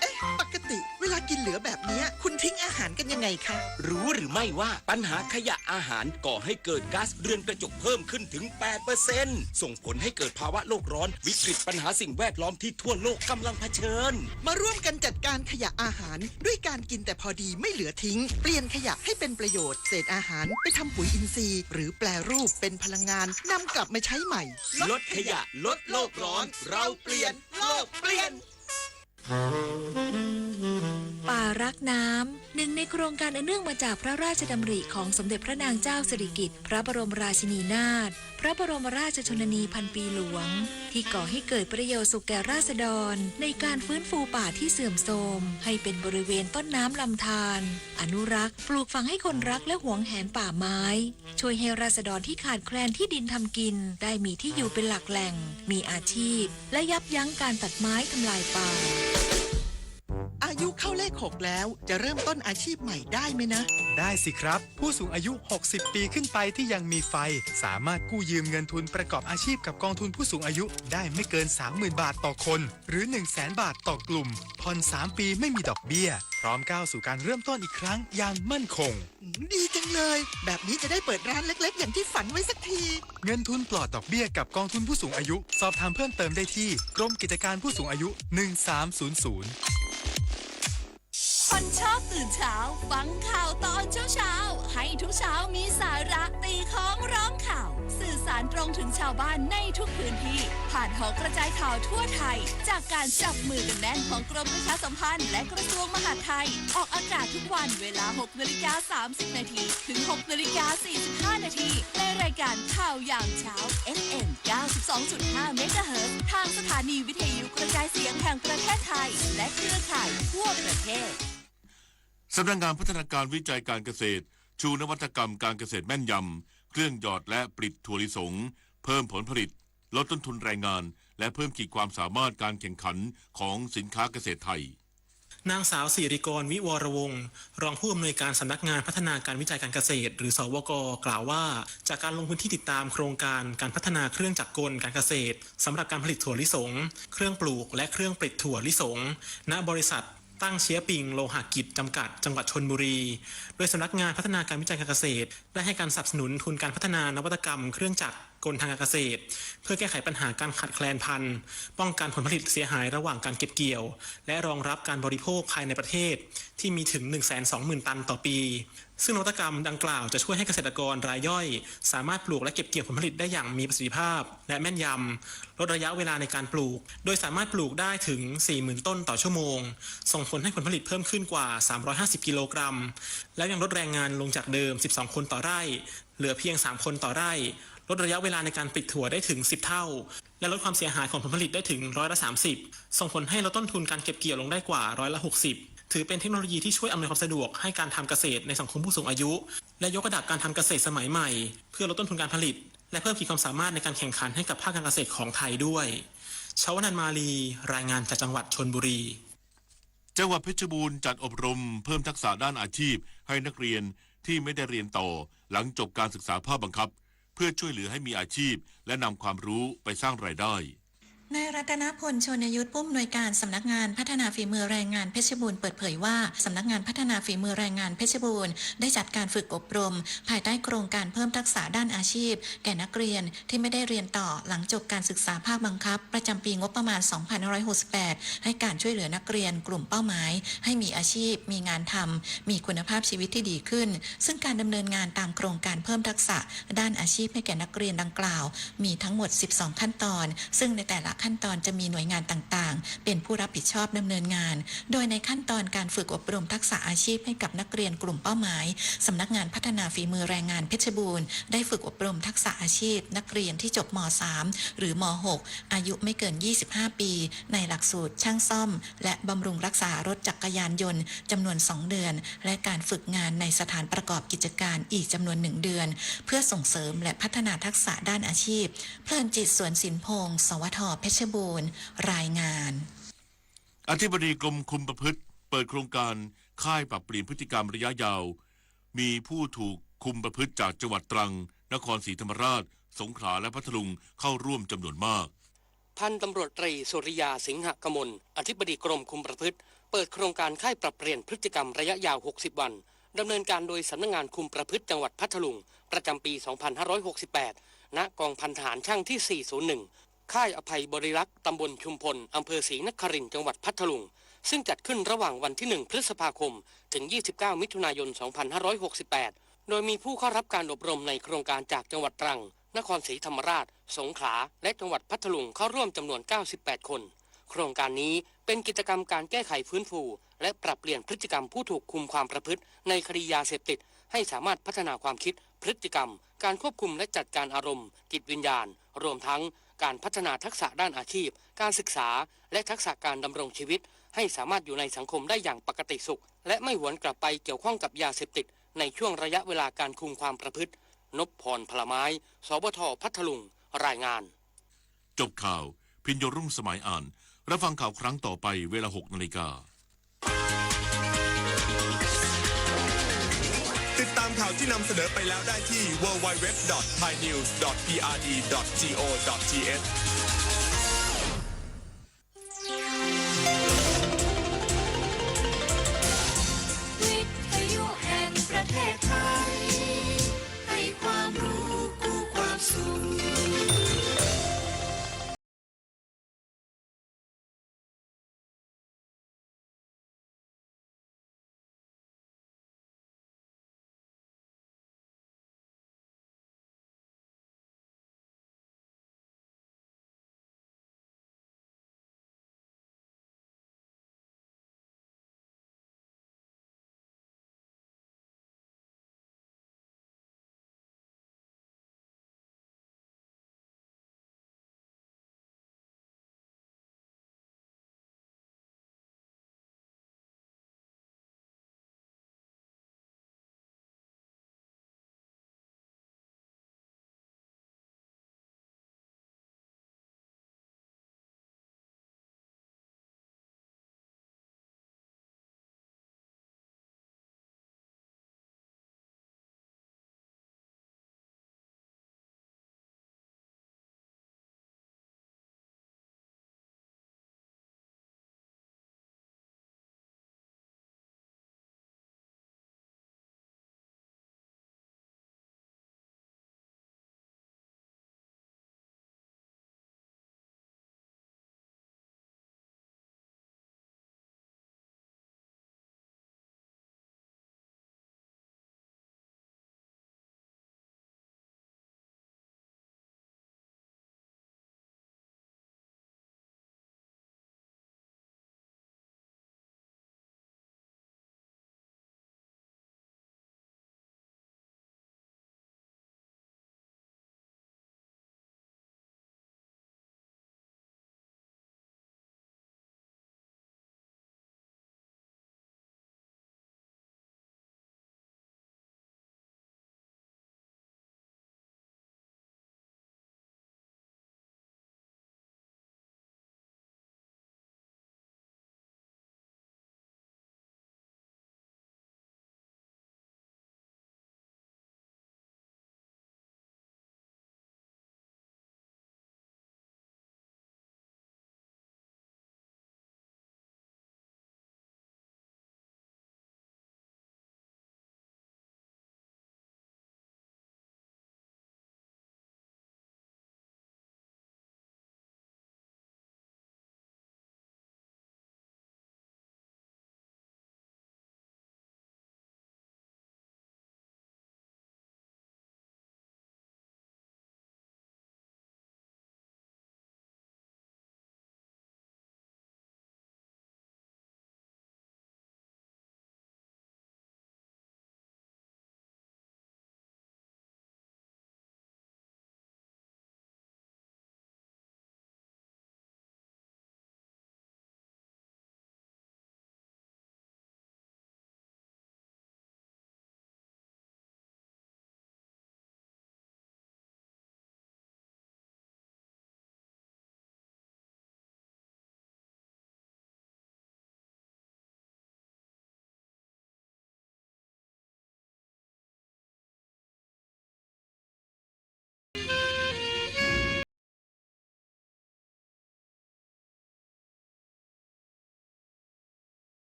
เอ๊ะ ปกติเวลากินเหลือแบบเนี้ย คุณทิ้งอาหารกันยังไงคะ รู้หรือไม่ว่าปัญหาขยะอาหารก่อให้เกิดก๊าซเรือนกระจกเพิ่มขึ้นถึง แปดเปอร์เซ็นต์ ส่งผลให้เกิดภาวะโลกร้อน วิกฤตปัญหาสิ่งแวดล้อมที่ทั่วโลกกำลังเผชิญ มาร่วมกันจัดการขยะอาหาร ด้วยการกินแต่พอดีไม่เหลือทิ้ง เปลี่ยนขยะให้เป็นประโยชน์ เศษอาหารไปทำปุ๋ยอินทรีย์ หรือแปรรูปเป็นพลังงาน นำกลับมาใช้ใหม่ ลดขยะ ลดโลกร้อน เราเปลี่ยน โลกเปลี่ยน ป่ารักน้ำ หนึ่งในโครงการอันเนื่องมาจากพระราชดำริของสมเด็จพระนางเจ้าสิริกิติ์ พระบรมราชินีนาถ พระบรมราชชนนีพันปีหลวง ที่ก่อให้เกิดประโยชน์สุขแก่ราษฎร ในการฟื้นฟูป่าที่เสื่อมโทรม ให้เป็นบริเวณต้นน้ำลำธาร อนุรักษ์ ปลูกฝังให้คนรักและหวงแหนป่าไม้ ช่วยให้ราษฎรที่ขาดแคลนที่ดินทำกิน ได้มีที่อยู่เป็นหลักแหล่ง มีอาชีพ และยับยั้งการตัดไม้ทำลายป่า อายุเข้าเลขหกแล้ว จะเริ่มต้นอาชีพใหม่ได้ไหมนะ ได้สิครับ ผู้สูงอายุ หกสิบ ปีขึ้นไปที่ยังมีไฟ สามารถกู้ยืมเงินทุนประกอบอาชีพกับกองทุนผู้สูงอายุได้ไม่เกิน สามหมื่น บาทต่อคน หรือ หนึ่งแสน บาทต่อกลุ่ม ผ่อน สาม ปีไม่มีดอกเบี้ย พร้อมก้าวสู่การเริ่มต้นอีกครั้งอย่างมั่นคง อืม ดีจังเลย แบบนี้จะได้เปิดร้านเล็กๆ อย่างที่ฝันไว้สักที เงินทุนปลอดดอกเบี้ยกับกองทุนผู้สูงอายุ สอบถามเพิ่มเติมได้ที่กรมกิจการผู้สูงอายุ หนึ่งสามศูนย์ศูนย์ คนชอบตื่นเช้า ฟังข่าวตอนเช้าๆ ให้ทุกเช้ามีสาระตีของร้องข่าว สื่อสารตรงถึงชาวบ้านในทุกพื้นที่ ผ่านหอกระจายข่าวทั่วไทย จากการจับมือกันแน่นของกรมประชาสัมพันธ์และกระทรวงมหาดไทย ออกอากาศทุกวันเวลา หกนาฬิกาสามสิบนาที ถึง หกนาฬิกาสี่สิบห้านาที ในรายการข่าวยามเช้า เอฟเอ็ม เก้าสิบสองจุดห้า เมกะเฮิรตซ์ ทางสถานีวิทยุกระจายเสียงแห่งประเทศไทย และเครือข่ายทั่วประเทศ สำนักงานพัฒนาการวิจัยการเกษตร ชูนวัตกรรมการเกษตรแม่นยำ เครื่องหยอดและปลิดถั่วลิสง เพิ่มผลผลิต ลดต้นทุนแรงงาน และเพิ่มขีดความสามารถการแข่งขันของสินค้าเกษตรไทย นางสาวสิริกร วิวรวงศ์ รองผู้อำนวยการสำนักงานพัฒนาการวิจัยการเกษตร หรือ สวก กล่าวว่า จากการลงพื้นที่ติดตามโครงการการพัฒนาเครื่องจักรกลการเกษตร สำหรับการผลิตถั่วลิสง เครื่องปลูก และเครื่องปลิดถั่วลิสง ณ บริษัทตั้งเซี้ยปิงโลหะกิจจำกัด จังหวัดชลบุรี โดยสำนักงานพัฒนาการวิจัยการเกษตร ได้ให้การสนับสนุนทุนการพัฒนานวัตกรรมเครื่องจักรกลทางการเกษตร เพื่อแก้ไขปัญหาการขาดแคลนพันธุ์ ป้องกันผลผลิตเสียหายระหว่างการเก็บเกี่ยว และรองรับการบริโภคภายในประเทศ ที่มีถึง หนึ่งแสนสองหมื่น ตันต่อปี ซึ่งนวัตกรรมดังกล่าวจะช่วยให้เกษตรกรรายย่อย สามารถปลูกและเก็บเกี่ยวผลผลิตได้อย่างมีประสิทธิภาพ และแม่นยำ ลดระยะเวลาในการปลูก โดยสามารถปลูกได้ถึง สี่หมื่น ต้นต่อชั่วโมง ส่งผลให้ผลผลิตเพิ่มขึ้นกว่า สามร้อยห้าสิบ กิโลกรัม แล้วยังลดแรงงานลงจากเดิม สิบสอง คนต่อไร่ เหลือเพียง สาม คนต่อไร่ ลดระยะเวลาในการปลิดถั่วได้ถึง สิบ เท่า และลดความเสียหายของผลผลิตได้ถึง ร้อยละสามสิบ ส่งผลให้ลดต้นทุนการเก็บเกี่ยวลงได้กว่า ร้อยละหกสิบ ถือเป็นเทคโนโลยีที่ช่วยอำนวยความสะดวกให้การทำเกษตรในสังคมผู้สูงอายุ และยกระดับการทำเกษตรสมัยใหม่ เพื่อลดต้นทุนการผลิต และเพิ่มขีดความสามารถในการแข่งขันให้กับภาคการเกษตรของไทยด้วย ชวนันท์ มาลี รายงานจากจังหวัดชลบุรี จังหวัดเพชรบูรณ์จัดอบรมเพิ่มทักษะด้านอาชีพให้นักเรียนที่ไม่ได้เรียนต่อหลังจบการศึกษาภาคบังคับ เพื่อช่วยเหลือให้มีอาชีพ และนำความรู้ไปสร้างรายได้ นายรัตนพล ชนยุทธ ผู้อำนวยการสำนักงานพัฒนาฝีมือแรงงานเพชรบูรณ์เปิดเผยว่า สำนักงานพัฒนาฝีมือแรงงานเพชรบูรณ์ได้จัดการฝึกอบรม ภายใต้โครงการเพิ่มทักษะด้านอาชีพ แก่นักเรียนที่ไม่ได้เรียนต่อหลังจบการศึกษาภาคบังคับ ประจำปีงบประมาณ สองพันห้าร้อยหกสิบแปด ให้การช่วยเหลือนักเรียนกลุ่มเป้าหมาย ให้มีอาชีพ มีงานทำ มีคุณภาพชีวิตที่ดีขึ้น ซึ่งการดำเนินงานตามโครงการเพิ่มทักษะด้านอาชีพให้แก่นักเรียนดังกล่าว มีทั้งหมด สิบสอง ขั้นตอน ซึ่งในแต่ละขั้นตอนจะมีหน่วยงานต่างๆ เป็นผู้รับผิดชอบดำเนินงาน โดยในขั้นตอนการฝึกอบรมทักษะอาชีพให้กับนักเรียนกลุ่มเป้าหมาย สำนักงานพัฒนาฝีมือแรงงานเพชรบูรณ์ ได้ฝึกอบรมทักษะอาชีพนักเรียนที่จบ ม.สาม หรือ ม.หก อายุไม่เกิน ยี่สิบห้า ปี ในหลักสูตรช่างซ่อม และบำรุงรักษารถจักรยานยนต์จำนวน สอง เดือน และการฝึกงานในสถานประกอบกิจการอีกจำนวน หนึ่ง เดือน เพื่อส่งเสริมและพัฒนาทักษะด้านอาชีพ เพลินจิต สวนสินพงศ์ สวท เพชรบูรณ์ รายงาน อธิบดีกรมคุมประพฤติเปิดโครงการค่ายปรับเปลี่ยนพฤติกรรมระยะยาว มีผู้ถูกคุมประพฤติจากจังหวัดตรัง นครศรีธรรมราช สงขลา และพัทลุงเข้าร่วมจำนวนมาก พันตำรวจตรีสุริยา สิงหกมล อธิบดีกรมคุมประพฤติ เปิดโครงการค่ายปรับเปลี่ยนพฤติกรรมระยะยาว หกสิบ วัน ดำเนินการโดยสำนักงานคุมประพฤติจังหวัดพัทลุง ประจำปี สองพันห้าร้อยหกสิบแปด ณ กองพันทหารช่างที่ สี่ศูนย์หนึ่ง ค่ายอภัยบริรักษ์ ตำบลชุมพล อำเภอศรีนครินทร์ จังหวัดพัทลุง ซึ่งจัดขึ้นระหว่างวันที่ หนึ่ง พฤษภาคม ถึง ยี่สิบเก้า มิถุนายน สองพันห้าร้อยหกสิบแปด โดยมีผู้เข้ารับการอบรมในโครงการจากจังหวัดตรัง นครศรีธรรมราช สงขลา และจังหวัดพัทลุงเข้าร่วมจำนวน เก้าสิบแปด คน โครงการนี้เป็นกิจกรรมการแก้ไขฟื้นฟู และปรับเปลี่ยนพฤติกรรมผู้ถูกคุมความประพฤติในคดียาเสพติด ให้สามารถพัฒนาความคิด พฤติกรรม การควบคุมและจัดการอารมณ์ จิตวิญญาณ รวมทั้งการพัฒนาทักษะด้านอาชีพ การศึกษา และทักษะการดำรงชีวิต ให้สามารถอยู่ในสังคมได้อย่างปกติสุข และไม่หวนกลับไปเกี่ยวข้องกับยาเสพติดในช่วงระยะเวลาการคุมความประพฤติ นพพร พลไม้ สวท พัทลุง รายงาน จบข่าว พิญโญรุ่งสมัยอ่าน รับฟังข่าวครั้งต่อไปเวลา หกนาฬิกา ติดตามข่าวที่นำเสนอไปแล้วได้ที่ ดับเบิลยู ดับเบิลยู ดับเบิลยู ดอท ไทยนิวส์ ดอท พีอาร์ดี ดอท จี โอ ดอท ที เอช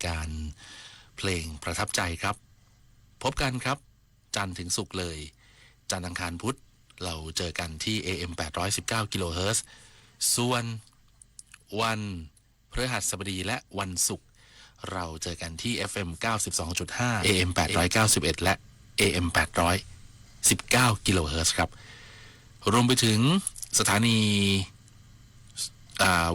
การเพลงประทับใจครับ พบกันครับ จันทร์ถึงศุกร์เลย จันทร์อังคารพุธ เราเจอกันที่ เอ เอ็ม แปดร้อยสิบเก้า กิโลเฮิรตซ์ ส่วนวันพฤหัสบดีและวันศุกร์ เราเจอกันที่ เอฟ เอ็ม เก้าสิบสองจุดห้า เอ เอ็ม แปดร้อยเก้าสิบเอ็ด และ เอ เอ็ม แปดร้อยสิบเก้า กิโลเฮิรตซ์ครับ รวมไปถึงสถานี อ่า